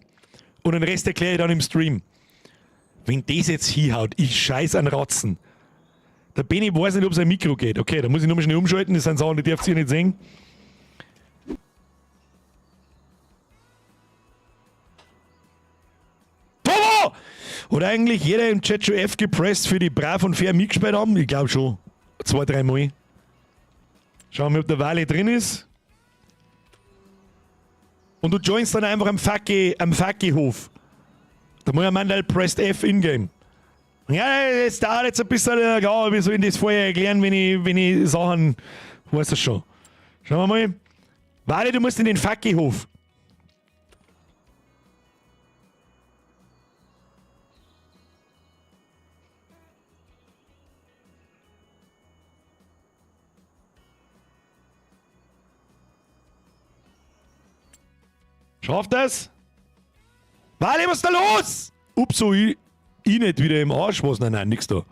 Und den Rest erkläre ich dann im Stream. Wenn das jetzt hinhaut, ich scheiß an Ratzen. Der Beni weiß nicht, ob sein Mikro geht. Okay, da muss ich nochmal schnell umschalten. Das sind Sachen, die dürft ihr nicht sehen. Tobo! Hat eigentlich jeder im Chat schon F gepresst für die brav und fair mitgespielt haben? Ich glaub schon. 2, 3 Mal. Schauen wir, ob der Wale drin ist. Und du joinst dann einfach am Facki-Hof. Der Moja Mandal presst F in-game. Ja, das dauert jetzt ein bisschen, ja, wie soll ich das vorher erklären, wenn ich Sachen, weißt du schon. Schauen wir mal. Wale, du musst in den Facki-Hof. Schafft das? Wale, was ist da los? Ups, so ich nicht wieder im Arsch. Was? Nein, nein, nix da.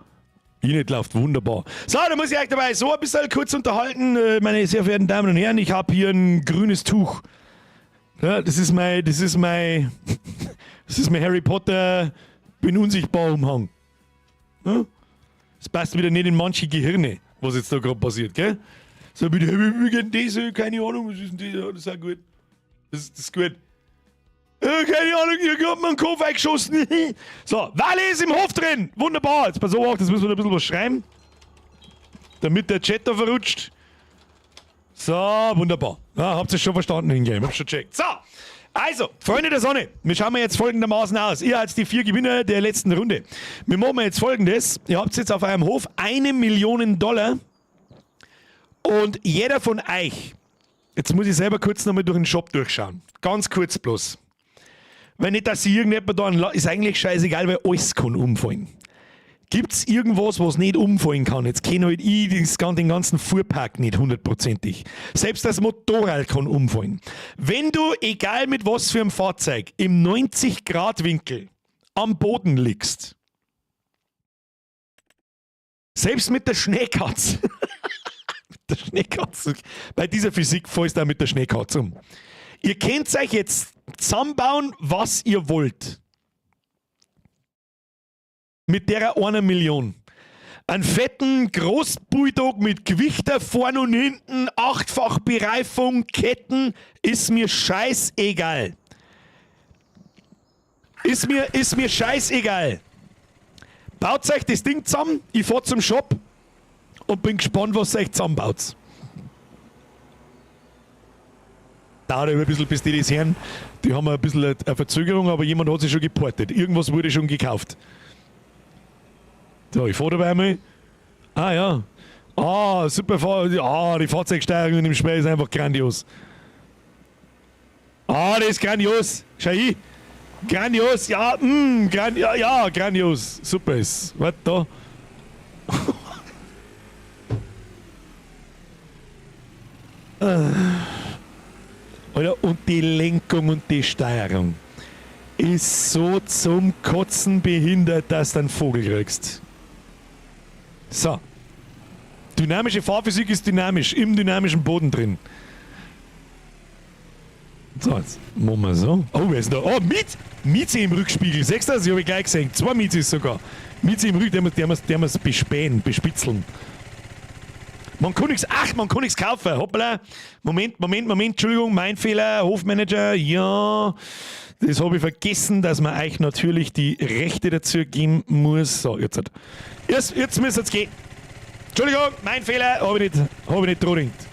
Ich nicht läuft wunderbar. So, da muss ich euch dabei so ein bisschen kurz unterhalten, meine sehr verehrten Damen und Herren. Ich hab hier ein grünes Tuch. Ja, das ist mein Harry Potter bin unsichtbar Umhang. Ja? Das passt wieder nicht in manche Gehirne, was jetzt da grad passiert, gell? So, bitte, wie geht denn das? Keine Ahnung, was ist denn das? Ja, das ist auch gut. Das ist gut. Keine Ahnung, ihr habt mir einen Kopf eingeschossen. So, Wally ist im Hof drin. Wunderbar. Jetzt pass auf, das müssen wir noch ein bisschen was schreiben. Damit der Chat da verrutscht. So, wunderbar. Ja, habt ihr schon verstanden, Ingame. Hab schon checkt. So, also, Freunde der Sonne, wir schauen wir jetzt folgendermaßen aus. Ihr als die 4 Gewinner der letzten Runde. Wir machen jetzt Folgendes. Ihr habt jetzt auf eurem Hof 1 Million Dollar und jeder von euch, jetzt muss ich selber kurz nochmal durch den Shop durchschauen. Ganz kurz bloß. Wenn nicht, dass sich irgendjemand da ist eigentlich scheißegal, weil alles kann umfallen. Gibt's irgendwas, was nicht umfallen kann? Jetzt kenne halt ich den ganzen Fuhrpark nicht hundertprozentig. Selbst das Motorrad kann umfallen. Wenn du, egal mit was für einem Fahrzeug, im 90-Grad-Winkel am Boden liegst, selbst mit der Schneekatze, mit der Schneekatze, bei dieser Physik fällst du auch mit der Schneekatze um. Ihr könnt euch jetzt zusammenbauen, was ihr wollt. Mit der 1 Million. Einen fetten Großbulldog mit Gewichter vorne und hinten, 8-fach Bereifung, Ketten, ist mir scheißegal. Ist mir scheißegal. Baut euch das Ding zusammen, ich fahr zum Shop und bin gespannt, was ihr euch zusammenbaut. Dauert ein bisschen, bis die das hören. Die haben ein bisschen eine Verzögerung, aber jemand hat sich schon geportet. Irgendwas wurde schon gekauft. So, ich fahr dabei einmal. Ah ja. Ah, super. Ah, die Fahrzeugsteuerung in dem Spiel ist einfach grandios. Ah, das ist grandios. Schau hin. Grandios, ja, ja, ja, grandios. Super ist. Warte da. Alter, und die Lenkung und die Steuerung ist so zum Kotzen behindert, dass du einen Vogel kriegst. So. Dynamische Fahrphysik ist dynamisch, im dynamischen Boden drin. So, jetzt machen wir so. Oh, wer ist denn da? Oh, Mieze im Rückspiegel. Siehst du das? Ich hab ich gleich gesehen. 2 Miezes sogar. Mieze im Rückspiegel, der muss bespähen, bespitzeln. Man kann nichts, ach, man kann nichts kaufen. Hoppala. Moment, Moment, Moment. Entschuldigung, mein Fehler. Hofmanager, ja. Das hab ich vergessen, dass man euch natürlich die Rechte dazu geben muss. So, jetzt halt. Jetzt müsst ihr's gehen. Entschuldigung, mein Fehler. Hab ich nicht dran gedacht.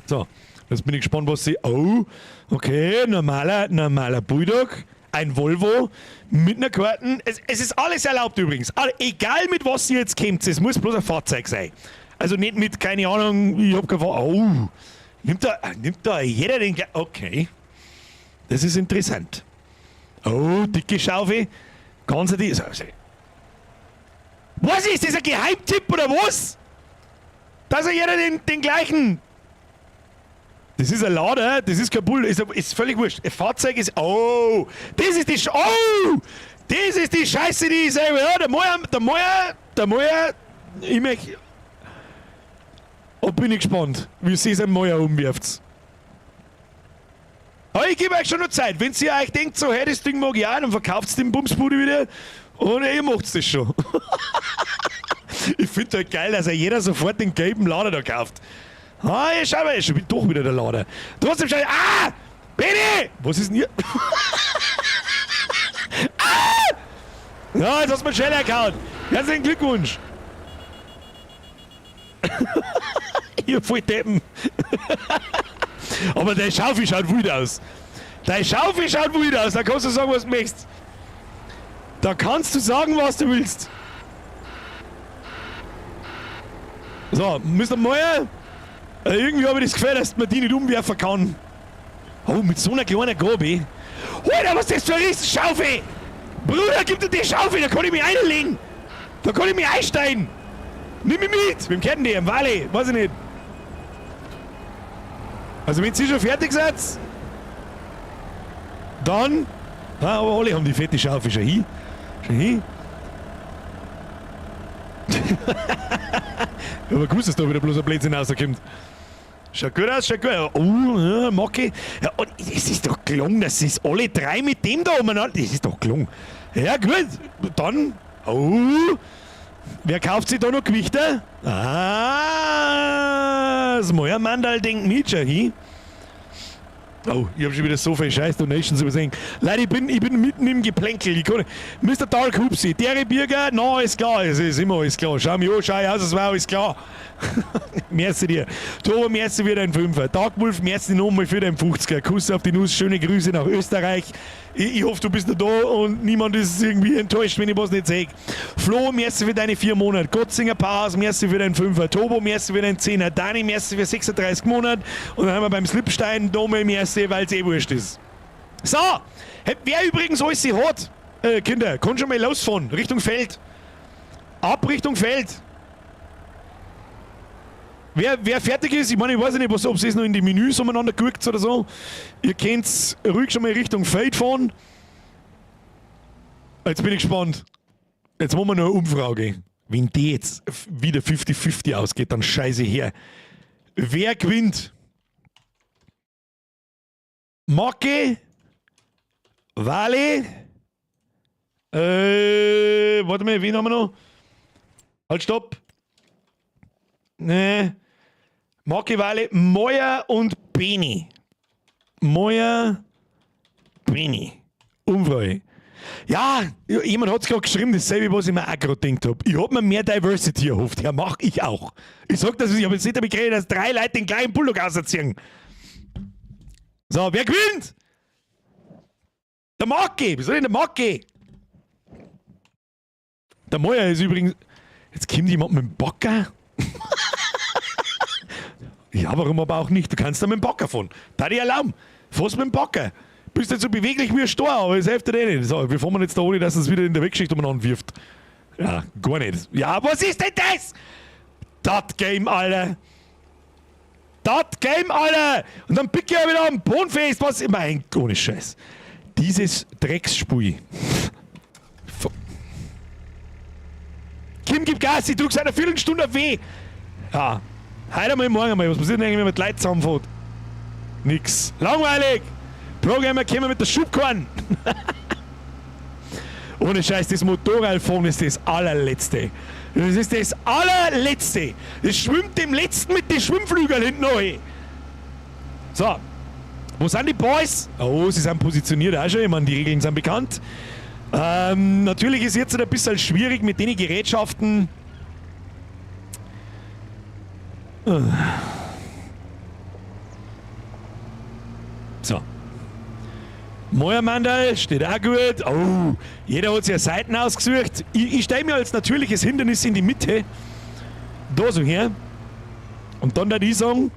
So, jetzt bin ich gespannt, was sie. Oh, okay, normaler Bulldog. Ein Volvo mit einer Karten. Es ist alles erlaubt übrigens. Egal mit was ihr jetzt kommt, es muss bloß ein Fahrzeug sein. Also nicht mit, keine Ahnung, ich hab kein Fahrzeug. Oh, nimmt da jeder den okay. Das ist interessant. Oh, dicke Schaufel. Ganz die. Was ist das, ein Geheimtipp oder was? Dass er jeder den gleichen. Das ist ein Lader, das ist kein Bull, ist völlig wurscht. Ein Fahrzeug ist. Oh! Das ist die Oh! Das ist die Scheiße, die ich selber. Ja, der Meuer, ich möchte. Oh, bin ich gespannt, wie sie es am Meuer umwirft. Aber ich gebe euch schon noch Zeit. Wenn ihr euch denkt, so, hey, das Ding mag ich auch, dann verkauft den Bumsbude wieder und ihr macht's das schon. Ich find halt geil, dass ja jeder sofort den gelben Lader da kauft. Ah, ja, schau mal, schon doch wieder der Lader. Trotzdem schau ich. Ah! Benni! Was ist denn hier? Ah! Ja, jetzt hast du mir schnell erkannt. Herzlichen Glückwunsch. Ihr Volldeppen. Aber der Schaufel schaut wild aus. Dein Schaufel schaut wild aus. Da kannst du sagen, was du möchtest. Da kannst du sagen, was du willst. So, Mister Meuer. Irgendwie habe ich das Gefühl, dass man die nicht umwerfen kann. Oh, mit so einer kleinen Gabe. Alter, was ist das für eine Riesenschaufel? Bruder, gib dir die Schaufel, da kann ich mich einlegen. Da kann ich mich einsteigen. Nimm mich mit. Wem kennt die? Im Wally, weiß ich nicht. Also wenn ihr schon fertig seid, dann... Ah, aber alle haben die fette Schaufel schon hin. Schon hin. Aber gewusst, dass da wieder bloß ein Blödsinn rauskommt. Schaut gut aus, schaut gut aus. Oh, ja, mag ich. Ja, und es ist doch gelungen, das ist alle drei mit dem da umeinander. Das ist doch gelungen. Ja, gut. Dann. Oh. Wer kauft sich da noch Gewichte? Ah, das Meuermandal denkt mit, schau hin. Oh, ich habe schon wieder so viel Scheiß Donations übersehen. Leute, ich bin mitten im Geplänkel. Ich kann nicht. Mr. Dark Hoopsy, Dere Birger, na, alles klar, es ist immer alles klar. Schau mich an, schau ich aus, als wäre alles klar. Merci dir. Tobo, merci für deinen Fünfer. Dark Wolf, merci nochmal für deinen 50er. Kuss auf die Nuss, schöne Grüße nach Österreich. Ich hoffe, du bist noch da und niemand ist irgendwie enttäuscht, wenn ich was nicht sehe. Flo, merci für deine 4 Monate. Gottsinger Pass, merci für deinen Fünfer. Tobo, merci für deinen Zehner. Dani, merci für 36 Monate. Und dann haben wir beim Slipstein nochmal merci, weil es eh wurscht ist. So, wer übrigens alles hat, Kinder, kann schon mal losfahren, Richtung Feld. Ab Richtung Feld. Wer fertig ist, ich meine, ich weiß nicht, was, ob es noch in die Menüs umeinander guckt oder so. Ihr könnt ruhig schon mal Richtung Feld fahren. Jetzt bin ich gespannt. Jetzt machen wir noch eine Umfrage. Wenn die jetzt wieder 50-50 ausgeht, dann scheiße her. Wer gewinnt? Mocke? Wale? Warte mal, wen haben wir noch? Halt, stopp. Nee. Mocke, Wale, Moja und Beni. Moja, Beni. Umfrage. Ja, jemand hat es gerade geschrieben, dasselbe, was ich mir auch gerade gedacht habe. Ich hab mir mehr Diversity erhofft. Ja, mach ich auch. Ich sag das, ich habe jetzt nicht damit geredet, dass drei Leute den gleichen Bulldog auserziehen. So, wer gewinnt? Der Mocke. Wieso denn der Mocke? Der Moja ist übrigens. Jetzt kommt jemand mit dem Bagger. Ja, warum aber auch nicht? Du kannst da mit dem Bagger fahren. Da die Alarm. Fahrst mit dem Bagger. Bist nicht so beweglich wie ein Stor, aber es hilft dir eh nicht. So, wir fahren jetzt da ohne, dass es wieder in der Wegschicht umeinander wirft. Ja, gar nicht. Ja, was ist denn das? Das Game, Alter. Das Game, Alter. Und dann pick ich ja wieder am Boden fest. Was? Mein, ohne Scheiß. Dieses Drecksspiel. Kim, gib Gas, ich drück seit einer Viertelstunde auf W. Ja. Heute einmal, morgen einmal. Was passiert denn eigentlich, wenn man mit Leuten zusammenfährt? Nix. Langweilig. Programmer kommen mit der Schubkarren. Ohne Scheiß, das Motorradfahren ist das allerletzte. Das ist das allerletzte. Das schwimmt dem Letzten mit den Schwimmflügeln hinten rein. So. Wo sind die Boys? Oh, sie sind positioniert auch schon. Ich meine, die Regeln sind bekannt. Natürlich ist jetzt ein bisschen schwierig mit den Gerätschaften. So. Mojermandal steht auch gut. Oh, jeder hat sich ja Seiten ausgesucht. Ich stelle mir als natürliches Hindernis in die Mitte. Da so her. Und dann da ich sagen,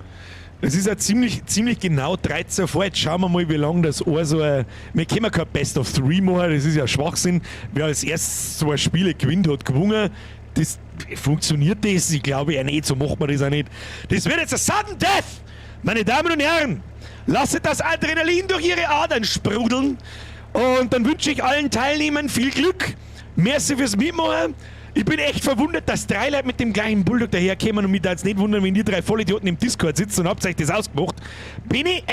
es ist ja ziemlich, ziemlich genau 13 vor. Jetzt schauen wir mal, wie lange das auch so ein. Wir können kein Best of Three machen, das ist ja Schwachsinn. Wer als erstes zwei Spiele gewinnt, hat gewonnen. Das funktioniert das? Ich glaube ja nicht, so macht man das auch nicht. Das wird jetzt ein Sudden Death! Meine Damen und Herren, lasst das Adrenalin durch Ihre Adern sprudeln. Und dann wünsche ich allen Teilnehmern viel Glück. Merci fürs Mitmachen. Ich bin echt verwundert, dass drei Leute mit dem gleichen Bulldog daherkommen und mich da jetzt nicht wundern, wenn die drei Vollidioten im Discord sitzen und habt euch das ausgemacht. Bin ich.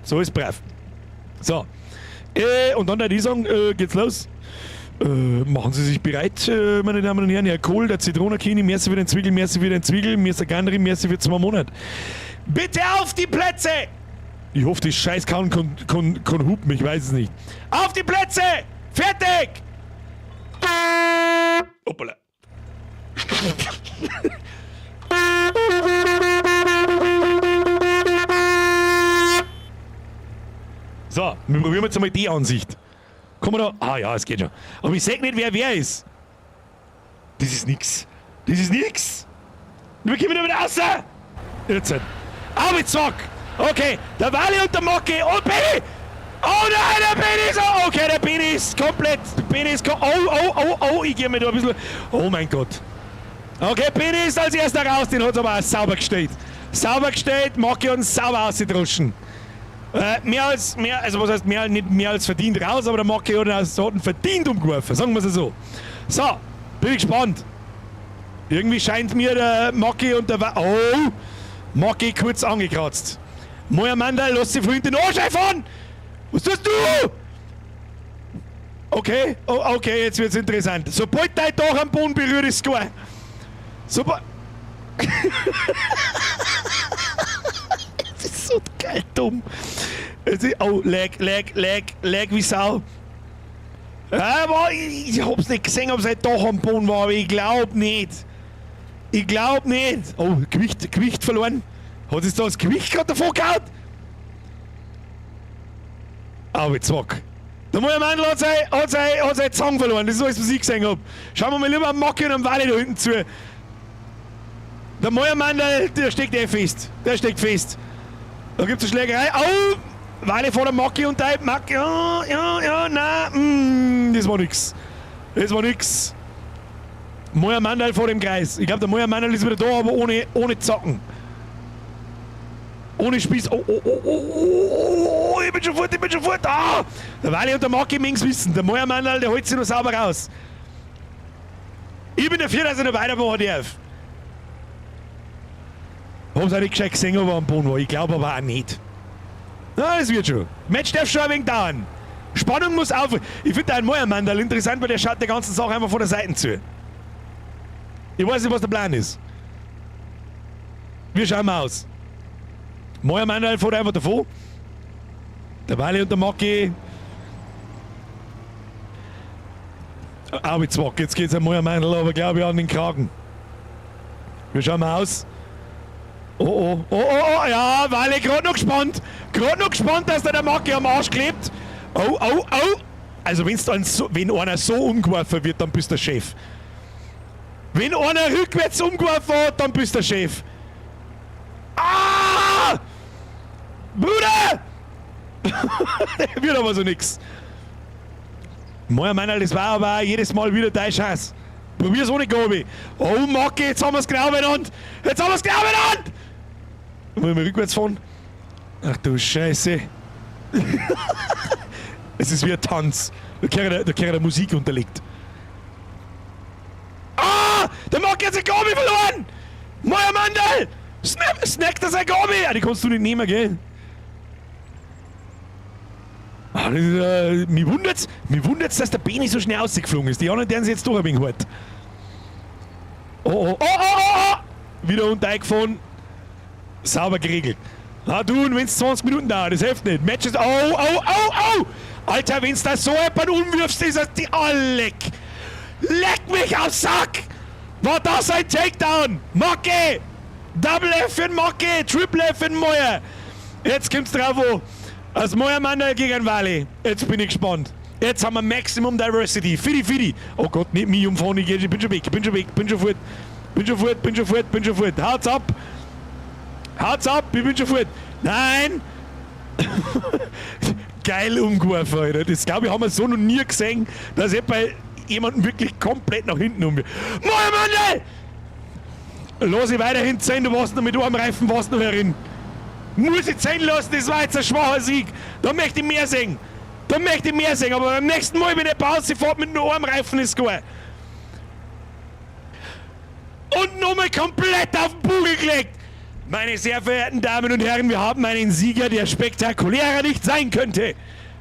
So ist brav. So. Und dann da ich sagen, geht's los. Machen Sie sich bereit, meine Damen und Herren. Herr Kohl, der Zitronenkini, merci für den Zwiegel, merci für den Zwiegel, merci Gandri, merci für 2 Monate. Bitte auf die Plätze! Ich hoffe, die Scheiß kann hupen, ich weiß es nicht. Auf die Plätze! Fertig! Hoppala. So, wir probieren jetzt einmal die Ansicht. Kommen wir da? Ah ja, es geht schon. Aber ich sag nicht, wer wer ist. Das ist nix. Das ist nix. Wir kommen da wieder raus. Jetzt halt. Aber zack. Okay, der Wally und der Mocke und Benny. Oh nein, der Benny ist. Okay, der Benny ist komplett. Benny ist. Oh, oh, oh, oh, ich gehe mir da ein bisschen. Oh mein Gott. Okay, Benny ist als erster raus, den hat aber auch sauber gestellt. Sauber gestellt, Mocke und sauber ausgedroschen. Mehr als, mehr, also was heißt mehr, nicht mehr als verdient raus, aber der Mocke hat ihn verdient umgeworfen, sagen wir es so. So, bin ich gespannt. Irgendwie scheint mir der Mocke und der. Oh! Mocke kurz angekratzt. Moja Mandal, lass sie von hinten anscheifen! Was tust du? Okay, oh, okay, jetzt wird's interessant. Sobald dein Dach am Boden berührt, ist es klar. Sobald. Ist so geil dumm. Oh, lag, lag, lag, lag wie Sau. Aber ich hab's nicht gesehen, ob es halt doch am Boden war, aber ich glaub nicht. Ich glaub nicht. Oh, Gewicht verloren. Hat sich da das Gewicht gerade davor gehauen? Aber zwack. Der Moja Mandl hat sein Zang verloren. Das ist alles, was ich gesehen hab. Schauen wir mal lieber am Macki und am Wally da hinten zu. Der Moja Mandl, der steckt eh fest. Der steckt fest. Da gibt's eine Schlägerei. Au! Wally vor der Macki und der Macki. Ja, ja, ja, nein. Das war nix. Das war nix. Moja Mandl vor dem Kreis. Ich glaub, der Moja Mandl ist wieder da, aber ohne Zacken. Ohne Spieß. Oh, oh, oh, oh, oh, oh, ich bin schon fort, ich bin schon fort. Ah! Der Wally und der Macki mögen's wissen. Der Moja Mandl, der holt sich noch sauber raus. Ich bin dafür, dass er noch weitermachen darf. Hab's auch nicht gescheit gesehen, ob er am Boden war. Ich glaub aber auch nicht. Na, das wird schon. Match darf schon ein wenig dauern. Spannung muss auf. Ich find den Moja Mandl interessant, weil der schaut der ganzen Sache einfach von der Seite zu. Ich weiß nicht, was der Plan ist. Wir schauen mal aus. Moja Mandl fährt einfach davon. Der Wally und der Macki. Au, jetzt geht's am Moja Mandl aber, glaub ich, an den Kragen. Wir schauen mal aus. Oh, oh, oh, oh, oh, ja, Wally, grad noch gespannt. Grad noch gespannt, dass da der Macki am Arsch klebt. Oh, oh, oh. Also, wenn's dann so, wenn einer so umgeworfen wird, dann bist du der Chef. Wenn einer rückwärts umgeworfen hat, dann bist du der Chef. Ah! Bruder! Wird aber so nix. Moja Mandl, das war aber auch jedes Mal wieder dein Scheiß. Probier's ohne Gabi. Oh, Macki, jetzt haben wir's genau benannt. Jetzt haben wir's genau benannt! Wollen wir rückwärts fahren? Ach du Scheiße. Es ist wie ein Tanz. Da kriegt er Musik unterlegt. Ah! Der Macki hat sein Gabi verloren! Moja Mandl! Snackt er sein Gabi! Ah, die kannst du nicht nehmen, gell? Ah, das ist mich wundert's, dass der Beni so schnell rausgeflogen ist. Die anderen werden sich jetzt doch ein wenig hart. Oh, oh, oh, oh, oh, oh! Wieder unter eingefahren. Sauber geregelt. Na du, und wenn's 20 Minuten dauert, das hilft nicht. Match ist. Oh, oh, oh, oh! Alter, wenn's da so jemanden umwirfst, ist das die. Oh, leck! Leck mich am Sack! War das ein Takedown? Macki! Double F für den Macki, Triple F für den Moja. Jetzt kommt's drauf an. Als Moja Mandl gegen Wally. Jetzt bin ich gespannt. Jetzt haben wir Maximum Diversity. Fidi, Fidi. Oh Gott, nicht mich umfahren. Ich bin schon weg, ich bin schon weg, bin schon fort. Bin schon fort, bin schon fort, bin schon fort. Haut's ab. Haut's ab, ich bin schon fort. Nein! Geil umgeworfen, Alter. Das, glaub ich, haben wir so noch nie gesehen, dass jemand jemanden wirklich komplett nach hinten umwirft. Moja Mandl! Lass ich weiterhin 10, du warst noch mit einem Reifen, warst noch herin. Muss ich 10 lassen, das war jetzt ein schwacher Sieg. Da möchte ich mehr sehen. Da möchte ich mehr sehen, aber beim nächsten Mal, wenn der Pause fährt mit nur einem Reifen, ist gut. Und nochmal komplett auf den Bugel gelegt. Meine sehr verehrten Damen und Herren, wir haben einen Sieger, der spektakulärer nicht sein könnte.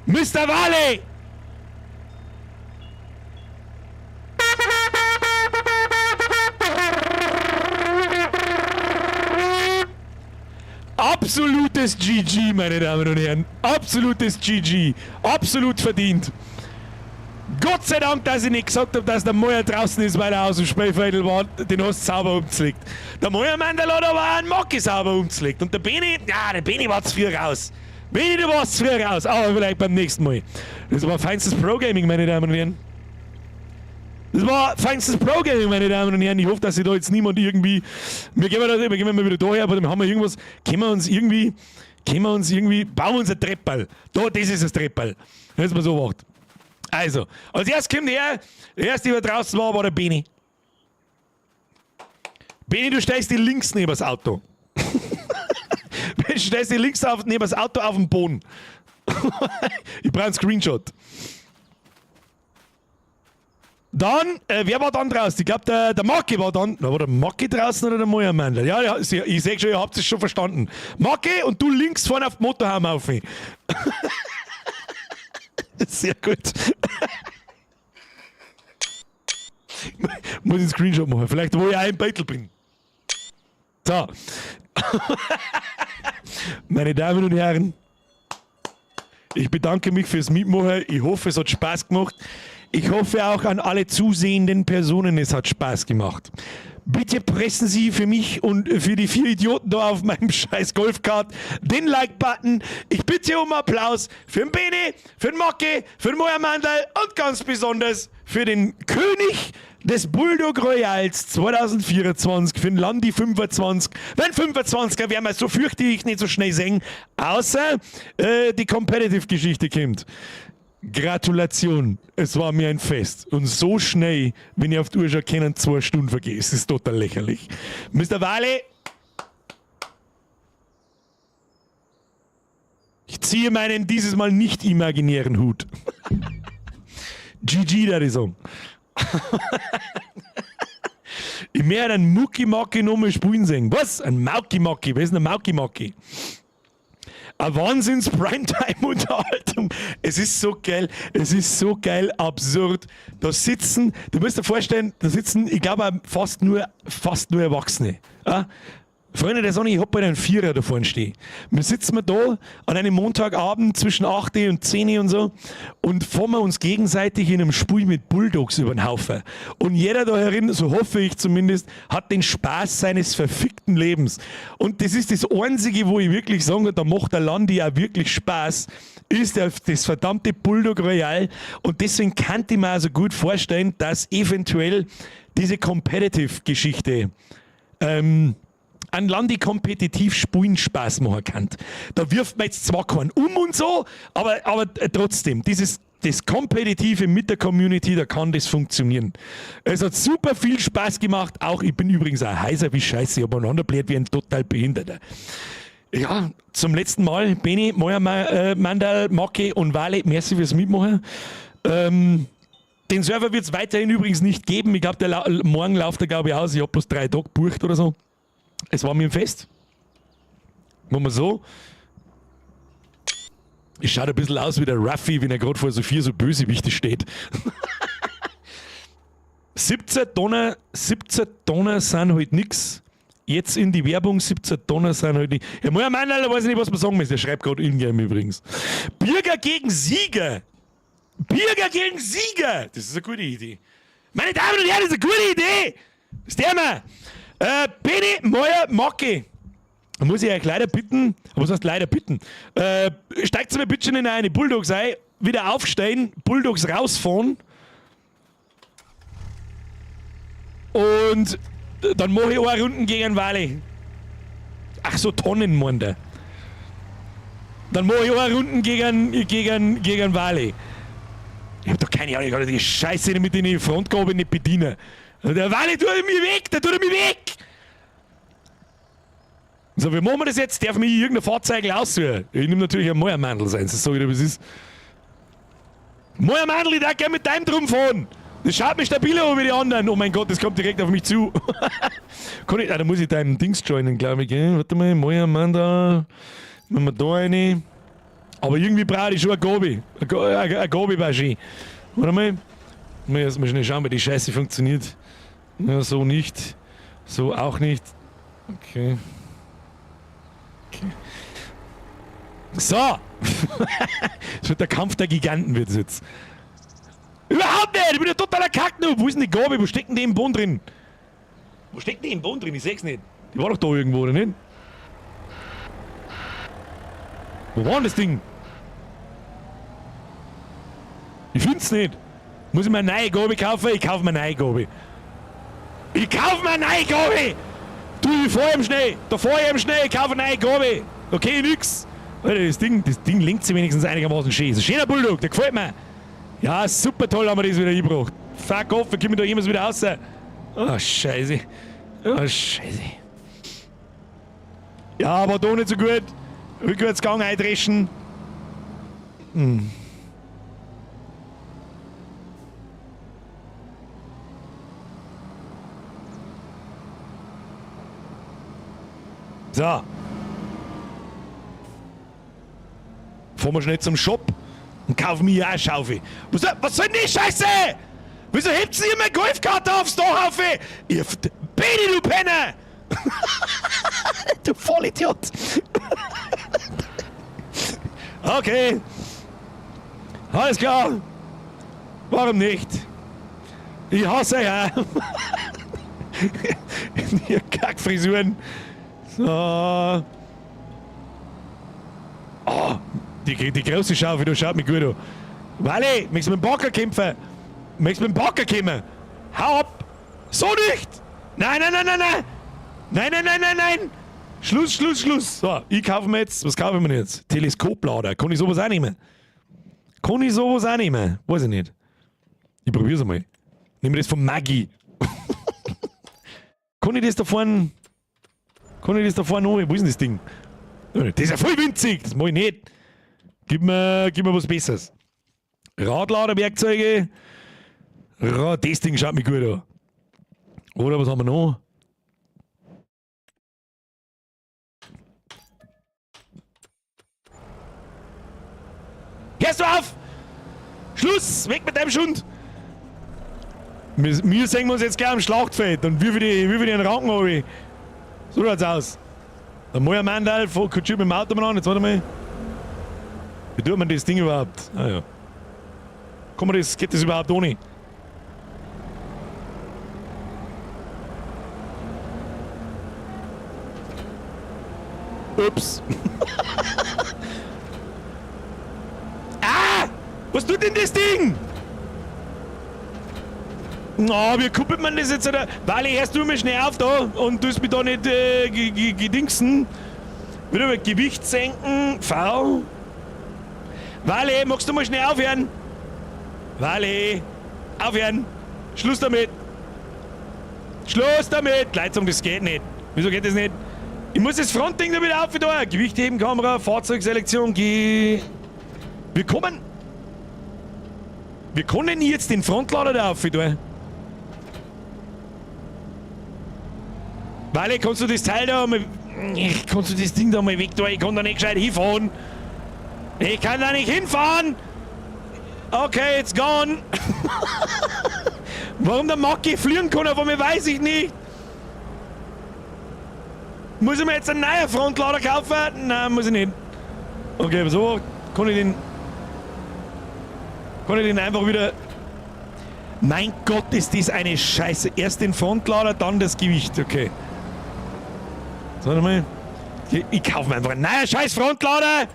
Mister Wally! Absolutes GG, meine Damen und Herren. Absolutes GG. Absolut verdient. Gott sei Dank, dass ich nicht gesagt hab, dass der Moja draußen ist, weil er aus dem Spielfeld war, den hast du sauber umgelegt. Der Moja Mandl hat aber auch einen Macki sauber umgelegt. Und der Beni, ja, der Beni war zu früh raus. Beni, du warst zu früh raus. Aber vielleicht beim nächsten Mal. Das war feinstes Pro-Gaming, meine Damen und Herren. Das war feinstes Pro-Gaming, meine Damen und Herren. Ich hoffe, dass sich da jetzt niemand irgendwie... Wir gehen mal, wir gehen mal wieder daher, aber dann haben wir irgendwas... Können wir uns irgendwie... Können wir uns irgendwie... Bauen wir uns ein Treppal. Da, das ist das Treppal. Wenn es mal so macht. Also, als erstes kommt her, der erste, der draußen war, war der Beni. Beni, du stellst dich links neben das Auto. Du stellst dich links neben das Auto auf den Boden. Ich brauche einen Screenshot. Dann, wer war dann draußen? Ich glaub, der Macki war dann. Na, war der Macki draußen oder der Moja Mandl? Ja, ja, ich seh schon, ihr habt es schon verstanden. Macki und du links vorne auf die Motorhaube auf. Sehr gut. Muss ich einen Screenshot machen. Vielleicht, wo ich auch im Beutel bin. So. Meine Damen und Herren, ich bedanke mich fürs Mitmachen. Ich hoffe, es hat Spaß gemacht. Ich hoffe auch an alle zusehenden Personen, es hat Spaß gemacht. Bitte pressen Sie für mich und für die vier Idioten da auf meinem scheiß Golfkart den Like-Button. Ich bitte um Applaus für den Bene, für den Mocke, für den Moermandl und ganz besonders für den König des Bulldog Royals 2024, für den Landi 25. Wenn 25er werden wir so fürchte ich nicht so schnell sehen, außer die Competitive-Geschichte kommt. Gratulation, es war mir ein Fest. Und so schnell, wenn ich auf die Uhr schaue, können 2 Stunden vergehen. Es ist total lächerlich. Mr. Wale, ich ziehe meinen dieses Mal nicht imaginären Hut. GG, da ich sagen. Ich möchte einen Mucki Macki nochmal spielen sehen. Was? Ein Mauki Macki? Wer ist denn ein Mauki Macki? Ein Wahnsinns Primetime-Unterhaltung. Es ist so geil. Es ist so geil absurd. Da sitzen, du musst dir vorstellen, da sitzen, ich glaube, fast nur Erwachsene. Ja? Freunde der Sonne, ich hab bald einen Vierer da vorne stehen. Wir sitzen da an einem Montagabend zwischen 8 und 10 und so und fahren wir uns gegenseitig in einem Spiel mit Bulldogs über den Haufen. Und jeder da herin, so hoffe ich zumindest, hat den Spaß seines verfickten Lebens. Und das ist das Einzige, wo ich wirklich sage, da macht der Landi auch wirklich Spaß, ist das verdammte Bulldog Royale. Und deswegen kann ich mir also gut vorstellen, dass eventuell diese Competitive-Geschichte an Landi kompetitiv spielen Spaß machen kann. Da wirft man jetzt zwar keinen um und so, aber trotzdem, dieses das Kompetitive mit der Community, da kann das funktionieren. Es hat super viel Spaß gemacht. Auch ich bin übrigens auch heiser wie Scheiße. Ich habe aneinander wie ein total Behinderter. Ja, zum letzten Mal, Beni, Moja, Mandal, Mocke und Wale, merci fürs Mitmachen. Den Server wird es weiterhin übrigens nicht geben. Ich glaube, morgen läuft er, glaube ich, aus. Ich habe bloß 3 Tage gebucht oder so. Es war mir ein Fest. Machen wir so. Es schaut ein bisschen aus wie der Ruffy, wenn er gerade vor so vier so Bösewichte steht. 17 Tonnen, 17 Tonnen sind halt nix. Jetzt in die Werbung, 17 Tonnen sind halt nicht. Ja, moin Mann, Alter, weiß ich nicht, was man sagen muss. Der schreibt gerade Ingame übrigens. Bürger gegen Sieger. Bürger gegen Sieger. Das ist eine gute Idee. Meine Damen und Herren, das ist eine gute Idee. Das der wir. Benny, Meuer, Macke. Da muss ich euch leider bitten, was heißt leider bitten? Steigt mir bitte in eine Bulldogs ein, wieder aufstehen, Bulldogs rausfahren. Und dann mache ich eine Runden gegen Wale. Ach so, Tonnen, meint er. Dann mache ich eine Runden gegen Wale. Ich hab doch keine Ahnung, ich kann die Scheiße mit den Frontgabel nicht bedienen. Der Wale tut mich weg, der tut mich weg! So, wie machen wir das jetzt? Darf mich irgendein Fahrzeug aussuchen? Ich nehme natürlich ein Meuermandel sein, das sag ich dir, was ist. Meuermandel, ich darf gerne mit deinem drum fahren. Das schaut mir stabiler an wie die anderen. Oh mein Gott, das kommt direkt auf mich zu. Kann ich, ah, da muss ich deinem Dings joinen, glaube ich. Gell? Warte mal, Meuermandel. Machen wir da eine. Aber irgendwie brauche ich schon eine Gabi. Eine Gabi war schön. Warte mal. Mal erst mal schnell schauen, wie die Scheiße funktioniert. Ja, so nicht. So auch nicht. Okay. Okay. So! Es wird der Kampf der Giganten wird es jetzt. Überhaupt nicht! Ich bin ja totaler Kacknoob! Wo ist denn die Gabe? Wo steckt denn die im Boden drin? Wo steckt die im Boden drin? Ich seh's nicht. Die war doch da irgendwo, oder nicht? Wo war denn das Ding? Ich find's nicht. Muss ich mir eine neue Gabe kaufen? Ich kaufe mir eine neue Gabe. Ich kaufe mir eine neue Gabe! Du, ich fahr im Schnee! Da fahr ich im Schnee, ich kaufe eine neue Gabe! Okay, nix! Alter, das Ding lenkt sich wenigstens einigermaßen schön. Das ist ein schöner Bulldog, der gefällt mir. Ja, super toll haben wir das wieder eingebracht. Fuck off, wir kommen da jemals wieder raus. Oh, Scheiße. Oh, Scheiße. Ja, aber da nicht so gut. Rückwärtsgang eindreschen. So. Fahren wir schnell zum Shop und kaufen mir auch eine Schaufel. Was soll denn die Scheiße? Wieso hebt ihr meine Golfkarte aufs Dach auf? Ihr Beni, du Penner! Du Vollidiot! Okay. Alles klar. Warum nicht? Ich hasse ja. Ihr Kackfrisuren. So. Oh, die große Schaufel, du schaut mich gut an. Wally, möchtest du mit dem Bagger kämpfen? Möchtest du mit dem Bagger kommen? Hau ab! So nicht! Nein, nein, nein, nein, nein! Nein, nein, nein, nein, nein! Schluss, Schluss, Schluss! So, ich kaufe mir jetzt, was kaufe ich mir jetzt? Teleskoplader. Kann ich sowas auch nehmen? Kann ich sowas auch nehmen? Weiß ich nicht. Ich probier's einmal. Nehmen wir das von Maggi. Kann ich das da vorne. Kann ich das da vorne noch? Wo ist denn das Ding? Das ist ja voll winzig! Das mach ich nicht. Gib mir was Besseres. Radladerwerkzeuge. Das Ding schaut mich gut an. Oder was haben wir noch? Hörst du auf! Schluss! Weg mit deinem Schund! Wir sehen uns jetzt gleich am Schlachtfeld und wir für die einen Ranken runter. So schaut's aus. Der Moja Mandal kutschiert mit dem Auto mal an. Jetzt warte mal. Wie tut man das Ding überhaupt? Ah ja. Kann man das, geht das überhaupt ohne? Ups. Ah! Was tut denn das Ding? Na, wie kuppelt man das jetzt? Oder? Wally, hörst du mir schnell auf da und tust mich da nicht gedingsen. Wieder mal Gewicht senken. V. Wally, magst du mal schnell aufhören? Wally, aufhören. Schluss damit. Schluss damit. Leitung, das geht nicht. Wieso geht das nicht? Ich muss das Frontding da wieder auf da. Gewichtheben, Kamera, Fahrzeugselektion, Wir kommen. Wir können jetzt den Frontlader da auf da. Wally, kannst du das Teil da mal. Kannst du das Ding da mal weg da? Ich kann da nicht gescheit hinfahren. Ich kann da nicht hinfahren! Okay, it's gone! Warum der Macki fliegen kann, auf einmal weiß ich nicht! Muss ich mir jetzt einen neuen Frontlader kaufen? Nein, muss ich nicht. Okay, aber so kann ich den. Kann ich den einfach wieder. Mein Gott, ist das eine Scheiße. Erst den Frontlader, dann das Gewicht. Okay. So, warte mal. Ich kaufe mir einfach einen neuen scheiß Frontlader!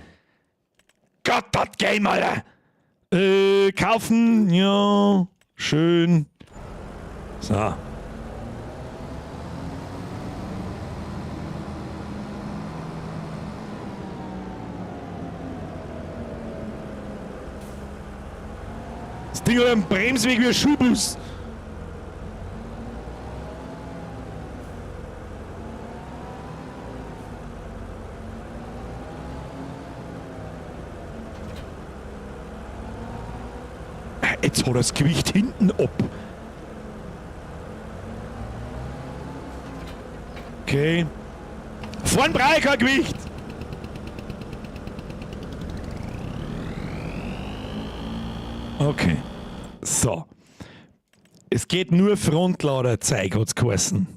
Gott, das Game, Alter! Kaufen, ja. Schön. So. Das Ding hat einen Bremsweg wie ein Schulbus. Jetzt hat er das Gewicht hinten ab. Okay. Vorn brauche ich kein Gewicht. Okay. So. Es geht nur Frontladerzeug, hat's geheißen.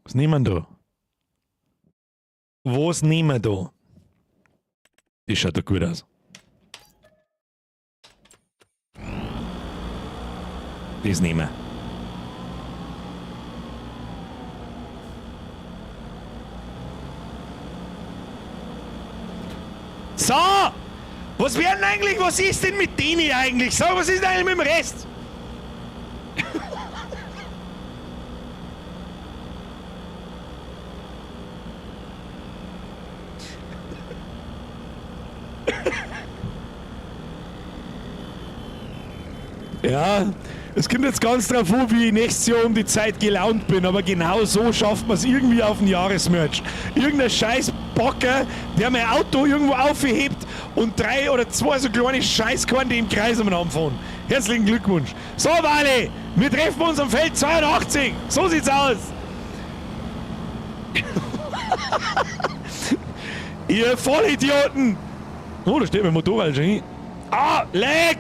Was nehmen wir da? Was nehmen wir da? Das schaut doch gut aus. Das nehmen wir. So! Was werden eigentlich, was ist denn mit denen eigentlich? So, was ist denn eigentlich mit dem Rest? Ja, es kommt jetzt ganz drauf an, wie ich nächstes Jahr um die Zeit gelaunt bin, aber genau so schafft man es irgendwie auf den Jahresmerch. Irgendein scheiß Bocker, der mein Auto irgendwo aufhebt und 3 oder 2 so kleine Scheißkorn, die im Kreis umeinander fahren. Herzlichen Glückwunsch. So, Wally, wir treffen uns am Feld 82. So sieht's aus. Ihr Vollidioten. Oh, da steht mein Motorrad schon hin. Ah, leck!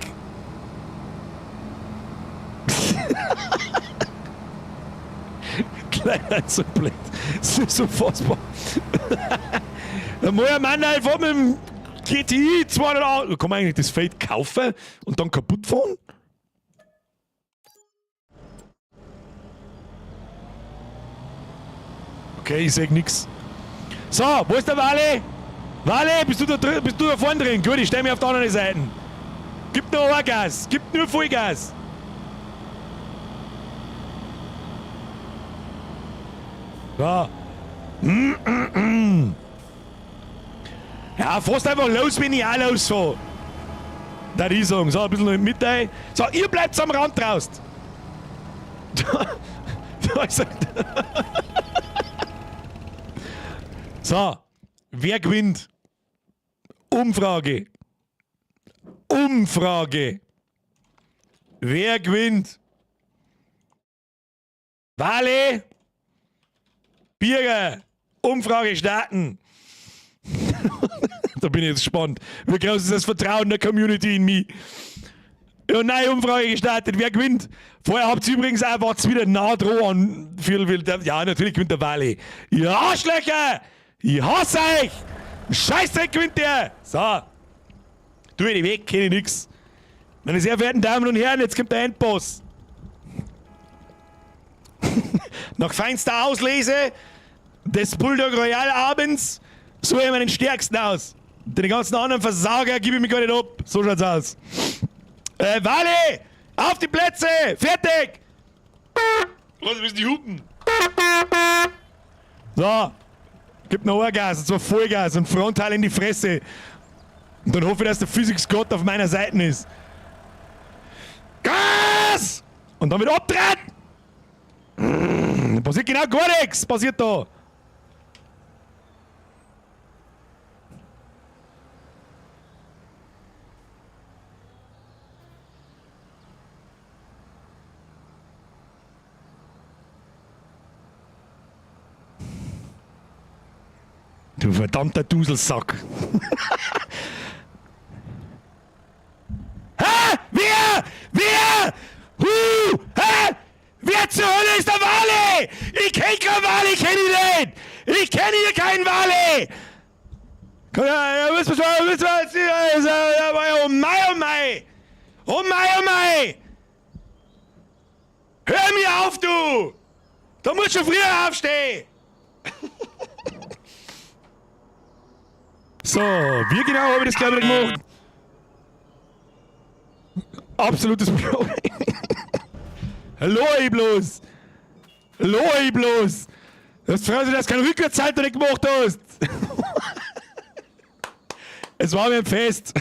Kleiner so blöd. Das ist unfassbar. Der Moja Mann einfach mit dem GTI 200. Kann man eigentlich das Feld kaufen und dann kaputt fahren? Okay, ich sag nix. So, wo ist der Wale? Wale, bist du da drin? Bist du da vorne drin? Gut, ich stell mich auf der anderen Seite. Gib nur Gas, gib nur Vollgas. So. Ja, fährst einfach los, wenn ich auch losfahre. Da ich sagen. So, ein bisschen in die Mitte. So, ihr bleibt am Rand draußen. Da ist er. So, wer gewinnt? Umfrage. Umfrage. Wer gewinnt? Wale? Bierger. Umfrage starten. Da bin ich jetzt gespannt. Wie groß ist das Vertrauen der Community in mich? Ja, neue Umfrage gestartet. Wer gewinnt? Vorher habt ihr übrigens auch was wieder nah dran an viel, ja, natürlich gewinnt der Wale. Ihr Arschlöcher! Ich hasse euch! Scheißdreck gewinnt der! So. Tu ich weg, kenne ich nix. Meine sehr verehrten Damen und Herren, jetzt kommt der Endboss. Nach feinster Auslese des Bulldog Royal Abends suche ich meinen stärksten aus. Den ganzen anderen Versager gebe ich mich gar nicht ab. So schaut's aus. Wale! Auf die Plätze! Fertig! Lass mich die hupen. So. Gib noch Gas, und zwar Vollgas und frontal in die Fresse. Und dann hoffe ich, dass der Physics-Gott auf meiner Seite ist. Gas! Und dann wird abtreten! Passiert genau gar nichts! Passiert da! Du verdammter Duselsack. Hä? Wer? Wer? Hu? Hä? Wer zur Hölle ist der Wale? Ich kenn keinen Wale, ich kenn ihn nicht! Ich kenne hier keinen Wale! Oh mei, oh mei! Oh mei, oh mei! Hör mir auf, du! Da musst du früher aufstehen! So, wie genau habe ich das glaube ich gemacht? Absolutes Problem. Hallo, ich bloß! Hallo, ich bloß! Das freut sich, dass du keinen Rückwärtssalto nicht gemacht hast! Es war mir ein Fest!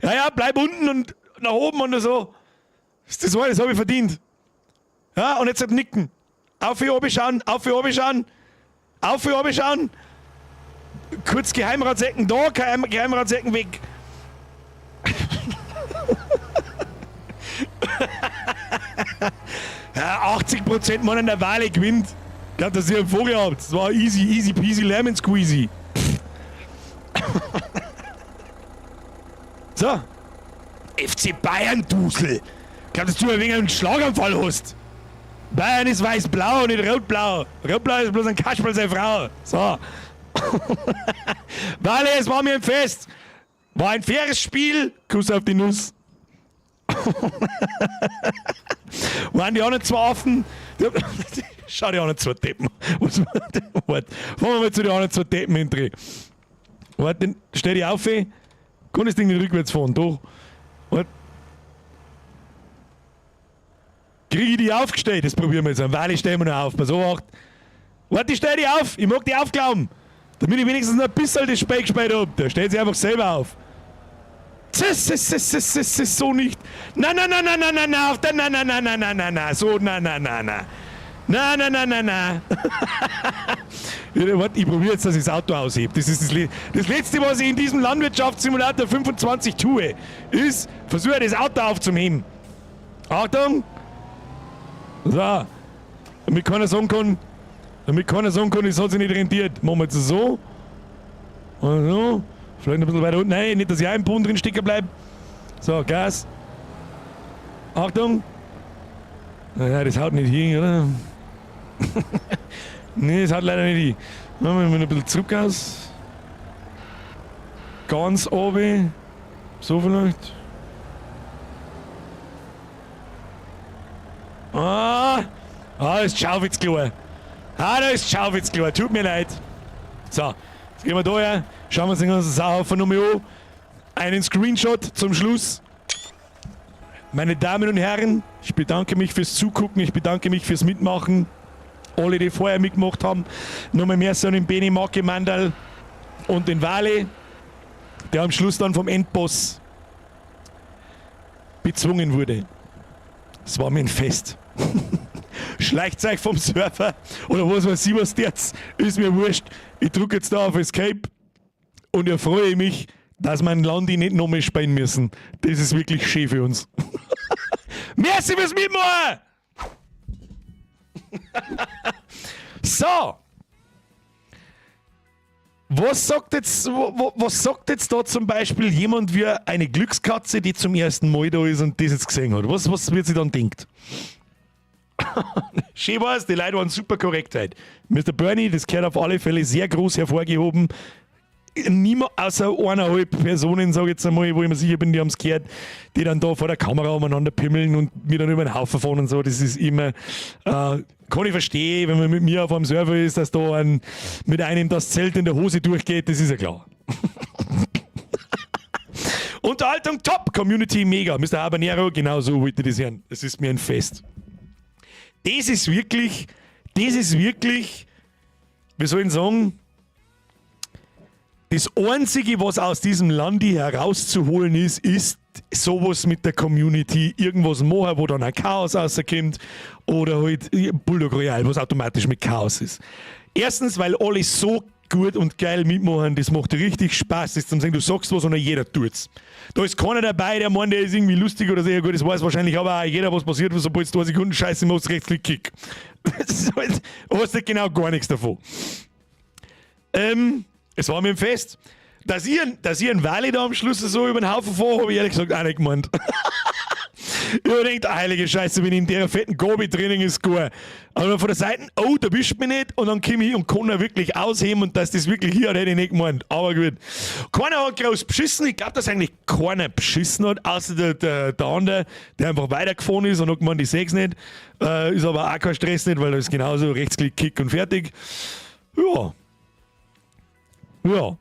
Ja, ja, bleib unten und nach oben und so. Das war, das habe ich verdient. Ja, und jetzt halt nicken. Auf die oben schauen, auf die oben schauen, auf die oben schauen. Kurz Geheimratsecken da, Geheimratsecken weg. Ja, 80% Mann in der Wahl gewinnt. Ich glaub, dass ihr einen Vogel habt. Das war easy, easy peasy, lemon squeezy. So. FC Bayern Dusel. Ich glaub, dass du ein wenig einen Schlaganfall hast. Bayern ist weiß-blau, nicht rot-blau. Rot-blau ist bloß ein Kasperl seine Frau. So. Wale, es war mir ein Fest. War ein faires Spiel. Kuss auf die Nuss. Waren die anderen zwei Affen? Schau die anderen zwei Deppen. Warte, fahren wir mal zu den anderen zwei Deppen hin. Warte, stell dich auf. Kann das Ding nicht rückwärts fahren? Doch. Warte. Kriege ich die aufgestellt? Das probieren wir jetzt. Weil ich stelle mir noch auf. Pass auf. Warte, ich stell die auf. Ich mag die aufglauben. Damit ich wenigstens noch ein bisschen das Speck gespielt hab. Der stellt sich einfach selber auf. Das so nicht. Na, na, na, na, na, na, na, auf der, na, na, na, na, na, na, na, so, na, na, na, na. Na, na, na, na, na. Warte, ich probiere jetzt, dass ich das Auto aushebe. Das ist das Letzte, was ich in diesem Landwirtschaftssimulator 25 tue, ist, versuche das Auto aufzuheben. Achtung! So. Damit keiner sagen kann, es hat sich nicht rentiert. Machen wir jetzt so. Und so. Vielleicht ein bisschen weiter unten. Nein, nicht, dass ich auch im Boden drin stecken bleibe. So, Gas. Achtung. Naja, das haut nicht hin, oder? Nee, es hat leider nicht die. Machen wir ein bisschen zurück aus. Ganz oben. So vielleicht. Ah, ah, ist Schaufitz klar. Ah, da ist Schaufitz klar. Tut mir leid. So, jetzt gehen wir da her. Schauen wir uns den ganzen Sauhaufen nochmal an. Einen Screenshot zum Schluss. Meine Damen und Herren, ich bedanke mich fürs Zugucken, ich bedanke mich fürs Mitmachen. Alle, die vorher mitgemacht haben. Nochmal mehr so den Beni, Maki, Mandal und den Wale, der am Schluss dann vom Endboss bezwungen wurde. Es war mir ein Fest. Schleicht euch vom Server oder was weiß ich was jetzt, ist mir wurscht. Ich drücke jetzt da auf Escape und erfreue mich, dass wir ein Landi nicht nochmal spielen müssen. Das ist wirklich schön für uns. Merci fürs Mitmachen! So! Was sagt jetzt, was sagt jetzt da zum Beispiel jemand wie eine Glückskatze, die zum ersten Mal da ist und das jetzt gesehen hat? Was wird sie dann denkt? Schön war's, die Leute waren super korrekt heute. Mr. Bernie, das gehört auf alle Fälle sehr groß hervorgehoben. Niemand außer eineinhalb Personen, sag ich jetzt einmal, wo ich mir sicher bin, die haben's gehört, die dann da vor der Kamera umeinander pimmeln und mir dann über den Haufen fahren und so. Das ist immer, kann ich verstehen, wenn man mit mir auf einem Server ist, dass da mit einem das Zelt in der Hose durchgeht, das ist ja klar. Unterhaltung top, Community mega. Mr. Habanero, genau so wollte ich das hören. Das ist mir ein Fest. Das ist wirklich, das ist wirklich, wie soll ich sagen, das Einzige, was aus diesem Landi herauszuholen ist, ist sowas mit der Community, irgendwas machen, wo dann ein Chaos rauskommt oder halt Bulldog Royale, was automatisch mit Chaos ist. Erstens, weil alle so gut und geil mitmachen, das macht richtig Spaß, das zum sagen, du sagst was und jeder tut's. Da ist keiner dabei, der meint, der ist irgendwie lustig oder so, ja gut, das weiß wahrscheinlich aber auch jeder, was passiert, sobald du 2 Sekunden Scheiße machst, Rechtsklick, Kick. Das ist halt, du hast nicht genau gar nichts davon. Es war mir ein Fest. Dass ich einen Wally da am Schluss so über den Haufen fahre, hab ich ehrlich gesagt auch nicht gemeint. Ich hab gedacht, heilige Scheiße, wenn ich in der fetten Gobi drinnen ist, gut. Aber von der Seite, oh, da wischt mich nicht, und dann komm ich und kann er wirklich ausheben und dass das wirklich hier hat, hätte ich nicht gemeint. Aber gut. Keiner hat groß beschissen. Ich glaub, dass eigentlich keiner beschissen hat, außer der andere, der einfach weitergefahren ist und hat gemeint, ich seh's nicht. Ist aber auch kein Stress nicht, weil da ist genauso Rechtsklick, Kick und fertig. Ja. Ja.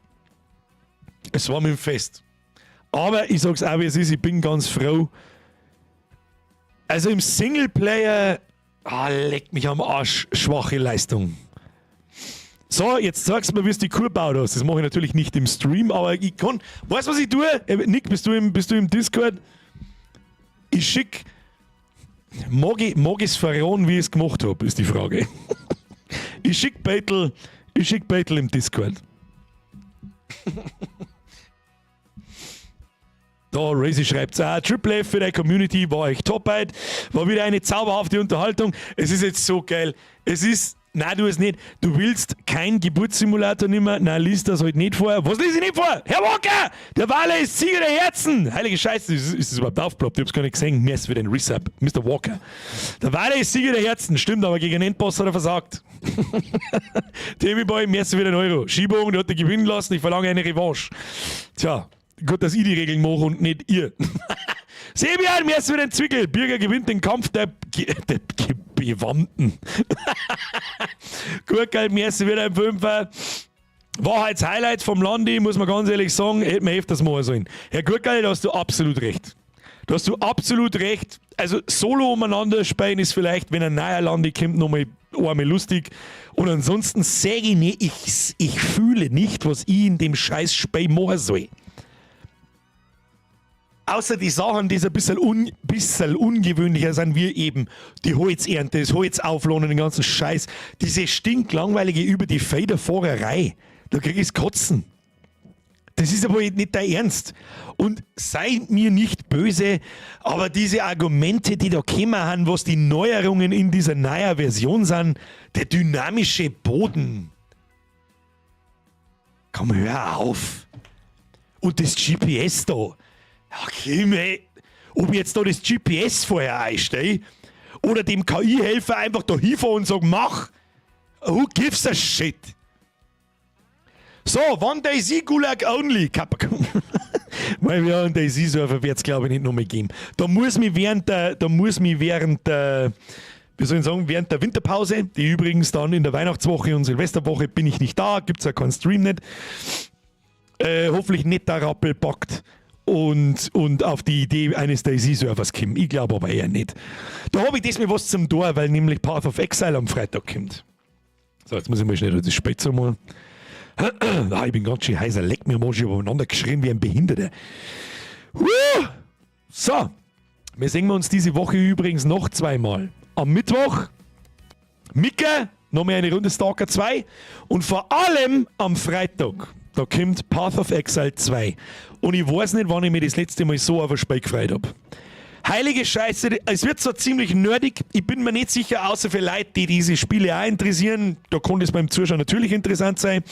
Es war mir ein Fest. Aber ich sag's auch, wie es ist, ich bin ganz froh. Also im Singleplayer, leck mich am Arsch, schwache Leistung. So, jetzt sagst du mir, wie du die Kur gebaut hast. Das mache ich natürlich nicht im Stream, aber ich kann. Weißt du, was ich tue? Nick, bist du im Discord? Ich schick. Mag ich's verraten, wie ich's gemacht hab, ist die Frage. Ich schick Beitel im Discord. Da, Razy schreibt's auch. Triple F für die Community war echt top heute. War wieder eine zauberhafte Unterhaltung. Es ist jetzt so geil. Es ist, nein, du es nicht. Du willst kein Geburtssimulator nimmer. Nein, lies das halt nicht vor. Was lies ich nicht vor? Herr Walker! Der Wale ist Sieger der Herzen! Heilige Scheiße, ist das überhaupt aufgeploppt? Ich hab's gar nicht gesehen. Mir ist wieder ein Resub. Mister Walker. Der Wale ist Sieger der Herzen. Stimmt, aber gegen den Endboss hat er versagt. Timmy Boy, mir ist wieder ein Euro. Schiebung, der hat dich gewinnen lassen. Ich verlange eine Revanche. Tja. Gut, dass ich die Regeln mache und nicht ihr. Sebian, mir ist wieder ein Zwickel. Birger gewinnt den Kampf der Bewandten. Gut, geil, mir ist wieder ein Fünfer. Wahrheitshighlight vom Landi, muss man ganz ehrlich sagen, hätte man öfters machen sollen. Herr Gurkel, da hast du absolut recht. Da hast du absolut recht. Also solo umeinander spielen ist vielleicht, wenn ein neuer Landi kommt, nochmal einmal lustig. Und ansonsten sage ich nicht, ich fühle nicht, was ich in dem scheiß Spiel machen soll. Außer die Sachen, die so ein bisschen ungewöhnlicher sind, wie eben die Holzernte, das Holzauflohnen, den ganzen Scheiß. Diese stinklangweilige über die Federfahrerei, da krieg ich's Kotzen. Das ist aber nicht dein Ernst. Und sei mir nicht böse, aber diese Argumente, die da gekommen haben, was die Neuerungen in dieser neuen Version sind, der dynamische Boden. Komm, hör auf. Und das GPS da. Ja, komm, ey. Ob ich jetzt da das GPS vorher einstelle oder dem K I-Helfer einfach da hinfahre und sag, mach. Who gives a shit? So, one DayZ Gulag only. Kappa. Weil wir einen DayZ-Server wird es, glaube ich, nicht nochmal geben. Da muss mich während der, wie soll ich sagen, während der Winterpause, die übrigens dann in der Weihnachtswoche und Silvesterwoche bin ich nicht da, gibt es ja keinen Stream nicht. Hoffentlich nicht der Rappel packt und auf die Idee eines DayZ-Servers kommen. Ich glaube aber eher nicht. Da habe ich diesmal was zum Tor, weil nämlich Path of Exile am Freitag kommt. So, jetzt muss ich mal schnell das Spitze mal. Ah, ich bin ganz schön heiser. Leck mir am Arsch, ich hab umeinander geschrien wie ein Behinderter. Huh! So, wir sehen uns diese Woche übrigens noch zweimal. Am Mittwoch, Micke, noch mal eine Runde Stalker 2 und vor allem am Freitag, da kommt Path of Exile 2. Und ich weiß nicht, wann ich mich das letzte Mal so auf ein Spiel gefreut habe. Heilige Scheiße, es wird zwar ziemlich nerdig, ich bin mir nicht sicher, außer für Leute, die diese Spiele auch interessieren, da kann es beim Zuschauen natürlich interessant sein,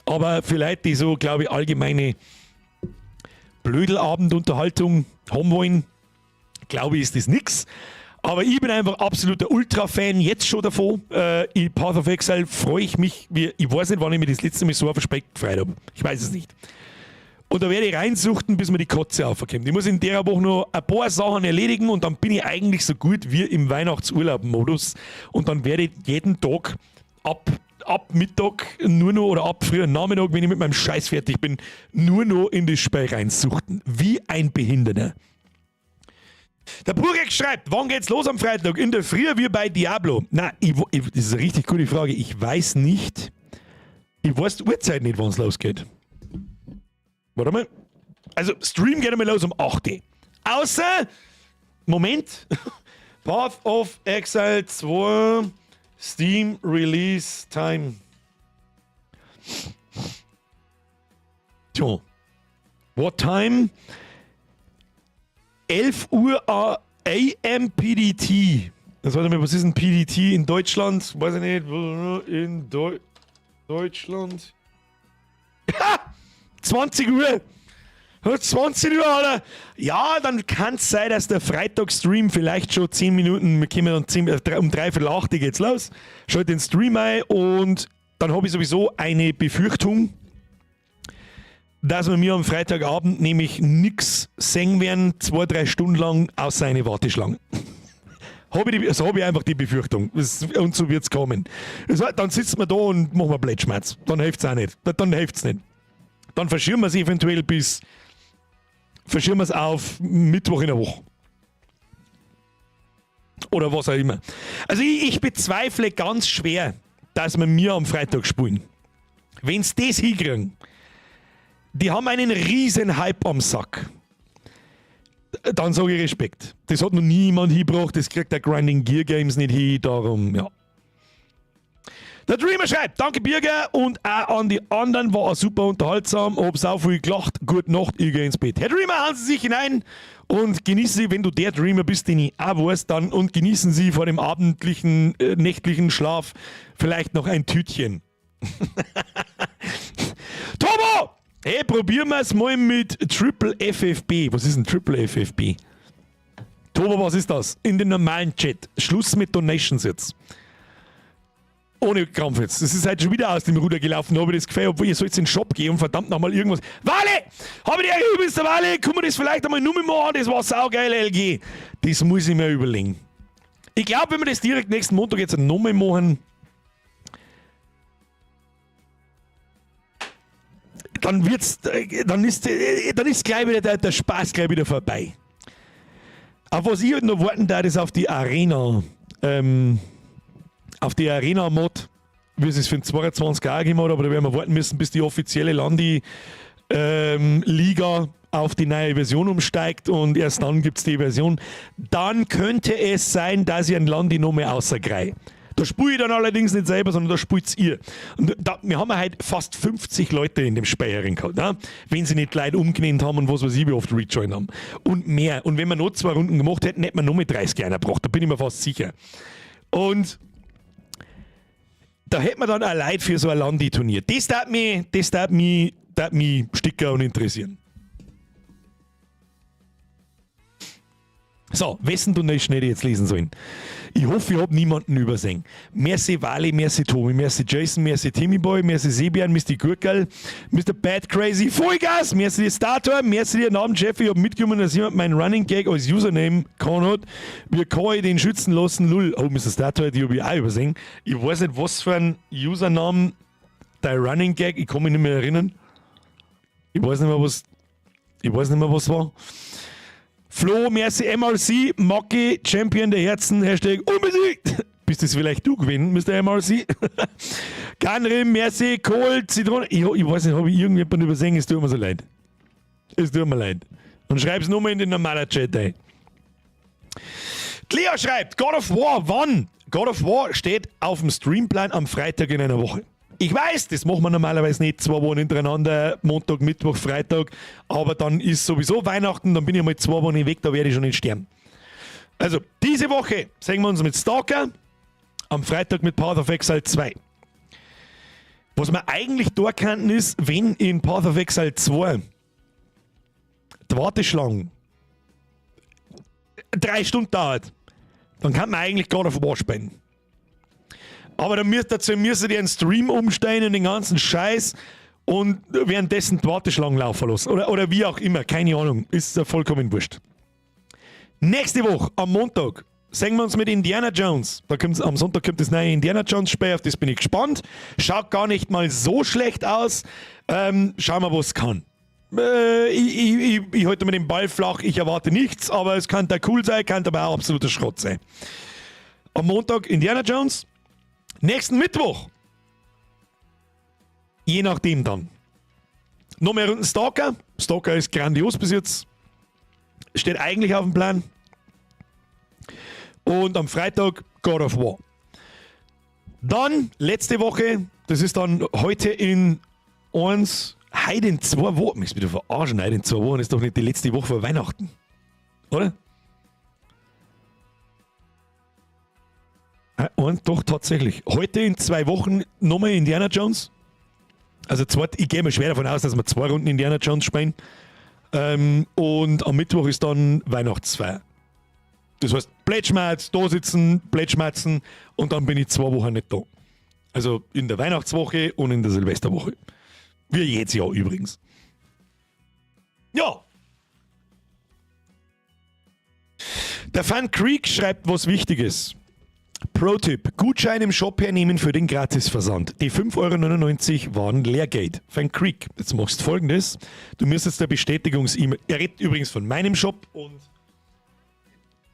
aber für Leute, die so, glaube ich, allgemeine Blödelabendunterhaltung haben wollen, glaube ich, ist das nix. Aber ich bin einfach absoluter Ultra-Fan jetzt schon davon. In Path of Exile freue ich mich, wie, ich weiß nicht, wann ich mich das letzte Mal so auf ein Spiel gefreut habe. Ich weiß es nicht. Und da werde ich reinsuchten, bis mir die Kotze aufkommt. Ich muss in der Woche noch ein paar Sachen erledigen und dann bin ich eigentlich so gut wie im Weihnachtsurlaub-Modus. Und dann werde ich jeden Tag ab Mittag nur noch oder ab frühen Nachmittag, wenn ich mit meinem Scheiß fertig bin, nur noch in das Spiel reinsuchten. Wie ein Behinderter. Der Burek schreibt, wann geht's los am Freitag? In der Früh wie bei Diablo. Na, das ist eine richtig gute Frage. Ich weiß nicht. Ich weiß die Uhrzeit nicht, wann es losgeht. Warte mal. Also, Stream geht einmal los um 8 Uhr. Außer, Moment, Path of Exile 2 Steam Release Time. Tja. What time? 11 Uhr AM PDT. Das, warte mal, was ist ein PDT in Deutschland? Weiß ich nicht. In Deutschland. 20 Uhr! 20 Uhr, Alter! Ja, dann kann es sein, dass der Freitag-Stream vielleicht schon 10 Minuten, wir kommen dann 10, um 7:45 geht's los. Schalt den Stream ein und dann habe ich sowieso eine Befürchtung, dass wir mir am Freitagabend nämlich nichts sehen werden, 2, 3 Stunden lang, außer eine Warteschlange. Also hab ich einfach die Befürchtung. Und so wird es kommen. Dann sitzen wir da und machen wir Blödschmerz. Dann hilft es auch nicht. Dann hilft es nicht. Dann verschieben wir es eventuell bis. Verschieben wir es auf Mittwoch in der Woche. Oder was auch immer. Also ich bezweifle ganz schwer, dass wir mir am Freitag spielen. Wenn sie das hinkriegen, die haben einen riesen Hype am Sack. Dann sage ich Respekt. Das hat noch niemand hingebracht, das kriegt der Grinding Gear Games nicht hin, darum, ja. Der Dreamer schreibt, danke Birger und auch an die anderen, war auch super unterhaltsam, hab sau viel gelacht, gute Nacht, ich geh ins Bett. Herr Dreamer, hauen Sie sich hinein und genießen Sie, wenn du der Dreamer bist, den ich auch weiß, dann und genießen Sie vor dem abendlichen, nächtlichen Schlaf vielleicht noch ein Tütchen. Tobo! Hey, probieren wir es mal mit Triple FFB. Was ist ein Triple FFB? Tobo, was ist das? In den normalen Chat. Schluss mit Donations jetzt. Ohne Krampf jetzt. Das ist halt schon wieder aus dem Ruder gelaufen. Da habe ich das Gefühl, obwohl ihr sollt in den Shop gehen und verdammt nochmal irgendwas. Wale! Habe ich die übelst, Wale! Kann man das vielleicht einmal nur machen? Das war saugeil, LG. Das muss ich mir überlegen. Ich glaube, wenn wir das direkt nächsten Montag jetzt nochmal machen, dann ist gleich wieder der Spaß gleich wieder vorbei. Auf was ich halt noch warten da, ist auf die Arena-Mod, wie es für den 22 auch gegeben hat, aber da werden wir warten müssen, bis die offizielle Landi-Liga auf die neue Version umsteigt und erst dann gibt es die Version. Dann könnte es sein, dass ich ein Landi noch mehr außergrei. Da spiele ich dann allerdings nicht selber, sondern da spielt ihr. Und da, wir haben ja heute fast 50 Leute in dem Speicher gehabt, ne? Wenn sie nicht Leute umgenannt haben und was weiß ich, wie oft rejoined haben. Und mehr. Und wenn wir noch zwei Runden gemacht hätten, hätten wir noch mit 30 einer gebracht. Da bin ich mir fast sicher. Und da hätte man dann auch Leute für so ein Landi-Turnier. Das darf mich sticker und interessieren. So, wessen Donation hätte ich jetzt lesen sollen? Ich hoffe, ich habe niemanden übersehen. Merci Wally, merci Tobi, merci Jason, merci Timmy Boy, merci Sebian, Mr. Gurkel, Mr. Bad Crazy, Vollgas, merci Stator, merci dir Namen Jeff, ich hab mitgenommen, dass jemand meinen Running Gag als Username kann hat. Wie kann ich den schützen lassen? Lull. Oh, Mr. Stator, die habe ich auch übersehen. Ich weiß nicht, was für ein Username dein Running Gag, ich kann mich nicht mehr erinnern. Ich weiß nicht mehr, was, ich weiß nicht mehr, was war. Flo, merci MRC, Mocky, Champion der Herzen, Hashtag unbesiegt. Bist das vielleicht du gewesen, Mr. MRC? Ganrim, merci, Kohl, Zitrone. Ich weiß nicht, habe ich irgendjemanden übersehen? Es tut mir so leid. Es tut mir leid. Und schreib's nur mal in den normalen Chat ein. Lea schreibt, God of War, wann? God of War steht auf dem Streamplan am Freitag in einer Woche. Ich weiß, das machen wir normalerweise nicht 2 Wochen hintereinander, Montag, Mittwoch, Freitag, aber dann ist sowieso Weihnachten, dann bin ich mal 2 Wochen weg, da werde ich schon nicht sterben. Also, diese Woche sehen wir uns mit Stalker, am Freitag mit Path of Exile 2. Was wir eigentlich da könnten ist, wenn in Path of Exile 2 die Warteschlange 3 Stunden dauert, dann kann man eigentlich God of War spielen. Aber dann müsst dazu müsst ihr einen Stream umstellen und den ganzen Scheiß und währenddessen die Warteschlangen laufen lassen. Oder wie auch immer, keine Ahnung. Ist ja vollkommen wurscht. Nächste Woche, am Montag, sehen wir uns mit Indiana Jones. Da kommt's, am Sonntag kommt das neue Indiana Jones Spiel, auf das bin ich gespannt. Schaut gar nicht mal so schlecht aus. Schauen wir, was es kann. Ich halte mir den Ball flach, ich erwarte nichts, aber es kann da cool sein, kann aber auch absoluter Schrott sein. Am Montag Indiana Jones. Nächsten Mittwoch. Je nachdem dann. Noch mehr Runden Stalker. Stalker ist grandios bis jetzt. Steht eigentlich auf dem Plan. Und am Freitag God of War. Dann, letzte Woche, das ist dann heute in eins, heute in 2 Wochen, mich wieder verarschen, heute in 2 Wochen ist doch nicht die letzte Woche vor Weihnachten. Oder? Und doch tatsächlich. Heute in 2 Wochen nochmal Indiana Jones. Also zwei, ich gehe mir schwer davon aus, dass wir zwei Runden Indiana Jones spielen. Und am Mittwoch ist dann Weihnachtsfeier. Das heißt, Plätschmerz, da sitzen, Plätschmerzen und dann bin ich 2 Wochen nicht da. Also in der Weihnachtswoche und in der Silvesterwoche. Wie jedes Jahr übrigens. Ja. Der Fan Creek schreibt was Wichtiges. Pro-Tipp: Gutschein im Shop hernehmen für den Gratisversand. Die 5,99 Euro waren Lehrgeld. Fan Creek, jetzt machst du folgendes. Du müsstest der Bestätigungs-E-Mail. Er redet übrigens von meinem Shop und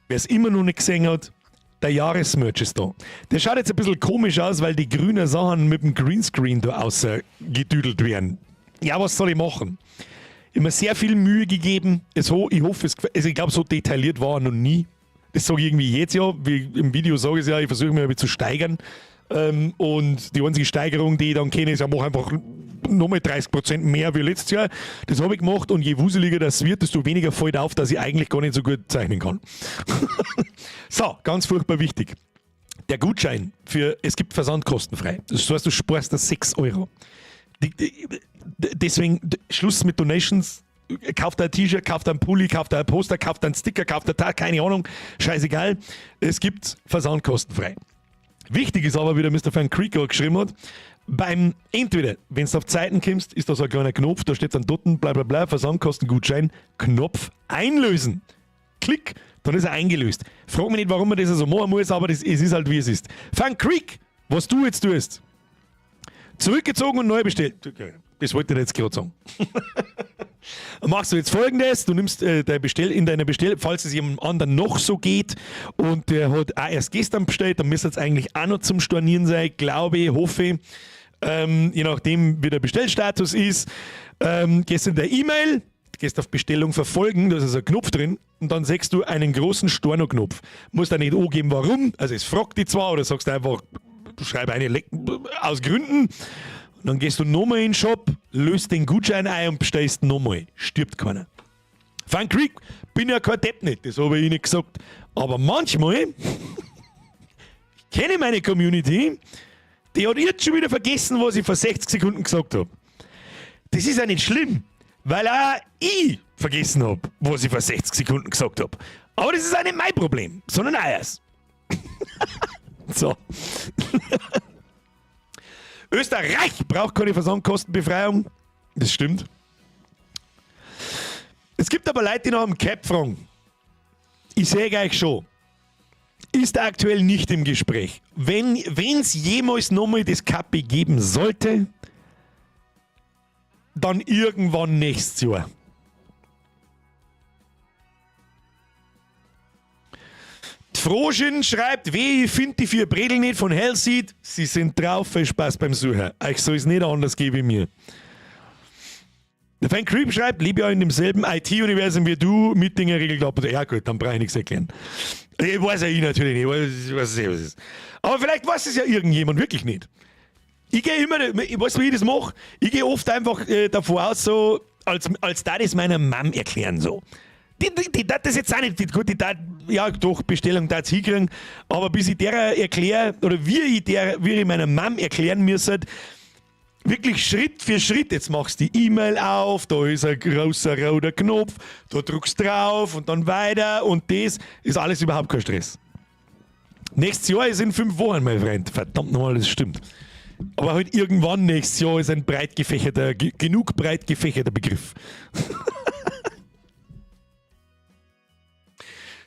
wer es immer noch nicht gesehen hat, der Jahresmerch ist da. Der schaut jetzt ein bisschen komisch aus, weil die grünen Sachen mit dem Greenscreen da außergedüdelt werden. Ja, was soll ich machen? Ich habe mir sehr viel Mühe gegeben. Es, ich hoffe, es, also ich glaube, so detailliert war er noch nie. Das sage ich irgendwie jedes Jahr. Wie im Video sage ich es ja, ich versuche mich ein bisschen zu steigern. Und die einzige Steigerung, die ich dann kenne, ist, ja, mach einfach nochmal 30% mehr wie letztes Jahr. Das habe ich gemacht und je wuseliger das wird, desto weniger fällt auf, dass ich eigentlich gar nicht so gut zeichnen kann. So, ganz furchtbar wichtig. Der Gutschein für, es gibt Versand kostenfrei. Das heißt, du sparst das 6 Euro. Deswegen Schluss mit Donations. Kauft ein T-Shirt, kauft ein Pulli, kauft ein Poster, kauft ein Sticker, kauft ein Tag, keine Ahnung, scheißegal. Es gibt Versand kostenfrei. Wichtig ist aber, wie der Mr. Van Creek geschrieben hat, beim, entweder, wenn du auf Zeiten kommst, ist da so ein kleiner Knopf, da steht dann dort, bla bla bla, Versandkostengutschein, Knopf einlösen. Klick, dann ist er eingelöst. Frag mich nicht, warum man das so machen muss, aber das, es ist halt, wie es ist. Van Creek, was du jetzt tust, zurückgezogen und neu bestellt. Das wollte ich jetzt gerade sagen. Dann machst du jetzt folgendes: Du nimmst dein Bestell, in deiner Bestell, falls es jemandem anderen noch so geht und der hat auch erst gestern bestellt, dann müsste es eigentlich auch noch zum Stornieren sein, glaube ich, hoffe ich. Je nachdem, wie der Bestellstatus ist. Gehst in der E-Mail, gehst auf Bestellung verfolgen, da ist also ein Knopf drin und dann siehst du einen großen Storno-Knopf. Musst da nicht angeben, warum, also es fragt dich zwar oder sagst einfach, schreib eine aus Gründen. Und dann gehst du nochmal in den Shop, löst den Gutschein ein und bestellst nochmal. Stirbt keiner. Van Creek, bin ja kein Depp nicht, das habe ich nicht gesagt. Aber manchmal, ich kenne meine Community, die hat jetzt schon wieder vergessen, was ich vor 60 Sekunden gesagt habe. Das ist ja nicht schlimm, weil auch ich vergessen habe, was ich vor 60 Sekunden gesagt habe. Aber das ist auch nicht mein Problem, sondern euers. So. Österreich braucht keine Versandkostenbefreiung. Das stimmt. Es gibt aber Leute, die nach dem Cap fragen. Ich sage euch schon, ist aktuell nicht im Gespräch. Wenn es jemals nochmal das Kapi geben sollte, dann irgendwann nächstes Jahr. Die Froschin schreibt, weh, ich finde die vier Bredel nicht von Hellseed. Sie sind drauf, viel Spaß beim Suchen. Euch soll es nicht anders geben wie mir. Der Fan Creep schreibt, lebe ja in demselben IT-Universum wie du, mit Dinger regelt ab. Ja gut, dann brauche ich nichts erklären. Ich weiß ja ich natürlich nicht, ich weiß nicht, was es ist. Aber vielleicht weiß es ja irgendjemand wirklich nicht. Ich gehe immer, ich weiß, wie ich das mache. Ich gehe oft einfach davon aus, so, als da das meiner Mom erklären, so. Die darf das jetzt auch nicht, gut, die darf, ja doch, Bestellung darf hinkriegen, aber bis ich der erkläre, oder wie ich meiner Mom erklären müsste, wirklich Schritt für Schritt, jetzt machst du die E-Mail auf, da ist ein großer roter Knopf, da drückst du drauf und dann weiter und das ist alles überhaupt kein Stress. Nächstes Jahr ist in 5 Wochen, mein Freund. Verdammt nochmal, das stimmt. Aber halt irgendwann nächstes Jahr ist ein breit gefächerter, genug breit gefächerter Begriff.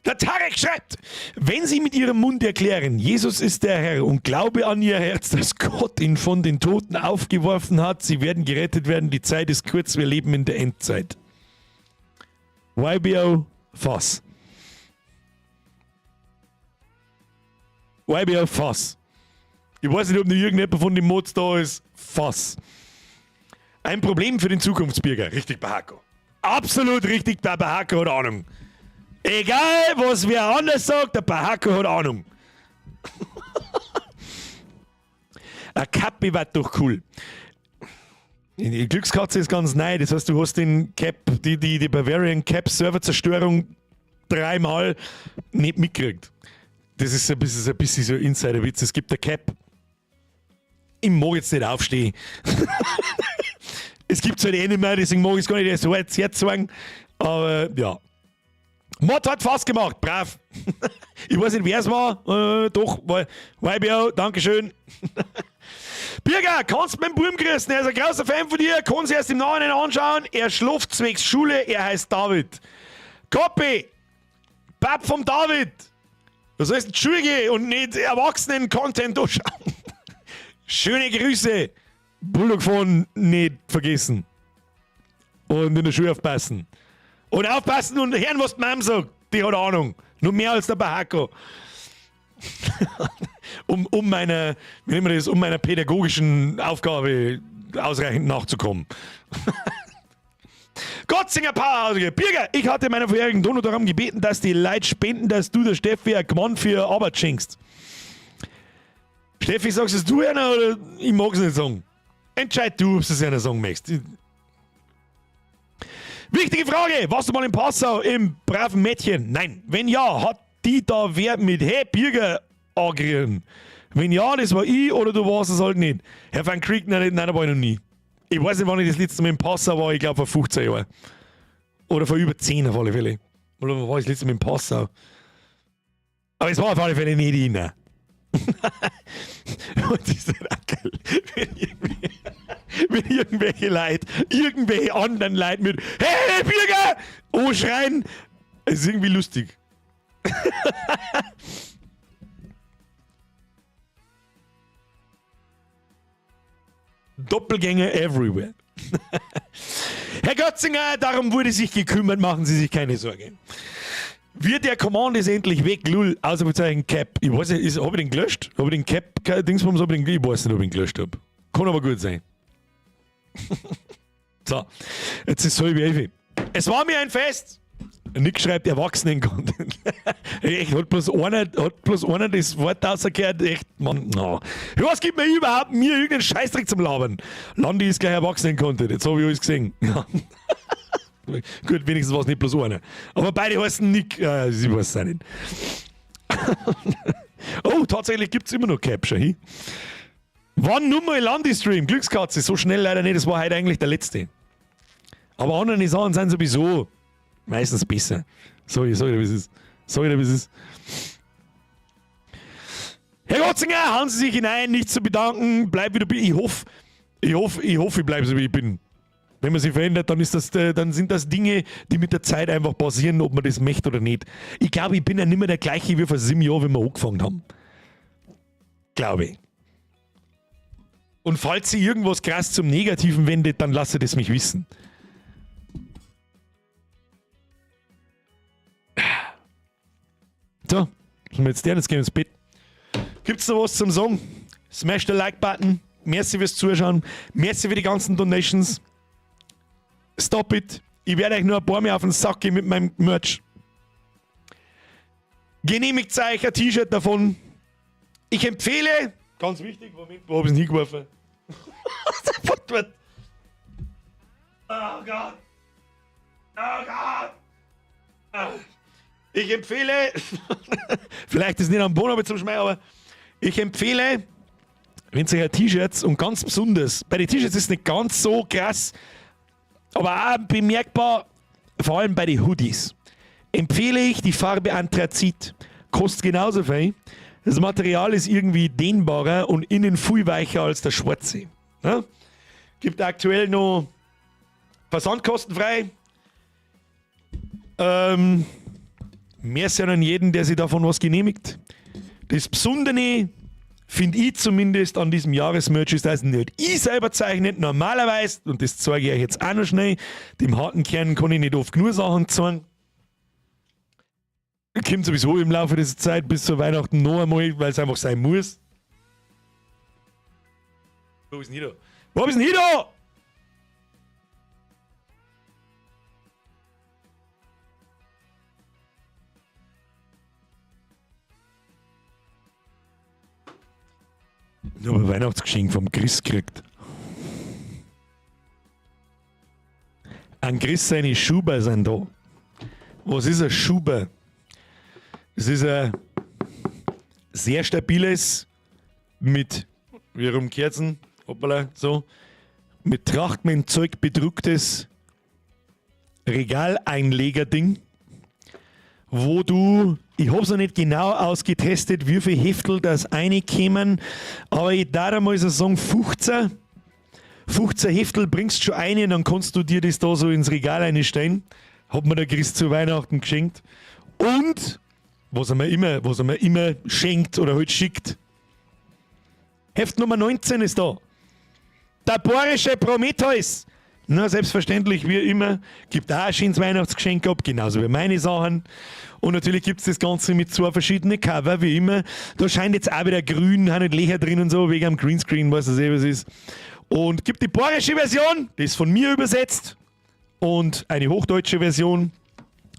Der Tarek schreibt, wenn Sie mit Ihrem Mund erklären, Jesus ist der Herr und glaube an Ihr Herz, dass Gott ihn von den Toten aufgeworfen hat, Sie werden gerettet werden, die Zeit ist kurz, wir leben in der Endzeit. YBO Fass. YBO Fass. Ich weiß nicht, ob noch irgendjemand von den Mods da ist. Fass. Ein Problem für den Zukunftsbürger. Richtig, Bahako. Absolut richtig, der Bahako hat Ahnung. Egal, was wer anders sagt, der Bahako hat Ahnung. Ein Kappi war doch cool. Die Glückskatze ist ganz neu. Das heißt, du hast den Cap, die Bavarian Cap Serverzerstörung 3-mal nicht mitgekriegt. Das ist ein bisschen so Insider-Witz. Es gibt ein Cap. Ich mag jetzt nicht aufstehen. Es gibt halt eh nicht mehr, deswegen mag ich es gar nicht so weit herzeigen. Aber ja. Mod hat fast gemacht, brav. Ich weiß nicht, wer es war. Doch, YBO, Dankeschön. Birger, kannst du meinen Buben grüßen? Er ist ein großer Fan von dir, kann sich erst im Nachhinein anschauen. Er schläft zwecks Schule, er heißt David. Copy! Bab vom David! Du sollst in die Schule gehen und nicht Erwachsenen-Content anschauen. Schöne Grüße. Bulldog von nicht vergessen. Und in der Schule aufpassen. Und aufpassen und hören, was die Mom sagt. Die hat Ahnung. Nur mehr als der Bahako. Um meiner, wie nennen wir das, um meiner pädagogischen Aufgabe ausreichend nachzukommen. Gotzinger Powerhouse. Birger, ich hatte meiner vorherigen Dono darum gebeten, dass die Leute spenden, dass du der Steffi ein Gewand für Arbeit schenkst. Steffi, sagst es du einer oder ich mag's nicht sagen? Entscheid du, ob du es einer sagen möchtest. Wichtige Frage, warst du mal in Passau im braven Mädchen? Nein. Wenn ja, hat die da wer mit Hey Birger angerührt? Wenn ja, das war ich oder du warst es halt nicht. Herr Van Creek, nein, nein, da war ich noch nie. Ich weiß nicht, wann ich das letzte Mal in Passau war, ich glaube vor 15 Jahren. Oder vor über 10 auf alle Fälle. Oder wann war ich das letzte Mal in Passau? Aber es war auf alle Fälle nicht ich, nein. Und das ist halt auch geil, wenn irgendwelche Leute, irgendwelche anderen Leute mit Hey, Bürger! Anschreien, es ist irgendwie lustig. Doppelgänger everywhere. Herr Götzinger, darum wurde sich gekümmert, machen Sie sich keine Sorge. Wird der Command ist endlich weg, lul, Ausrufezeichen Cap. Ich weiß nicht, hab ich den gelöscht? Hab ich den Cap, Dingsbums, hab ich den, ich weiß nicht, ob ich ihn gelöscht hab. Kann aber gut sein. So, jetzt ist 10:30. Es war mir ein Fest. Nick schreibt Erwachsenen-Content. Echt, hat bloß einer das Wort rausgehört. Echt, Mann, no. Was gibt mir überhaupt mir irgendeinen Scheißdreck zum Labern? Landi ist gleich Erwachsenen-Content. Jetzt hab ich alles gesehen. Ja. Gut, wenigstens war's nicht bloß einer. Aber beide heißen Nick. Ich weiß es auch nicht. Oh, tatsächlich gibt's immer noch Capture. Hi. Wann nun mal Landi-Stream? Glückskatze, so schnell leider nicht. Das war heute eigentlich der letzte. Aber andere Sachen sind sowieso meistens besser. Sorry, sorry, wie es ist. Sag ich dir, wie es ist. Herr Gotzinger, hauen Sie sich hinein, nichts zu bedanken, bleib wie du bist. Ich hoffe, ich hoffe, ich hoffe, ich bleibe so, wie ich bin. Wenn man sich verändert, dann, ist das, dann sind das Dinge, die mit der Zeit einfach passieren, ob man das möchte oder nicht. Ich glaube, ich bin ja nicht mehr der gleiche wie vor 7 Jahren, wenn wir angefangen haben. Glaube ich. Und falls sich irgendwas krass zum Negativen wendet, dann lasse das mich wissen. So, was wir jetzt der? Jetzt gehen wir ins Bett. Gibt's noch was zum Sagen? Smash the Like-Button. Merci fürs Zuschauen. Merci für die ganzen Donations. Stop it. Ich werde euch nur ein paar mehr auf den Sack gehen mit meinem Merch. Genehmigt euch ein T-Shirt davon. Ich empfehle, ganz wichtig, Moment, wo habe ich es hingeworfen? Dort. Oh Gott. Oh Gott. Ich empfehle, vielleicht ist es nicht am Boden aber zum Schmeißen, aber ich empfehle, wenn ihr T-Shirts und ganz besonders, bei den T-Shirts ist es nicht ganz so krass, aber auch bemerkbar, vor allem bei den Hoodies, empfehle ich die Farbe Anthrazit. Kostet genauso viel. Das Material ist irgendwie dehnbarer und innen viel weicher als der schwarze. Ja? Gibt aktuell noch versandkostenfrei. Merci an jeden, der sich davon was genehmigt. Das Besondere, finde ich zumindest, an diesem Jahresmerch ist, dass nicht ich selber zeichnet. Normalerweise, und das zeige ich euch jetzt auch noch schnell, dem harten Kern kann ich nicht oft genug Sachen zeigen. Kommt sowieso im Laufe dieser Zeit bis zu Weihnachten noch einmal, weil es einfach sein muss. Wo ist denn hier da? Wo ist denn hier da? Ich habe ein Weihnachtsgeschenk vom Chris gekriegt. An Chris seine Schuber sind da. Was ist ein Schuber? Es ist ein sehr stabiles mit, wie rum Kerzen, hoppala, so, mit Trachtmann-Zeug bedrucktes Regaleinleger-Ding, wo du, ich hab's noch nicht genau ausgetestet, wie viel Heftel das reinkämen, aber ich darf mal so sagen, 15. 15 Heftel bringst schon eine, dann kannst du dir das da so ins Regal einstellen. Hat mir der Chris zu Weihnachten geschenkt. Und, was er mir immer schenkt oder halt schickt, Heft Nummer 19 ist da. Der bayerische Prometheus. Na, selbstverständlich, wie immer, gibt auch ein schönes Weihnachtsgeschenk ab, genauso wie meine Sachen. Und natürlich gibt es das Ganze mit zwei verschiedenen Cover, wie immer. Da scheint jetzt auch wieder grün, auch nicht Löcher drin und so, wegen am Greenscreen, weiß das eh, was ist. Und gibt die bayerische Version, die ist von mir übersetzt. Und eine hochdeutsche Version.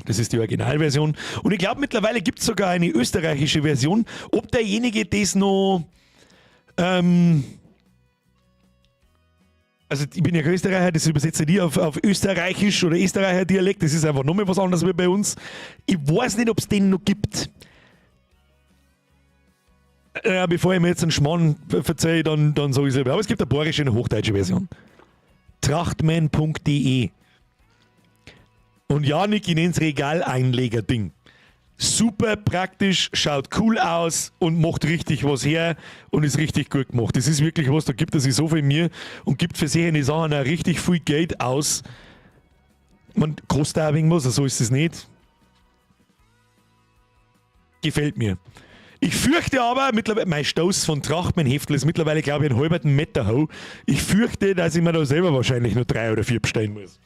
Das ist die Originalversion. Und ich glaube, mittlerweile gibt es sogar eine österreichische Version. Ob derjenige das noch. Also ich bin ja kein Österreicher, das übersetze ich auf Österreichisch oder Österreicher Dialekt, das ist einfach nochmal was anderes wie bei uns. Ich weiß nicht, ob es den noch gibt. Bevor ich mir jetzt einen Schmarrn verzeihe, dann sage ich es lieber. Aber es gibt eine bayerische und eine hochdeutsche Version. Trachtman.de. Und ja, Nick, ich nenne es Regaleinleger-Ding. Super praktisch, schaut cool aus und macht richtig was her und ist richtig gut gemacht. Das ist wirklich was, da gibt er sich so viel Mühe und gibt für solche Sachen auch richtig viel Geld aus. Man kostet auch ein wenig was, so ist es nicht. Gefällt mir. Ich fürchte aber, mittlerweile, mein Stoß von Trachtmann Heftel ist mittlerweile, glaube ich, einen halben Meter hoch. Ich fürchte, dass ich mir da selber wahrscheinlich nur drei oder vier bestellen muss.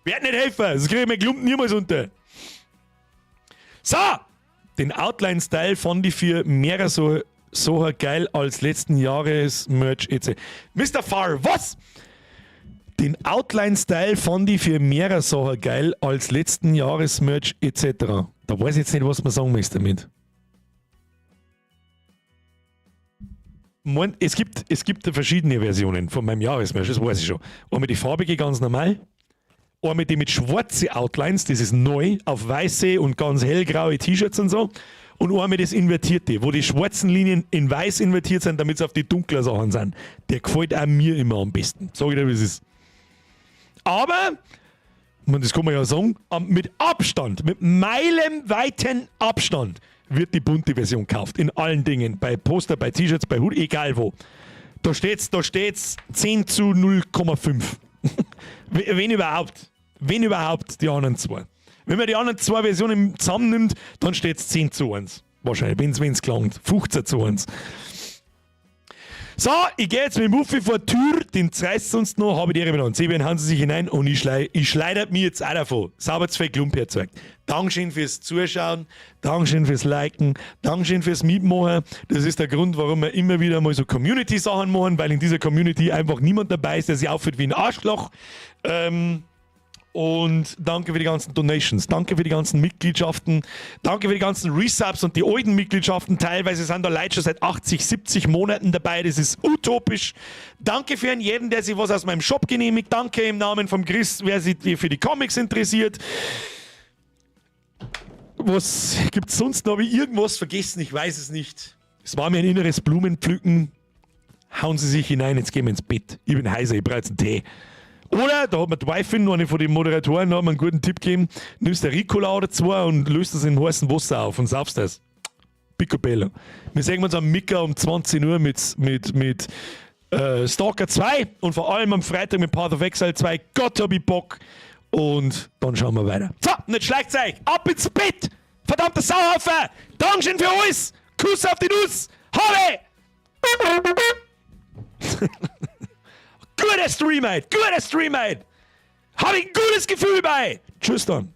Werd nicht helfen, das kriege ich mir Klumpen niemals unter. So, den Outline-Style fand ich für mehrer so geil als letzten Jahres Merch etc. Mr. Far, was? Den Outline-Style fand ich für mehrer Sachen geil als letzten Jahres Merch etc. Da weiß ich jetzt nicht, was man sagen möchte damit. Moment, es gibt verschiedene Versionen von meinem Jahresmerch, das weiß ich schon. Einmal die farbige ganz normal, einmal die mit schwarzen Outlines, das ist neu, auf weiße und ganz hellgraue T-Shirts und so. Und einmal das Invertierte, wo die schwarzen Linien in weiß invertiert sind, damit es auf die dunklen Sachen sind. Der gefällt auch mir immer am besten. Sag ich dir, wie es ist. Aber Und das kann man ja sagen, mit Abstand, mit meilenweiten Abstand wird die bunte Version gekauft. In allen Dingen. Bei Poster, bei T-Shirts, bei Hut, egal wo. Da steht's 10 zu 0,5. Wenn überhaupt. Wenn überhaupt die anderen zwei. Wenn man die anderen zwei Versionen zusammennimmt, dann steht es 10 zu 1. Wahrscheinlich, wenn es gelangt. 15 zu 1. So, ich gehe jetzt mit dem Muffi vor die Tür, den zerreißt sonst noch, habe die Ehre miteinander. Sebian, hauen Sie sich hinein und ich schleidert mir jetzt auch davon. Sauber zu viel Klump herzeigt. Dankeschön fürs Zuschauen, Dankeschön fürs Liken, Dankeschön fürs Mitmachen. Das ist der Grund, warum wir immer wieder mal so Community-Sachen machen, weil in dieser Community einfach niemand dabei ist, der sich aufführt wie ein Arschloch. Und danke für die ganzen Donations, danke für die ganzen Mitgliedschaften, danke für die ganzen Resubs und die alten Mitgliedschaften. Teilweise sind da Leute schon seit 80, 70 Monaten dabei. Das ist utopisch. Danke für jeden, der sich was aus meinem Shop genehmigt. Danke im Namen vom Chris, wer sich für die Comics interessiert. Was gibt's sonst noch? Habe ich irgendwas vergessen? Ich weiß es nicht. Es war mir ein inneres Blumenpflücken. Hauen Sie sich hinein, jetzt gehen wir ins Bett. Ich bin heiser, ich brauche jetzt einen Tee. Oder, da hat mir die Wifin, eine von den Moderatoren, hat mir einen guten Tipp gegeben, nimmst der Ricola oder zwei und löst das in heißem Wasser auf und saufst das. Picobello. Wir sehen uns am Mittag um 20 Uhr mit Stalker 2 und vor allem am Freitag mit Path of Exile 2. Gott, hab ich Bock. Und dann schauen wir weiter. So, und jetzt schleicht euch. Ab ins Bett! Verdammter Sauhaufen! Dankeschön für alles! Kuss auf die Nuss! Habe! Guter Stream, mate! Guter Stream, mate! Hab ich ein gutes Gefühl bei! Tschüss dann!